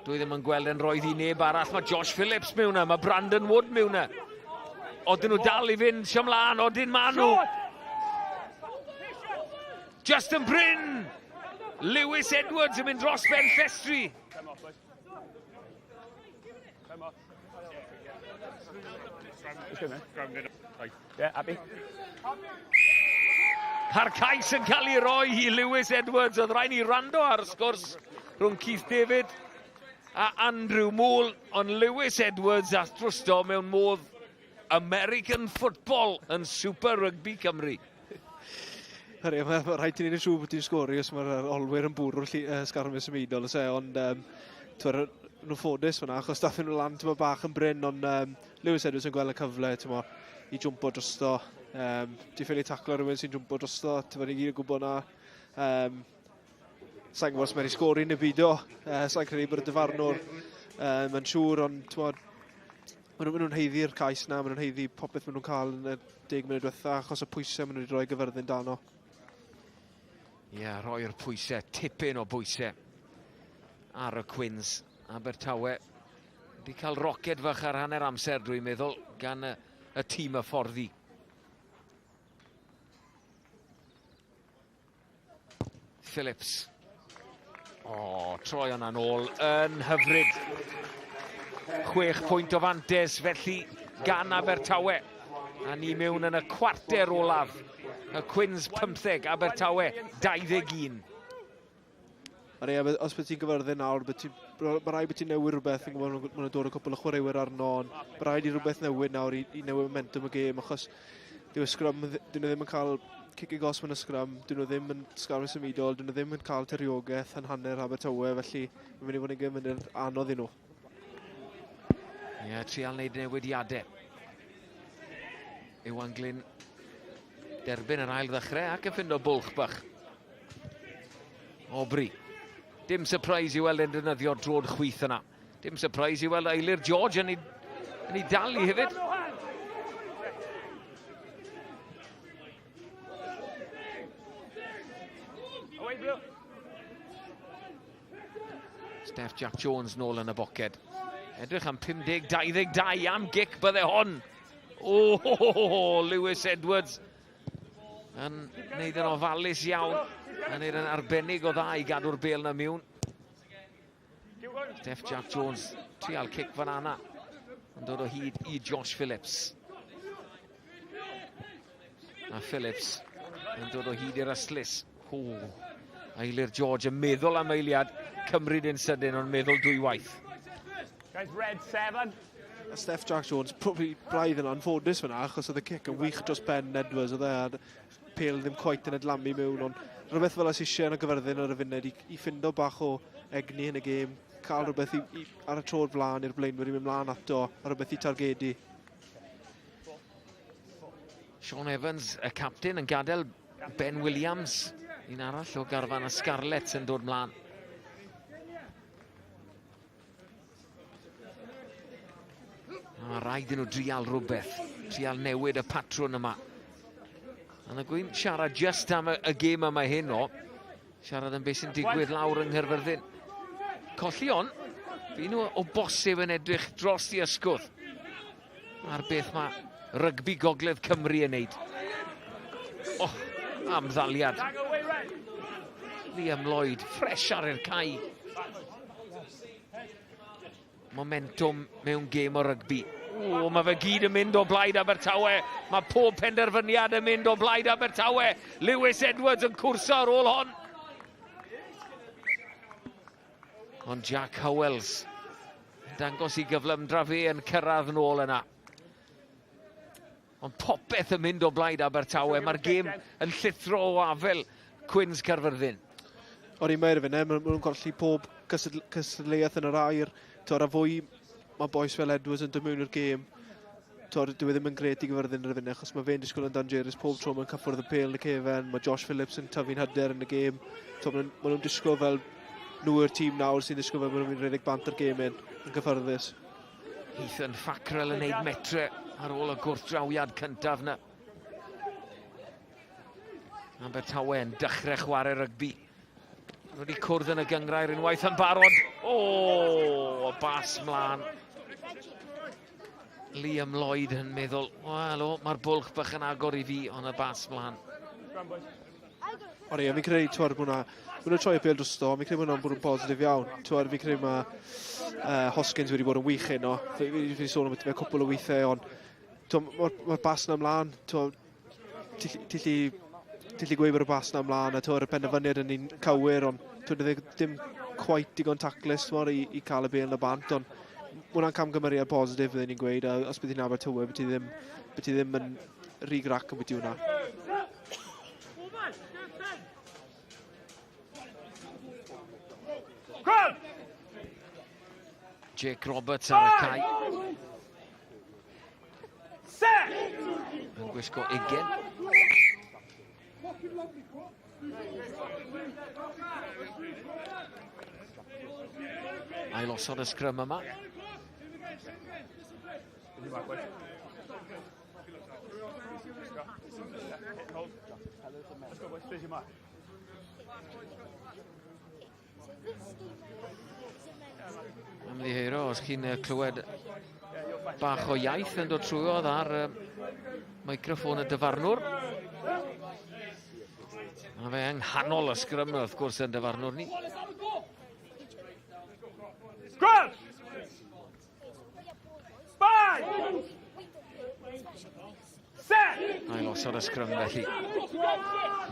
[SPEAKER 11] Dwi ddim yn gweld yn roedd i neb arall. Mae Josh Phillips mewn yna, mae Brandon Wood mewn yna. Odyn nhw dal i fynd, siom lan, odyn ma nhw. Justin Bryn! Lewis Edwards yn mynd dros ben llestri.
[SPEAKER 12] Yeah, happy.
[SPEAKER 11] A'r cais yn cael ei roi i Lewis Edwards. Oedd rhaid ni rando ar sgwrs rhwng Keith David a Andrew Moore, ond Lewis Edwards a drwsto mewn modd American football yn Super Rugby Cymru.
[SPEAKER 6] Hynny, mae ma rhaid i ni'n siŵr bod ti'n sgori os mae'r olwyr yn bwrw'r uh, sgarmes symudol, oes e, ond um, twr, nhw'n ffodus fyna, achos dathyn nhw lan tyma, bach yn bryn, ond um, Lewis Edwards yn gweld y cyfle tyma, i jwmpo drosto. Um, di ffili taclo rhywun sy'n jwmpo drosto, tyma, ni gyd yn gwybod na. Um, Sa'n gwybod os mae'n ei sgori neu beidio. Uh, Sa'n credu bod y dyfarnwr um, yn siŵr, ond tyma, maen nhw'n nhw haeddu'r cais na, maen nhw'n haeddu popeth maen nhw'n cael yn y deg munud diwetha, achos y pwysau maen nhw wedi rhoi gyfyrddin dano.
[SPEAKER 11] Ie, yeah, rhoi'r pwysau, tipyn o bwysau ar y Cwins. Abertawe wedi cael roced fach ar hanner amser, dwi'n meddwl, gan y, y tîm y fforddi. Phillips. O, oh, troi hwnna'n ôl yn hyfryd. Chwech pwynt o fantes felly gan Abertawe. A ni mewn yn y cwarter olaf. Y Cwins 15, Abertawe 21.
[SPEAKER 6] Mae rei, os byd ti'n gyfyrddin nawr, byd ti, mae rhaid bod ti'n newid rhywbeth, yn gwybod, maen nhw'n dod o cwpl o chwaraewyr arno, ond mae rhaid i rhywbeth newid nawr i, i newid momentum y gêm, achos dyw y sgrym, dyn nhw ddim yn cael cic i gosb yn y sgrym, dyn nhw ddim yn sgarwy symudol, dyn nhw ddim yn cael tiriogaeth yn hanner Abertawe, felly mae'n mynd i fod yn gêm yn anodd i nhw.
[SPEAKER 11] Ie, yeah, trial wneud newidiadau. Iwan Glyn derbyn yr ail ddechrau ac yn ffindo bwlch bach. Aubrey. Dim surprise i weld e'n defnyddio'r drod chwith yna. Dim surprise i weld Eilir George yn ei, yn ei dalu hefyd. Steph Jack Jones nôl yn y boced. Edrych am 50-22 am gic bydde hon. O, oh, oh, oh, Lewis Edwards yn wneud yn ofalus iawn. Yn wneud yn arbennig o dda i gadw'r bel na miwn. Steph Jack Jones, trial cic fan ana. Yn dod o hyd i Josh Phillips. A Phillips yn dod o hyd i'r ystlys. O, Eilir George yn meddwl am eiliad, cymryd yn sydyn, ond meddwl dwywaith.
[SPEAKER 12] Guys, red seven.
[SPEAKER 6] A Steph Jack Jones, probably braidd yn anffodus fyna, achos oedd y cic yn wych dros ben Edwards, oedd e, a pêl ddim quite yn adlamu mewn, ond rhywbeth fel as eisiau yn y gyfyrddin ar y funud i, i ffindo bach o egni yn y gêm, cael rhywbeth i, i, ar y tro'r flaen i'r blaenwyr i mynd mlaen ato, a rhywbeth i targedu.
[SPEAKER 11] Sean Evans, y captain, yn gadael Ben Williams, un arall o garfan y Scarlets yn dod mlaen. Mae rhaid i nhw drial rhywbeth, trial newid y patrwn yma. A na gwyn siarad just am y, y gêm yma heno, siarad am beth sy'n digwydd lawr yng Nghaerfyrddin. Colli on, fi nhw o bosib yn edrych dros i ysgwdd ar beth mae rygbi Gogledd Cymru yn neud. Oh, am ddaliad. Liam Lloyd, ffres ar i'r cae. Momentum mewn gêm o rygbi. O, mae fe gyd yn mynd o blaid Abertawe. Mae pob penderfyniad yn mynd o blaid Abertawe. Lewis Edwards yn cwrso ar ôl hon. Ond Jack Howells yn dangos i gyflymdra fe yn cyrraedd nôl yna. Ond popeth yn mynd o blaid Abertawe. Mae'r gêm yn llithro o afel Cwins Caerfyrddin.
[SPEAKER 6] O'n i'n meddwl fe, maen nhw'n colli pob cystadleuaeth yn yr air. Twr, a fwy mae boys fel Edwards yn dod mewn i'r gêm. Twr, dyw e ddim yn gret i Gyfyrddin ar y funud, achos mae fe'n disgwyl yn dangerous pob tro mae'n cyffwrdd y pêl yn y cefen. Mae Josh Phillips yn tyfu'n hyder yn y gêm. Twr, maen nhw'n disgwyl fel nhw yw'r tîm nawr sy'n disgwyl fel maen nhw'n mynd rhedeg bant ar gêm un, yn gyffyrddus.
[SPEAKER 11] Ethan Fackrell yn neud metre ar ôl y gwrthdrawiad cyntaf na. Abertawe yn dechrau chwarae rygbi. Nhw wedi cwrdd yn y gyngrair unwaith yn barod. O, oh, bas mlaen. Liam Lloyd yn meddwl, wel o, mae'r bwlch bach yn agor i fi, ond y bas mlaen.
[SPEAKER 6] Ori, a fi'n credu, twar, bod hwnna, maen nhw'n troi y bêl drosto, fi'n credu bod hwnna'n bod yn positif iawn. Twar, fi'n credu mae Hoskins wedi bod yn wych heno. Fi wedi sôn am fe cwpl o weithiau, ond mae'r ma bas na ymlaen, ti lli gweud bod y bas na ymlaen, a twar, y penderfyniad yn un cywir, ond twar, ddim quite digon taclus twar, i, i cael y bêl yn y bant, ond hwnna'n camgymeriad positif, byddwn ni'n gweud, a os bydd hi'n Abertawe, bydd ti ddim, bydd ti ddim yn rhy grac yn bwyty hwnna.
[SPEAKER 11] Jake Roberts ar y cae. Yn gwisgo ugen. Ail osod y sgrym yma. Ymddiheuro os chi'n clywed bach o iaith yn dod trwyodd ar meicroffon y dyfarnwr. Mae fe yng nghanol y sgrym wrth gwrs yn dyfarnwr ni.
[SPEAKER 3] Scrum! Five! Set!
[SPEAKER 11] Ail osod y sgrym felly.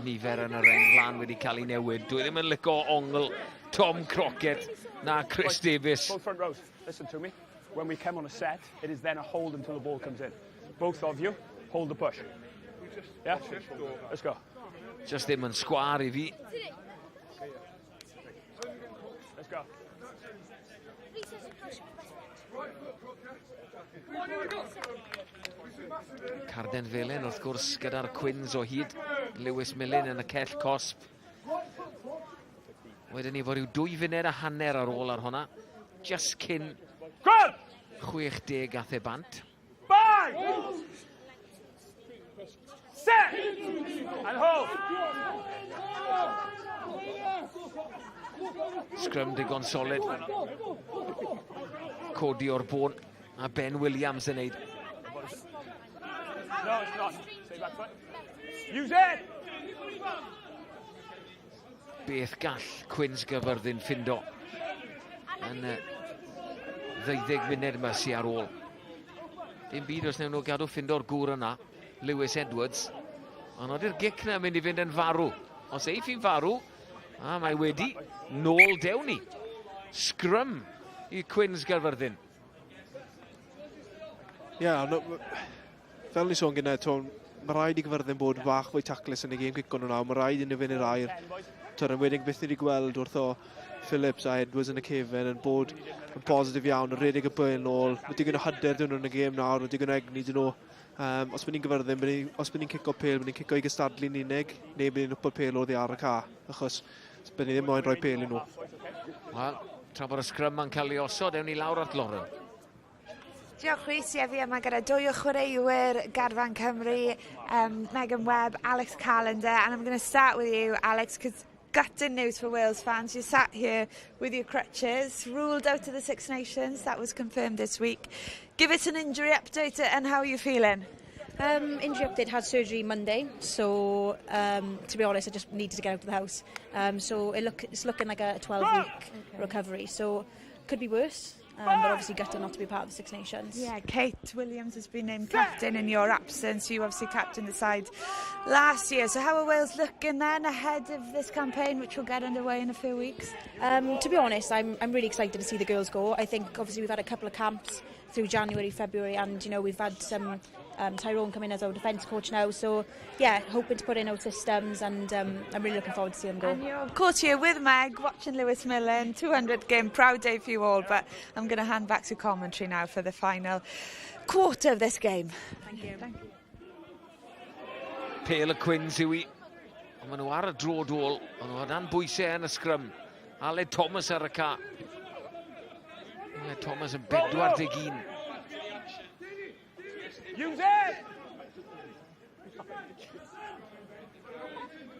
[SPEAKER 11] Nifer yn y reng flan wedi cael ei newid. Dwi ddim yn lico ongl Tom Crockett na Chris Davies.
[SPEAKER 12] Both front rows, listen to me. When we come on a set, it is then a hold until the ball comes in. Both of you, hold the push. Yeah? Let's go.
[SPEAKER 11] Just ddim yn sgwar i fi.
[SPEAKER 12] Let's go.
[SPEAKER 11] Carden Felen wrth gwrs gyda'r Cwins o hyd. Lewis Millen yn y cell cosp. Wedyn ni fod rhyw dwy funud a hanner ar ôl ar hwnna. Just cyn 60 a the bant.
[SPEAKER 3] Five! Set! And hold!
[SPEAKER 11] Scrum digon solid. Codi o'r bôn a Ben Williams yn neud.
[SPEAKER 12] No, it's not. Stay back foot. Use it!
[SPEAKER 11] Beth gall Cwins Gyfyrddin ffindo yn y ddeuddeg munud yma sy ar ôl. Dim byd os newn nhw gadw ffindo'r gŵr yna, Lewis Edwards. Ond oeddi'r gic na mynd i fynd yn farw. Os eiff hi'n farw, a mae wedi nôl dewn ni. Scrum i Cwins Gaerfyrddin.
[SPEAKER 6] Ie, yeah, no, fel ni sôn gyda, mae rhaid i Gyfyrddin bod bach fwy taclus yn y gêm gico nhw nawr, mae rhaid i nhw fynd i'r air. Twr, yn wedi beth ni wedi gweld wrth o Phillips a Edwards yn y cefen yn bod yn positif iawn, yn rhedeg y bwyl nôl. Mae digon o hyder dyn nhw yn y gêm nawr, mae digon o egni dyn nhw. Um, os bydd ni'n gyfyrddin, ni, os bydd ni'n cico pêl, bydd ni'n cico i gystadlu'n unig, neu bydd ni'n wpod pêl oddi ar y ca, achos bydd ni ddim moyn rhoi pêl i nhw.
[SPEAKER 11] Wel, tra bod y sgrym yn cael ei osod, ewn ni lawr at Lauren.
[SPEAKER 1] Diolch Rhys, ie fi yma gyda dwy o chwaraewyr Garfan Cymru, um, Megan Webb, Alex Callender, and I'm going to start with you, Alex, because gutting news for Wales fans. You sat here with your crutches, ruled out of the Six Nations. That was confirmed this week. Give us an injury update and how are you feeling?
[SPEAKER 13] Um, injury update, had surgery Monday, so um, to be honest, I just needed to get out of the house. Um, so it look, it's looking like a 12-week okay. recovery, so could be worse. But obviously gutted not to be part of the Six Nations.
[SPEAKER 1] Yeah, Kate Williams has been named captain in your absence. You obviously captained the side last year. So how are Wales looking then ahead of this campaign, which will get underway in a few weeks?
[SPEAKER 13] To be honest, I'm really excited to see the girls go. I think obviously we've had a couple of camps through January, February, and we've had some Tyrone come in as our defence coach now, so hoping to put in our systems, and I'm really looking forward to seeing them go.
[SPEAKER 1] And you're of course here with Meg, watching Lewis Millen, 200 game, proud day for you all, but I'm going to hand back to commentary now for the final quarter of this game.
[SPEAKER 13] Thank you.
[SPEAKER 1] Thank you.
[SPEAKER 11] Pêl y Cwins yw hi. Ond maen nhw ar y dro dôl, ond nhw o dan bwysau yn y sgrym. Aled Thomas ar y ca. Aled Thomas yn 41.
[SPEAKER 3] Use it!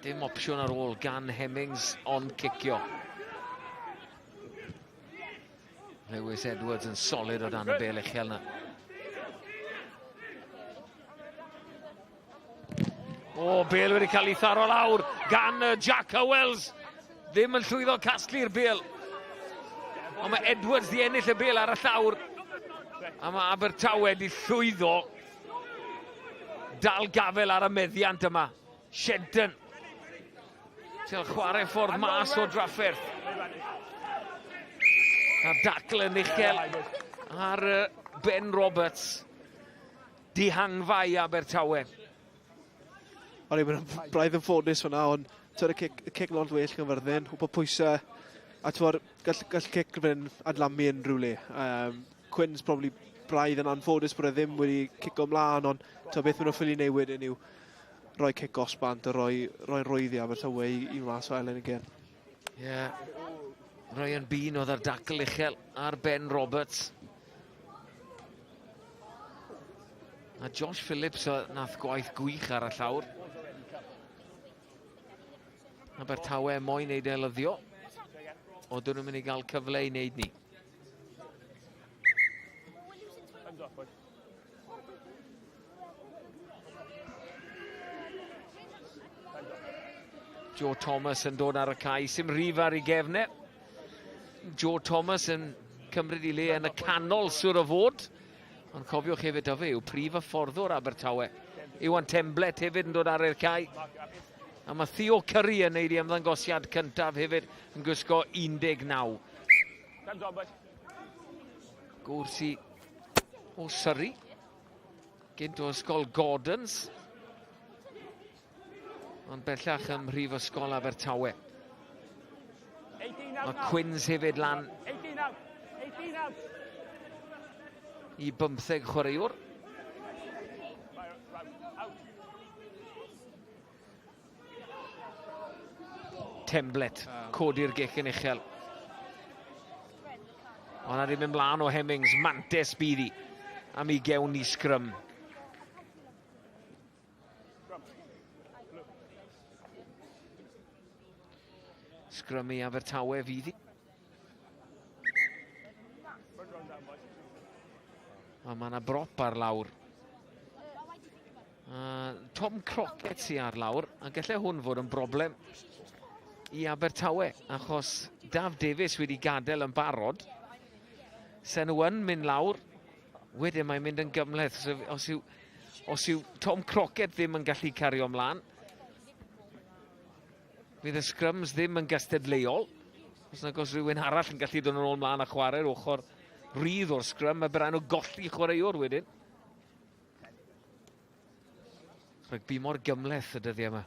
[SPEAKER 11] Dim opsiwn ar ôl gan Hemmings ond cicio. Lewis Edwards yn solid o dan y bel uchel na. O, bel wedi cael ei tharo lawr gan Jack Howells. Ddim yn llwyddo casglu'r bel. Ond mae Edwards di ennill y bel ar y llawr. A mae Abertawe di llwyddo dal gafel ar y meddiant yma. Shenton. Ti'n chwarae ffordd mas o drafferth. A dacl yn uchel ar Ben Roberts. Dihangfa i Abertawe.
[SPEAKER 6] O'n i'n mynd braidd yn ffodus fyna, ond y cic lond well Gaerfyrddin, o bod pwysau, a gall cic fan adlamu unrhyw le. Cwins probably braidd yn anffodus bod e ddim wedi cico ymlaen, ond beth maen nhw'n ffili neud wedyn yw rhoi cic gosbant a rhoi rwyddi Abertawe i mas o Elen again.
[SPEAKER 11] Ie, yeah. Ryan Bean oedd ar dacl uchel ar Ben Roberts. A Josh Phillips o nath gwaith gwych ar y llawr. Abertawe moyn neud elyddio. Oedden nhw'n mynd i gael cyfle i wneud ni. Joe Thomas yn dod ar y cae, sim rhif ar ei gefne. Joe Thomas yn cymryd ei le yn y canol siwr o fod. Ond cofiwch hefyd o fe yw prif hyfforddwr Abertawe. Iwan Temblet hefyd yn dod ar i'r cae. A mae Theo Curry yn neud ei ymddangosiad cyntaf hefyd yn gwisgo 19. Gwrs i o Surrey. Gynt o Ysgol Gordons. Ond bellach ym Mhrifysgol Abertawe. Mae Cwins hefyd lan i 15 chwaraewr. Temblet, codi'r gic yn uchel. Ond ar ddim ymlaen o Hemmings, mantes bydd hi am i gewn ni sgrym. Sgrym i Abertawe fydd hi. A mae yna brop ar lawr. Tom Crockett sy'n ar lawr, a gallai hwn fod yn broblem i Abertawe, achos Daf Davies wedi gadael yn barod. Sen nhw yn mynd lawr, wedyn mae'n mynd yn gymhleth. So, os yw Tom Crockett ddim yn gallu cario ymlaen, fydd y scrums ddim yn gystadleuol. Os nag oes rhywun arall yn gallu dod yn ôl mlaen a chwarae'r ochr rydd o'r scrum, mae bydd nhw golli chwaraewr wedyn. Rygbi mor gymhleth y dyddiau yma.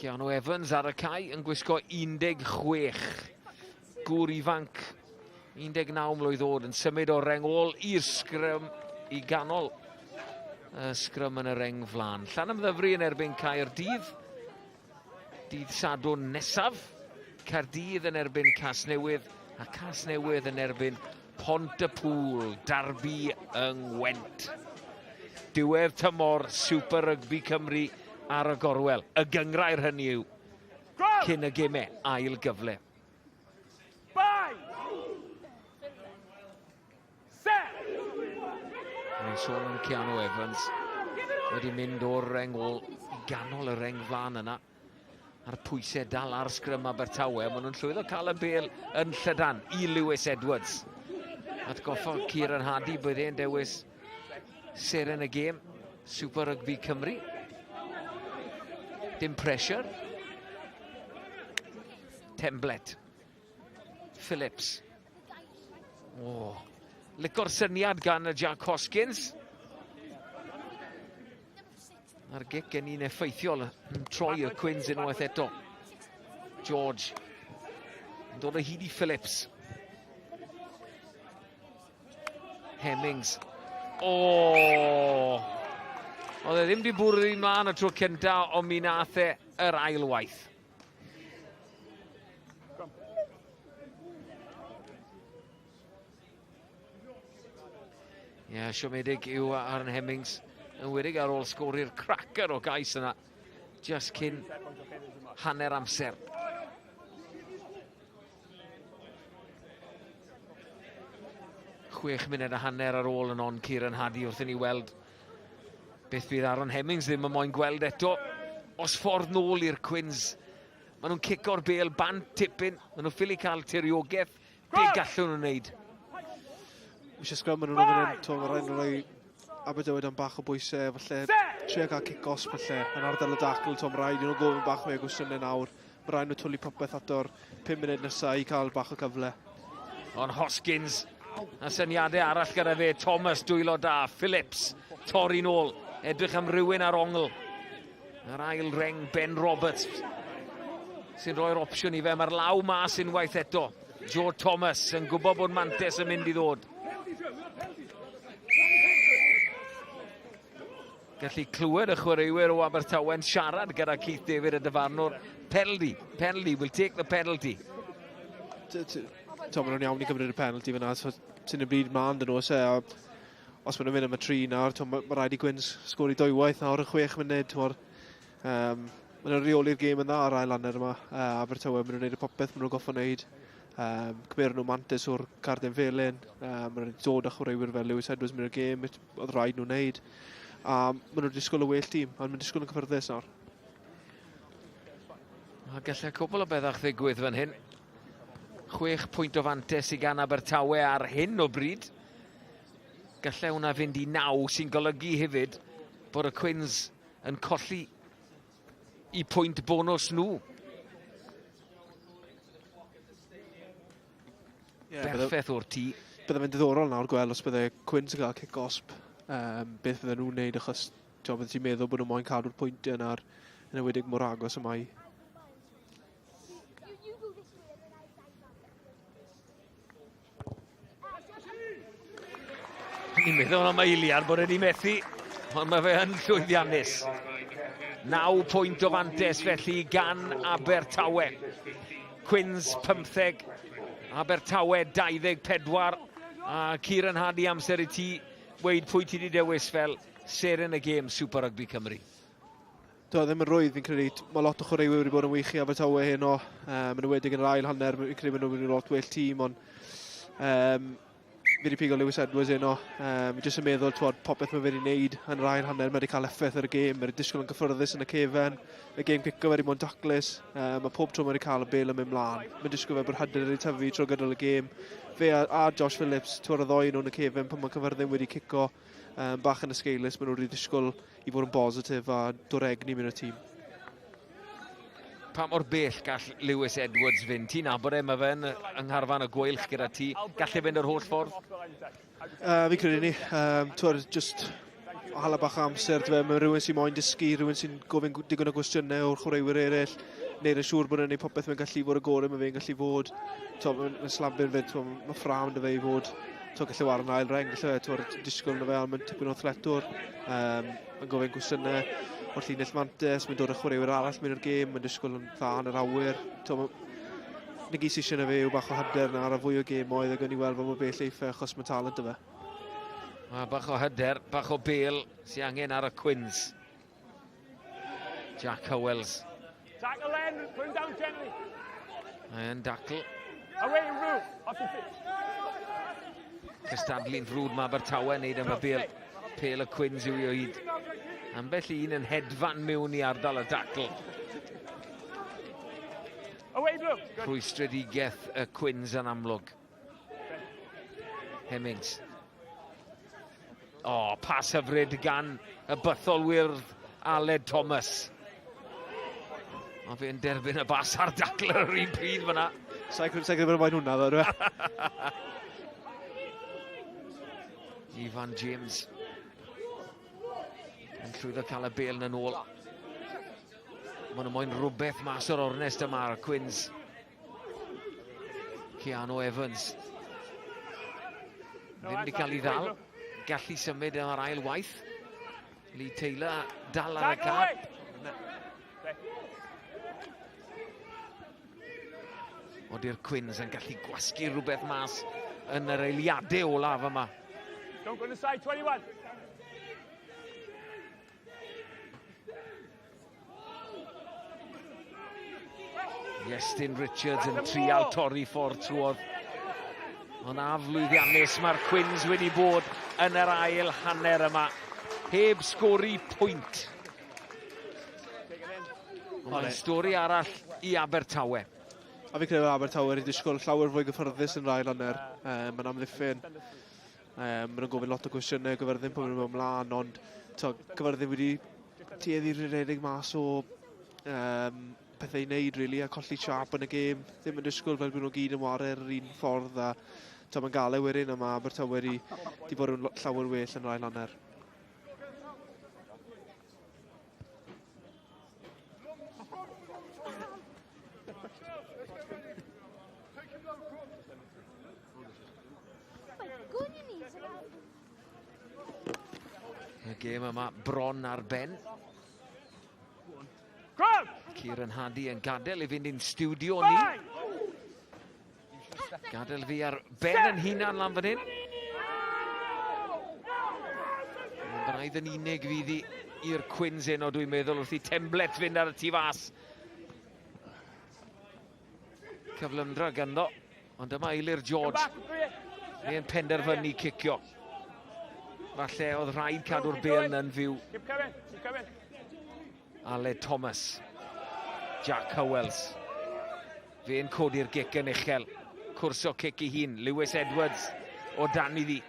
[SPEAKER 11] Keanu Evans ar y cae yn gwisgo 16. Gŵr ifanc 19 mlwydd oed yn symud o'r reng ôl i'r sgrym i ganol y sgrym yn y reng flaen. Llanymddyfri yn erbyn Caerdydd. Dydd Sadwrn nesaf. Caerdydd yn erbyn Casnewydd a Casnewydd yn erbyn Pont-y-pŵl, darbi yng Ngwent. Diwedd tymor Super Rugby Cymru ar y gorwel. Y gynghrair hynny yw cyn y gemau ail gyfle. Mae'n sôn am Keanu Evans wedi mynd o'r reng ôl i ganol y reng flaen yna. A'r pwysau dal ar sgrym Abertawe, maen nhw'n llwyddo cael y bel yn llydan i Lewis Edwards. Atgoffa Kieran Hardy bydd e'n dewis seren y gêm Super Rugby Cymru. Dim pressure. Temblet. Phillips. Oh. Lico'r syniad gan y Jack Hoskins. A'r gic yn un effeithiol yn troi y Cwins unwaith eto. George yn dod o hyd i Phillips. Hemmings. O! Oh! Oedd e ddim wedi bwrw i mlaen y tro cynta, ond mi nath e yr ail waith. Ie, yeah, siomedig yw Aaron Hemmings yn wedig ar ôl sgori'r cracker o gais yna just cyn hanner amser. Chwech munud a hanner ar ôl yn on Kieran Hardy wrth i ni weld beth bydd Aaron Hemmings ddim yn moyn gweld eto. Os ffordd nôl i'r Cwins, maen nhw'n cico'r bel bant tipyn, maen nhw'n ffili cael tiriogaeth Be gallwn nhw wneud?
[SPEAKER 6] Eisiau sgrym yn nhw fan hyn, mae rhaid nhw rhoi Abertawe dan bach o bwysau, falle trio cael cic os falle yn ardal y dacl, to, mae rhaid i nhw gofyn bach mwy o gwestiynau nawr. Mae rhaid nhw twlu popeth ato'r 5 munud nesaf i cael bach o cyfle.
[SPEAKER 11] Ond Hoskins, a syniadau arall gyda fe, Thomas dwylo da, Phillips, torri nôl, edrych am rywun ar ongl. Yr ail reng Ben Roberts sy'n rhoi'r opsiwn i fe. Mae'r law mas unwaith eto. Joe Thomas yn gwybod bod Mantes yn mynd i ddod. Gallu clywed y chwaraewyr o Abertawe'n siarad gyda Keith David y dyfarnwr. Penalty, penalty, we'll take the penalty.
[SPEAKER 6] Tom, maen nhw'n iawn i gymryd y penalty fyna, so sy'n y bryd mlaen dyn nhw, se, a os maen nhw'n mynd am y tri nawr, to, mae ma rhaid i Gwyn's sgori dwywaith nawr yn chwech munud. T'mod, um, maen nhw'n rheoli'r gêm yn dda ar ail hanner yma. Uh, Abertawe, maen nhw'n gwneud y popeth maen nhw'n goffo wneud. Um, cymeron nhw mantis o'r cardyn felyn. Um, maen nhw'n dod â chwaraewyr fel Lewis Edwards mewn i'r gêm, oedd rhaid nhw'n wneud. A maen nhw'n disgwyl y well tîm, a maen nhw'n disgwyl yn cyffyrddus nawr.
[SPEAKER 11] A gallai cwbl o bethau ddigwydd fan hyn. Chwech pwynt o fantes i gan Abertawe ar hyn o bryd. Gallai hwnna fynd i naw, sy'n golygu hefyd bod y Cwins yn colli i pwynt bonws nhw. Yeah, Berffaith o'r tŷ.
[SPEAKER 6] Bydde fe'n diddorol nawr gweld os bydde Cwins yn cael cic osb, um, beth fydde nhw'n neud achos ti'n bydde ti'n meddwl bod nhw moyn cadw'r pwyntiau yna yn enwedig mor agos y mae.
[SPEAKER 11] Ni'n meddwl am eiliad bod wedi methu, ond mae fe yn llwyddiannus. 9 pwynt o fantes felly gan Abertawe. Cwins 15, Abertawe 24, a Kieran Hardy amser i ti weid pwy ti wedi dewis fel seren y gêm Super Rugby Cymru.
[SPEAKER 6] Do, ddim yn rwydd, fi'n credu. Mae lot o chwaraewyr wedi bod yn wych i Abertawe heno. Um, yn enwedig yn yr ail hanner, fi'n credu maen nhw wedi lot well tîm, ond um, fi wedi pigo Lewis Edwards heno. Um, fi jyst yn meddwl, twod, popeth mae fe wedi wneud yn yr ail hanner, mae wedi cael effaith ar y gêm, mae wedi disgwyl yn gyffyrddus yn y cefen, y gêm cico wedi bod yn daclus, um, mae pob tro mae wedi cael y bel yn mynd mlaen. Mae'n disgwyl fe bod hyder wedi tyfu trwy gydol y gêm. Fe a, a Josh Phillips, twod, y ddoi nhw'n y cefen pan mae Cyfyrddin wedi cico um, bach yn esgeulus, maen nhw wedi disgwyl i fod yn bositif a dod egni mewn i'r tîm.
[SPEAKER 11] Pa mor bell gall Lewis Edwards fynd? Ti'n nabod e, mae fe'n yng ngharfan y gweilch gyda ti. Gall e fynd yr holl ffordd?
[SPEAKER 6] Uh, fi'n credu ni. Um, twr, just hala bach o amser, dwi mae rhywun sy'n moyn dysgu, rhywun sy'n gofyn digon o gwestiynau o'r chwaraewyr eraill, neud yn siŵr bod e'n neud popeth mae'n gallu fod y gorau mae fe'n gallu fod. Mae'n ma slabyn fyd, mae ffram dy fe i fod to, gallu wario yn ail reng, gallu fe, to, disgwyl na fe, ond mae'n tipyn o thletwr. Um, mae'n gofyn gwestiynau o'r llinell mantes, mae'n dod â chwaraewyr arall mewn i'r gêm, mae'n disgwyl yn dda yn yr awyr. To, ma, na gyd sy'n eisiau na fe yw bach o hyder na ar y fwy o gêmoedd a gwn i weld fel mae bell eiffau achos mae talent y fe.
[SPEAKER 11] Mae bach o hyder, bach o bel sy'n angen ar y Cwins. Jack Howells. Tackle then, put him down gently. Mae'n dacl. Away, Roo, off your feet. Cystadlu'n frwd mae Abertawe yn neud am y bel. Pel y Cwins yw i o hyd. Ambell un yn hedfan mewn i ardal y dacl. Rhwystredigaeth y Cwins yn amlwg. Hemmings. O, oh, pas hyfryd gan y bythol wyrdd Aled Thomas. Mae fe'n derbyn y bas ar dacl ar yr un pryd fyna.
[SPEAKER 6] Sa'n credu bod moyn hwnna ddo, dwi?
[SPEAKER 11] Ifan James yn llwyddo cael y bel yn ôl. Maen nhw moyn rhywbeth mas o'r ornest yma ar y Cwins. Keanu Evans. Ddim wedi cael ei ddal. Gallu symud ar ail waith. Lee Taylor dal ar y car. Ody'r Cwins yn gallu gwasgu rhywbeth mas yn yr eiliadau olaf yma.
[SPEAKER 12] Don't go to the side, 21.
[SPEAKER 11] Iestyn Richards yn trial torri ffordd trwodd. Ond aflwyddiannus mae'r Cwins wedi bod yn yr ail hanner yma. Heb sgori pwynt. Ond mae'n stori arall i Abertawe.
[SPEAKER 6] A fi credu bod Abertawe wedi disgwyl llawer fwy gyffyrddus yn yr ail hanner. Um, mae'n amddiffyn. Um, maen nhw'n gofyn lot o gwestiynau gyferddin pan maen nhw'n ymlaen, ond to, gyferddin wedi tueddu rhedeg mas o um, pethau i wneud, really, a colli siap yn y gêm. Ddim yn disgwyl fel bod nhw gyd yn wario ar yr un ffordd, a to, mae'n gael ei wedyn, a mae Abertawe wedi, wedi bod yn llawer well yn yr ail hanner.
[SPEAKER 11] Y gêm yma bron ar ben. Kieran Hardy yn gadael i fynd i'n stiwdio ni. Gadael fi ar ben yn hunan lan fan hyn. Mae'n braidd yn unig fydd i'r Cwins heno, dwi'n meddwl, wrth i Temblet fynd ar y tu fas. Cyflymdra ganddo, ond dyma Eilir George. Fe'n penderfynu cicio. Falle oedd rhaid cadw'r bêl yn fyw. Aled Thomas. Jack Howells. Fe'n codi'r gic yn uchel. Cwrso cic i hun. Lewis Edwards o dan iddi.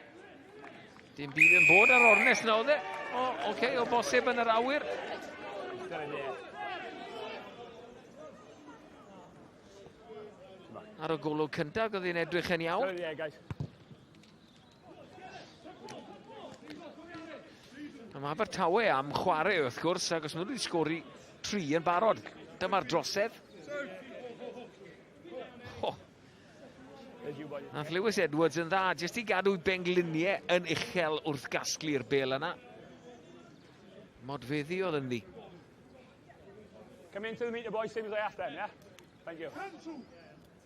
[SPEAKER 11] Dim byd yn bod ar ornest na oedd e? O, oce, okay, o bosib yn yr awyr. Ar y golwg cyntaf, oedd hi'n edrych yn iawn. A mae Abertawe am chwarae wrth gwrs, ac os nhw wedi sgori tri yn barod. Dyma'r drosedd. Oh. Nath Lewis Edwards yn dda, jyst i gadw bengliniau yn uchel wrth gasglu'r bel yna. Modfeddi oedd ynddi.
[SPEAKER 12] Come into the meter, boys, same as I asked them, yeah? Thank you. 10, 2,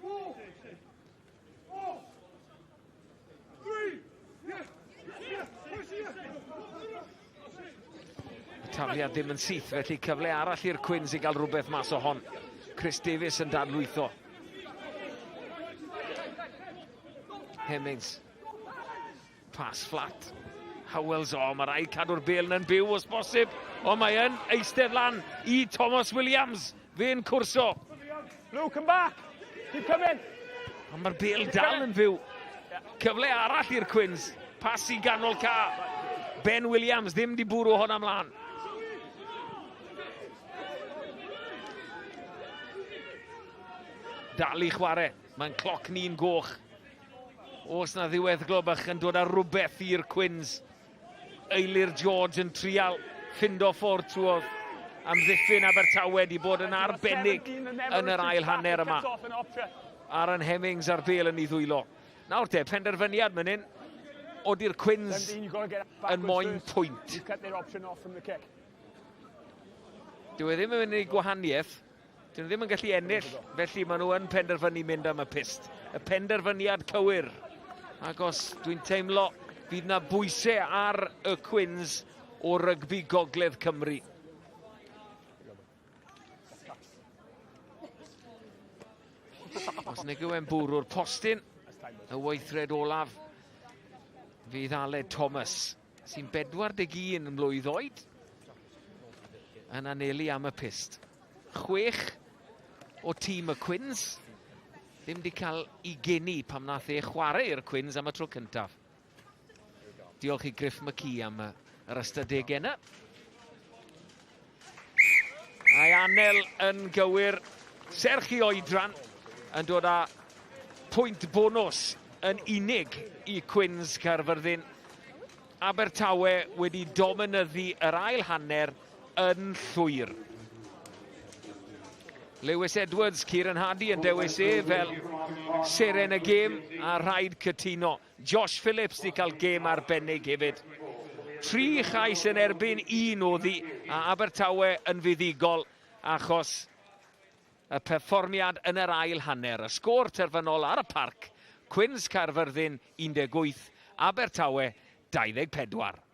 [SPEAKER 12] 4, 4, 3, yeah, yeah,
[SPEAKER 11] Y tafliad ddim yn syth, felly cyfle arall i'r Cwins i gael rhywbeth mas o hon. Chris Davies yn dadlwytho. Hemmings. Pass flat. Howells, o, mae rhaid cadw'r bel yn byw os bosib. O, mae yn eistedd lan i Thomas Williams. Fe'n cwrso.
[SPEAKER 12] Luke, come back. Keep coming.
[SPEAKER 11] Ond mae'r bel dal yn fyw. Cyfle arall i'r Cwins. Pas i ganol ca. Ben Williams ddim di bwrw hwn ymlaen. Dal i chwarae. Mae'n cloc ni'n goch. Oes na ddiweddglo bach yn dod â rhywbeth i'r Cwins. Eilir George yn trial ffindo ffordd trwodd. Amddiffyn Abertawe wedi bod yn arbennig yn yr ail hanner yma. Aaron Hemmings ar bel yn ei ddwylo. Nawr te, penderfyniad mynd hyn. Ody'r Cwins yn moyn pwynt. Dyw e ddim yn mynd i gwahaniaeth. Dyn nhw ddim yn gallu ennill, felly maen nhw yn penderfynu mynd am y pyst. Y penderfyniad cywir. Ac os dwi'n teimlo fydd na bwysau ar y Cwins o rygbi Gogledd Cymru. Os nag yw e'n bwrw'r postyn, y weithred olaf fydd Aled Thomas, sy'n 41 mlwydd oed, yn anelu am y pyst. Chwech o tîm y Cwins. Ddim wedi cael ei geni pam nath e chwarae i'r Cwins am y tro cyntaf. Diolch i Griff McKee am yr ystadegau yna. Mae Anel yn gywir. Serch i oedran yn dod â pwynt bonws yn unig i Cwins Caerfyrddin. Abertawe wedi dominyddu yr ail hanner yn llwyr. Lewis Edwards, Kieran Hardy yn dewis e fel seren y gêm a rhaid cytuno. Josh Phillips wedi cael gêm arbennig hefyd. Tri chais yn erbyn un oddi a Abertawe yn fuddugol achos y perfformiad yn yr ail hanner. Y sgôr terfynol ar y parc, Cwins Caerfyrddin 18, Abertawe 24.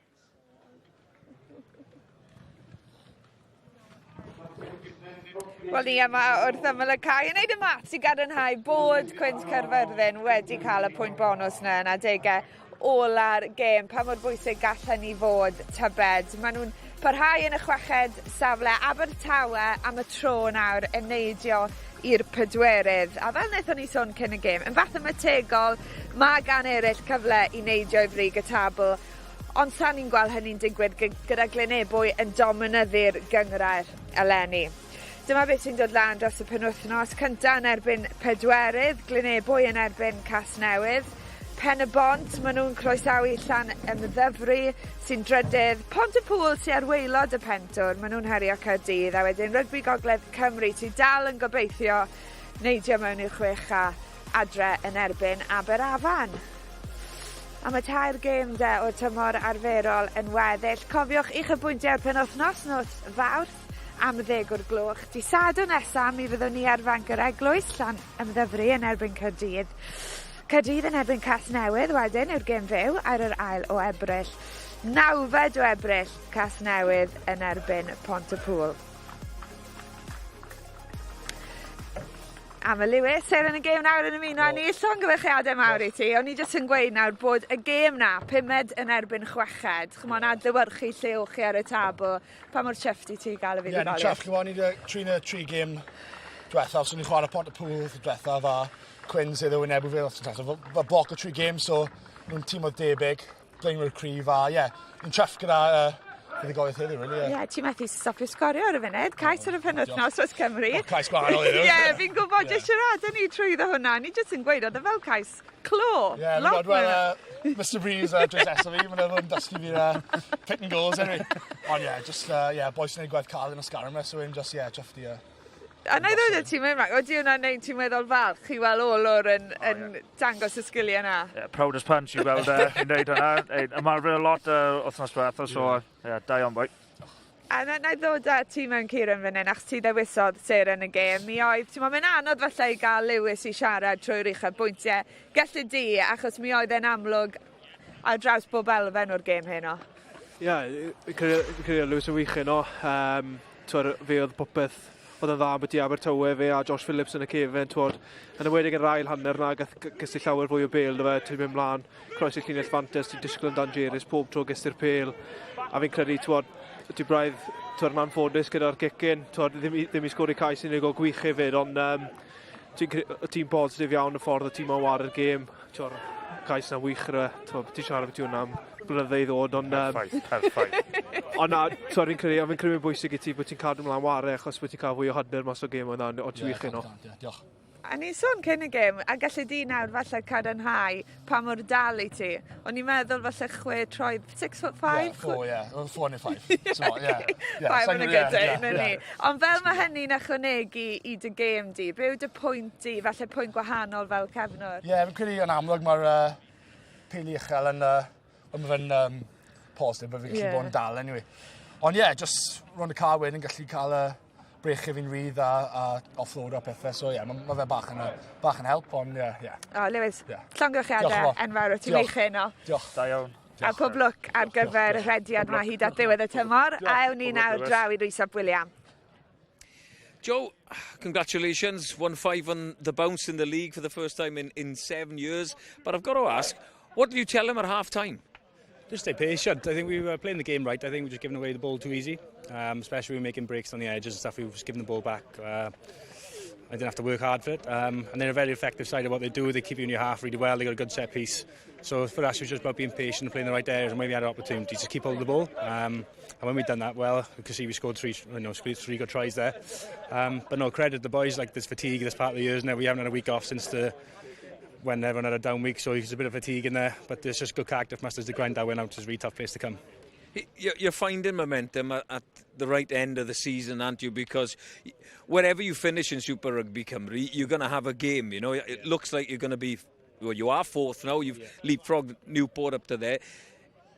[SPEAKER 1] Wel ni yma wrth ymyl y cae yn neud y maths i gadarnhau bod Cwins Caerfyrddin wedi cael y pwynt bonws yna yn adegau ola'r gêm. Pa mor bwysig gall hynny fod, tybed? Maen nhw'n parhau yn y chweched safle. Abertawe am y tro nawr yn neidio i'r pedwerydd. A fel wnaethon ni sôn cyn y gêm, yn fathemategol, mae gan eraill cyfle i neidio i frig y tabl. Ond sa ni'n gweld hynny'n digwydd gyda Glyn Ebwy yn dominyddu'r gynghrair eleni. Dyma beth sy'n dod lan dros y penwythnos cynta yn erbyn pedwerydd, Glyn Ebwy yn erbyn Casnewydd. Pen y Bont, maen nhw'n croesawu Llanymddyfri sy'n drydydd. Pont-y-pŵl sy ar waelod y pentwr, maen nhw'n herio Caerdydd. A wedyn Rygbi Gogledd Cymru sy'n dal yn gobeithio neidio mewn i'r chwech a adre yn erbyn Aberafan. A mae tair gêm de o'r tymor arferol yn weddill. Cofiwch uchafbwyntiau'r penwythnos nos Fawrth am ddeg o'r gloch. Dy Sadwrn nesa mi fyddwn ni ar fanc yr Eglwys, Llanymddyfri yn erbyn Caerdydd. Caerdydd yn erbyn Casnewydd wedyn yw'r gêm fyw ar yr ail o Ebrill. Nawfed o Ebrill, Casnewydd yn erbyn Pont-y-pŵl. A mae Lewis, seren y gêm nawr yn ymuno â ni. Llongyfarchiadau mawr i ti. O'n i jyst yn gweud nawr bod y gêm na, pumed yn erbyn chweched, ch'mod, adlewyrchu lle o'ch chi ar y tabl. Pa mor chuffed i ti gael y
[SPEAKER 9] fuddugoliaeth? Ie, ni'n chuffed, ch'mod, ni 'di trin y tri gêm diwethaf, so ni'n chwarae Pont-y-pŵl wythnos diwethaf a Cwins iddo wynebu fe wythnos diwethaf. Fel bloc o tri gêm, so nhw'n tîm oedd debyg. Blaenwyr cryf a ie, ni'n chuffed gyda fuddugoliaeth heddiw really, ie.
[SPEAKER 1] Ie, ti methu stopio sgorio ar y funud. Cais ar y penwythnos dros Cymru.
[SPEAKER 9] O, cais gwahanol heddiw.
[SPEAKER 1] Ie, fi'n gwybod, jyst siaradon ni trwyddo hwnna. Ni jyst yn gweud, oedd e fel cais clo.
[SPEAKER 9] Ie, fi'n gwybod, wel, Mr Breeze drws nesa fi, mae'n fod yn dysgu fi'r picking goals anyway. Ond ie, just, ie, boys yn neud gwaith caled yn y sgarme, so yn just, ie, chuffed i,
[SPEAKER 1] A na i ddweud ti mynd rhaid, oeddi hwnna'n neud ti'n meddwl falch i weld olwr yn, oh, yn yeah. dangos y sgiliau yna?
[SPEAKER 5] Yeah, proud as punch i weld yn neud hwnna. Ymarfer a lot wythnos diwetha, so yeah, da iawn boi.
[SPEAKER 1] A na, na i ddod â ti mewn Kieran fan hyn, achos ti ddewisodd seren y gêm. Mi oedd, ti'n mae'n anodd falle i gael Lewis i siarad trwy'r uchafbwyntiau. Gellu di, achos mi oedd e'n amlwg ar draws bob elfen o'r gêm heno.
[SPEAKER 6] Ie, yeah, fi'n credu Lewis yn wych heno. Um, twod, fe oedd popeth oedd yn dda ambyti Abertawe, fe a Josh Phillips yn y cefen, twod, yn enwedig yn yr ail hanner na, gath, ges i llawer fwy o bêl, fe, ti'n mynd mlaen, croes i'r llinell fantes, ti'n disgwyl yn dangerous pob tro ges ti'r pêl, a fi'n credu, twod, ti braidd, twod, yn anffodus gyda'r gic-in, twod, ddim, ddim i sgori cais unig o gwych hefyd, ond um, ti'n ti'n positif iawn y ffordd y tîm o'n ware'r gêm, twod, cais na wych rydw, twod, ti'n siarad beth hwnna am blynydde i ddod, ond... Um,
[SPEAKER 5] perffaith, perffaith.
[SPEAKER 6] Ond na, twod, fi'n credu, fi'n credu mae'n bwysig i ti bod ti'n cadw mlaen ware, achos bod ti'n cael fwy o hyder mas o gêm o'na, ond ti'n wych heno.
[SPEAKER 9] Ie, diolch.
[SPEAKER 1] A ni'n sôn cyn y gêm, a gallu di nawr falle cadarnhau pa mor dal i ti. O'n i'n meddwl falle chwe troed, 6 foot 5?
[SPEAKER 9] Yeah, 4, yeah. 4 neu 5. So, yeah.
[SPEAKER 1] yeah. 5 yn y good day, na ni. Ond fel mae hynny'n ychwanegu i dy gêm di, be yw dy pwynt di, falle pwynt gwahanol fel cefnwr?
[SPEAKER 9] Ie, yeah, fi'n credu yn amlwg mae'r peli uchel yn, mae fe'n positif bod fi'n gallu yeah. bod yn dal anyway. Ond ie, yeah, just rownd y car wedyn yn gallu cael y breichiau fi'n rhydd a, a offload a pethau. So ie, yeah, mae ma fe bach yn, bach yn help, ond ie. Yeah, yeah.
[SPEAKER 1] O, Lewis, yeah. llongyfarchiadau enfawr o ti'n wych heno.
[SPEAKER 9] Diolch.
[SPEAKER 5] Da iawn.
[SPEAKER 1] A pob lwc ar gyfer y rhediad yma hyd at ddiwedd y tymor. A ewn ni nawr draw i Rhys ap William.
[SPEAKER 7] Joe, congratulations, 1-5 on the bounce in the league for the first time in, in seven years. But I've got to ask, what did you tell him at half-time?
[SPEAKER 8] Just stay patient. I think we were playing the game right. I think we were just giving away the ball too easy, especially we were making breaks on the edges and stuff. We were just giving the ball back. I didn't have to work hard for it. And they're a very effective side of what they do. They keep you in your half really well. They got a good set piece. So for us, it was just about being patient and playing the right areas and when we had an opportunity to keep hold of the ball. And when we'd done that well, we could see we scored three good tries there. But no, credit the boys, like there's fatigue this part of the year, isn't it? We haven't had a week off since the when everyone had a down week, so there's a bit of fatigue in there. But there's just good character from us to grind that win out. It's a really tough place to come.
[SPEAKER 7] You're finding momentum at the right end of the season, aren't you? Because wherever you finish in Super Rugby Cymru, you're going to have a game. It looks like you're going to be, well, you are fourth now. You've leapfrogged Newport up to there.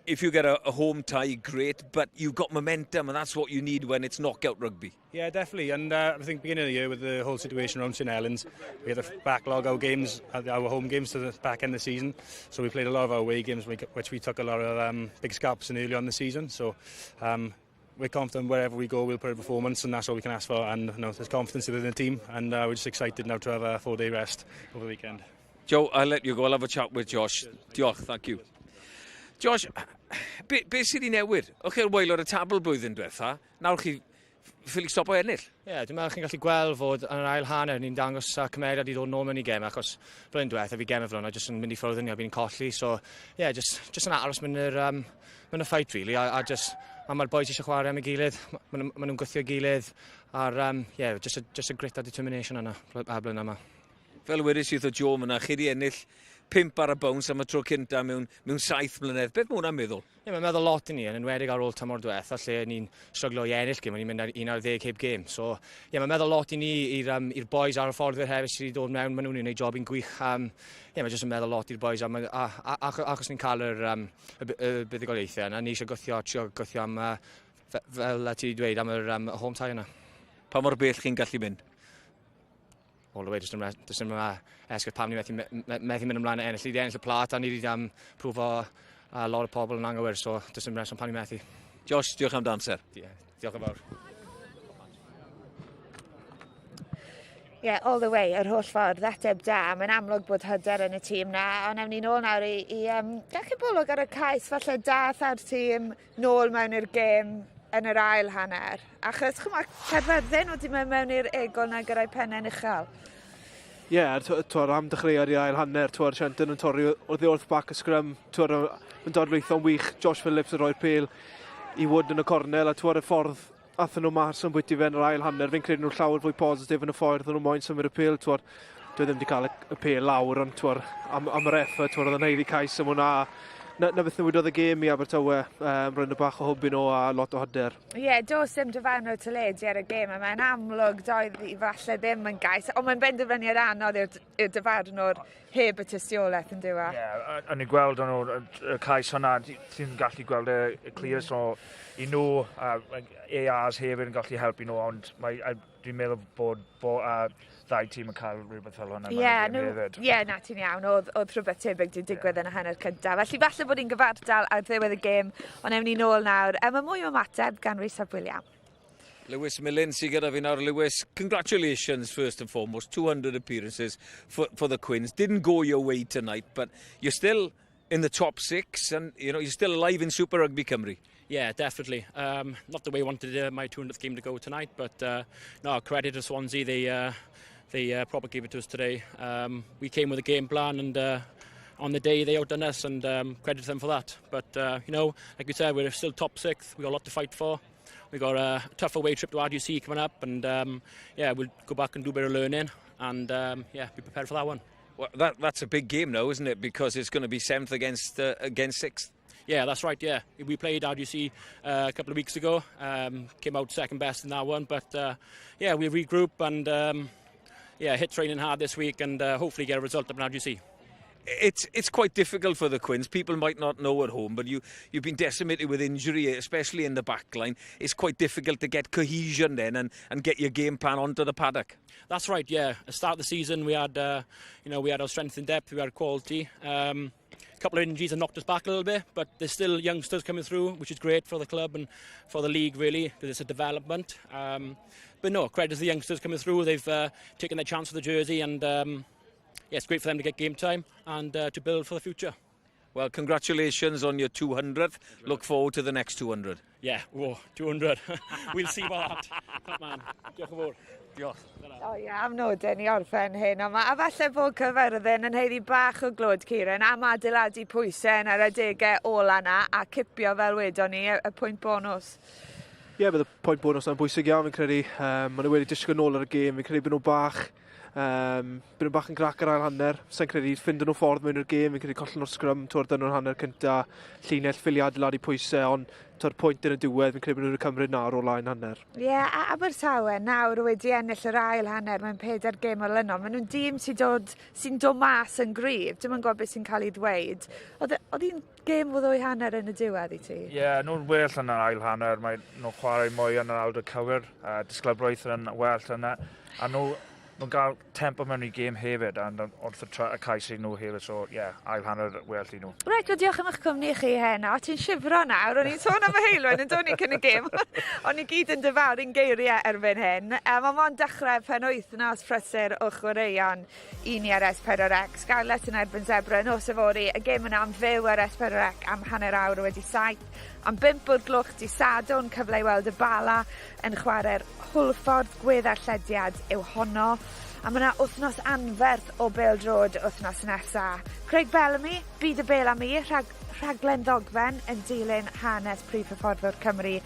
[SPEAKER 7] If you get a home tie, great, but you've got momentum, and that's what you need when it's knockout rugby.
[SPEAKER 8] Yeah, definitely. And I think beginning of the year with the whole situation around St Helens, we had to backlog our games, our home games to the back end of the season. So we played a lot of our away games, which we took a lot of big scalps in early on the season. So we're confident wherever we go, we'll put a performance, and that's all we can ask for. And there's confidence within the team, and we're just excited now to have a 4-day rest over the weekend.
[SPEAKER 7] Joe, I'll let you go. I'll have a chat with Josh. Diolch, thank you. Josh, be sydd wedi newid? O'ch chi'r waelod y tabl blwyddyn diwetha, nawr chi ffili stopo ennill.
[SPEAKER 14] Ie, yeah, dwi'n meddwl chi'n gallu gweld fod yn yr ail hanner ni'n dangos cymeriad i ddod nôl mewn i gem, achos blwyddyn diwetha fi gem y flwyddyn, a jyst yn mynd i ffwrdd ni a fi'n colli, so ie, yeah, just yn aros mewn y fight, really, a just, a mae'r boys eisiau chwarae am ei gilydd, maen ma nhw'n gwthio gilydd, a'r, yeah, just a grit a determination yna, a blwyddyn yma.
[SPEAKER 7] Fel wedes i wrtho Joe yna, chi wedi ennill pump ar y bounce am y tro cynta mewn 7 mlynedd. Beth mae hwnna'n meddwl?
[SPEAKER 14] Ie, mae'n meddwl lot i ni, yn enwedig ar ôl tymor diwetha, lle ni'n stryglo i ennill gêm, ni'n mynd ar 11 heb gêm. So, ie, mae'n meddwl lot i ni, i'r boys a'r hyfforddwyr hefyd sydd wedi dod mewn, maen nhw'n gwneud job yn gwych. Ie, mae'n jyst yn meddwl lot i'r boys, a achos ni'n cael y buddugoliaethau yna, ni eisiau gwthio, trio gwthio am, fel ti wedi dweud, am yr home tie yna.
[SPEAKER 7] Pa mor bell chi'n gallu mynd?
[SPEAKER 14] All the way, just yn esgus pam ni methu mynd ymlaen a ennill. Ni wedi ennill y plat a ni wedi prwfo a lot o pobl yn anghywir, so does dim reswm pam ni methu.
[SPEAKER 7] Josh, diolch am dy amser.
[SPEAKER 14] Yeah, diolch yn fawr.
[SPEAKER 1] Ie, yeah, all the way, yr holl ffordd, ateb da. Mae'n amlwg bod hyder yn y tîm na, ond ewn ni nôl nawr i gael cipolwg ar y cais, falle dath ar tîm nôl mewn i'r gêm yn yr ail hanner. Achos, chymod, Caerfyrddin wedi mynd mewn i'r egol na gyda'i pennau'n uchel.
[SPEAKER 6] Ie, yeah, twor, am dechreuad i ail hanner, twor, Shenton yn torri oddi wrth back y scrum, twor, yn dod wych, Josh Phillips yn rhoi'r pêl i Wood yn y cornel, a twor y ffordd athyn nhw mas yn bwyty fe yn yr ail hanner, fi'n credu nhw llawer fwy positif yn y ffordd nhw moyn symud y pêl, twor, dwi ddim wedi cael y pêl lawr, ond twor, am yr effort, twor, oedd yn haeddu cais am hwnna. Na beth newidodd y gêm i Abertawe, roedd yna bach o hwb i nhw a lot o hyder.
[SPEAKER 1] Ie, yeah, does dim dyfarnwr teledu ar y gêm, a mae'n amlwg doedd i falle ddim yn gais, ond mae'n benderfyniad anodd i'r dyfarnwr heb y tystiolaeth yn dyw e.
[SPEAKER 5] Ie, yeah, o'n i'n gweld nhw, y cais hwnna, ti'n gallu gweld y clear, so i nhw, a ARs hefyd yn gallu helpu nhw, ond mae, dwi'n meddwl bod ddau tîm yn cael rhywbeth fel hwnna.
[SPEAKER 1] Ie, yeah, yeah, na ti'n iawn, oedd rhywbeth tebyg wedi digwydd yn y hanner cyntaf. Felly falle bod ni'n gyfartal ar ddiwedd y gêm, ond ewn ni nôl nawr. Mae mwy o ymateb gan Rhys ap William.
[SPEAKER 7] Lewis Millen sydd gyda fi nawr. Lewis, congratulations first and foremost. 200 appearances for the Quins. Didn't go your way tonight, but you're still in the top six and you're still alive in Super Rugby Cymru.
[SPEAKER 2] Yeah, definitely. Not the way I wanted my 200th game to go tonight, but no, credit to Swansea. They proper gave it to us today. We came with a game plan and on the day they outdone us, and credit to them for that. But like we said, we're still top six. We got a lot to fight for. We got a tough away trip to RUC coming up, and yeah, we'll go back and do a bit of learning and yeah, be prepared for that one.
[SPEAKER 7] Well, that's a big game now, isn't it? Because it's going to be seventh against sixth.
[SPEAKER 2] Yeah, that's right. Yeah, we played RUC a couple of weeks ago. Came out second best in that one, but yeah, we regroup and yeah, hit training hard this week and hopefully get a result up in RUC.
[SPEAKER 7] It's quite difficult for the Quins. People might not know at home, but you've been decimated with injury, especially in the back line. It's quite difficult to get cohesion then and get your game plan onto the paddock.
[SPEAKER 2] That's right, yeah. At the start of the season, we had our strength in depth, we had quality. A couple of injuries have knocked us back a little bit, but there's still youngsters coming through, which is great for the club and for the league, really, because it's a development. But no, credit to the youngsters coming through. They've taken their chance for the jersey and yeah, it's great for them to get game time and to build for the future.
[SPEAKER 7] Well, congratulations on your 200th. Look forward to the next 200.
[SPEAKER 2] Yeah, whoa, 200. We'll see about that. Top man. Diolch yn fawr.
[SPEAKER 7] Diolch.
[SPEAKER 1] O ie, am nodyn i orffen hyn. Ond a falle bod Cyfyrddin yn haeddu bach o glod, Kieran, am adeiladu pwysau yn yr adegau ola na a cipio fel wedon ni y, y pwynt bonws.
[SPEAKER 6] Ie, yeah, bydd y pwynt bonus yna'n bwysig iawn, fi'n credu. Um, maen nhw wedi disgwyl nôl ar y gêm, fi'n credu bod nhw bach Um, byd nhw bach yn grac ar ail hanner. Sa'n credu ffindo nhw ffordd mewn i'r gêm. Fi'n credu collen nhw'r sgrym tua'r dyn nhw'n hanner cynta. Llinell ffili adeiladu pwysau, ond tua'r pwynt yn y diwedd, fi'n credu bod nhw'n cymryd na ar ôl ail hanner.
[SPEAKER 1] Ie, yeah, a Abertawe nawr wedi ennill yr ail hanner mewn pedair gêm olynol. Maen nhw'n dîm sy'n dod, sy dod mas yn gryf. Dim yn gwybod beth sy'n cael ei ddweud. Oedd e, hi'n gêm o ddwy hanner yn y diwedd i ti?
[SPEAKER 5] Ie, yeah, nhw'n well yn yr ail hanner. Mae nhw'n chwarae mwy yn yr awdur cywir. Disglybraeth yn well yna. A nhw nhw'n gael tempo mewn i gêm hefyd, a wrth y, y cais i nhw hefyd, so ie, yeah, ail hanner well i nhw.
[SPEAKER 1] Reit, wel diolch am eich cwmni chi heno. Ti'n sifro nawr, o'n i'n sôn am y heulwen yn dod ni cyn y gêm. O'n i gyd yn dyfaru'n geiriau erbyn hyn. Um, ond mae'n dechrau penwythnos prysur o chwaraeon i ni ar S4C. Scarlett yn erbyn Zebra nos yfory, y gêm yna am fyw ar S4C am hanner awr wedi saith. Am bump o'r gloch di Sadwrn, cyfle i weld y Bala yn chwarae'r Hwlffordd gweddarllediad yw honno. A mae yna wythnos anferth o bêl-droed wythnos nesa. Craig Bellamy, Byd y Bêl a mi, rhag, rhaglen ddogfen yn dilyn hanes prif hyfforddwr Cymru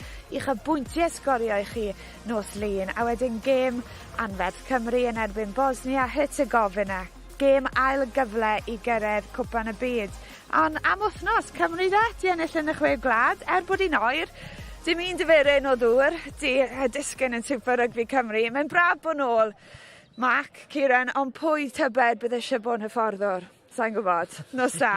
[SPEAKER 1] uchafbwyntiau sgorio i chi nos Lun, a wedyn gêm anferth Cymru yn erbyn Bosnia Herzegovina. Gêm ail gyfle i gyrraedd Cwpan y Byd. Ond am wythnos, Cymru de, di ennill yn y chwe gwlad, er bod hi'n oer, dim un diferyn o ddŵr, di disgyn yn Super Rugby Cymru. Mae'n braf bod nôl, Mark, Kieran, ond pwy tybed bydd eisiau bod yn hyfforddwr? Sa'n gwybod. Nos da.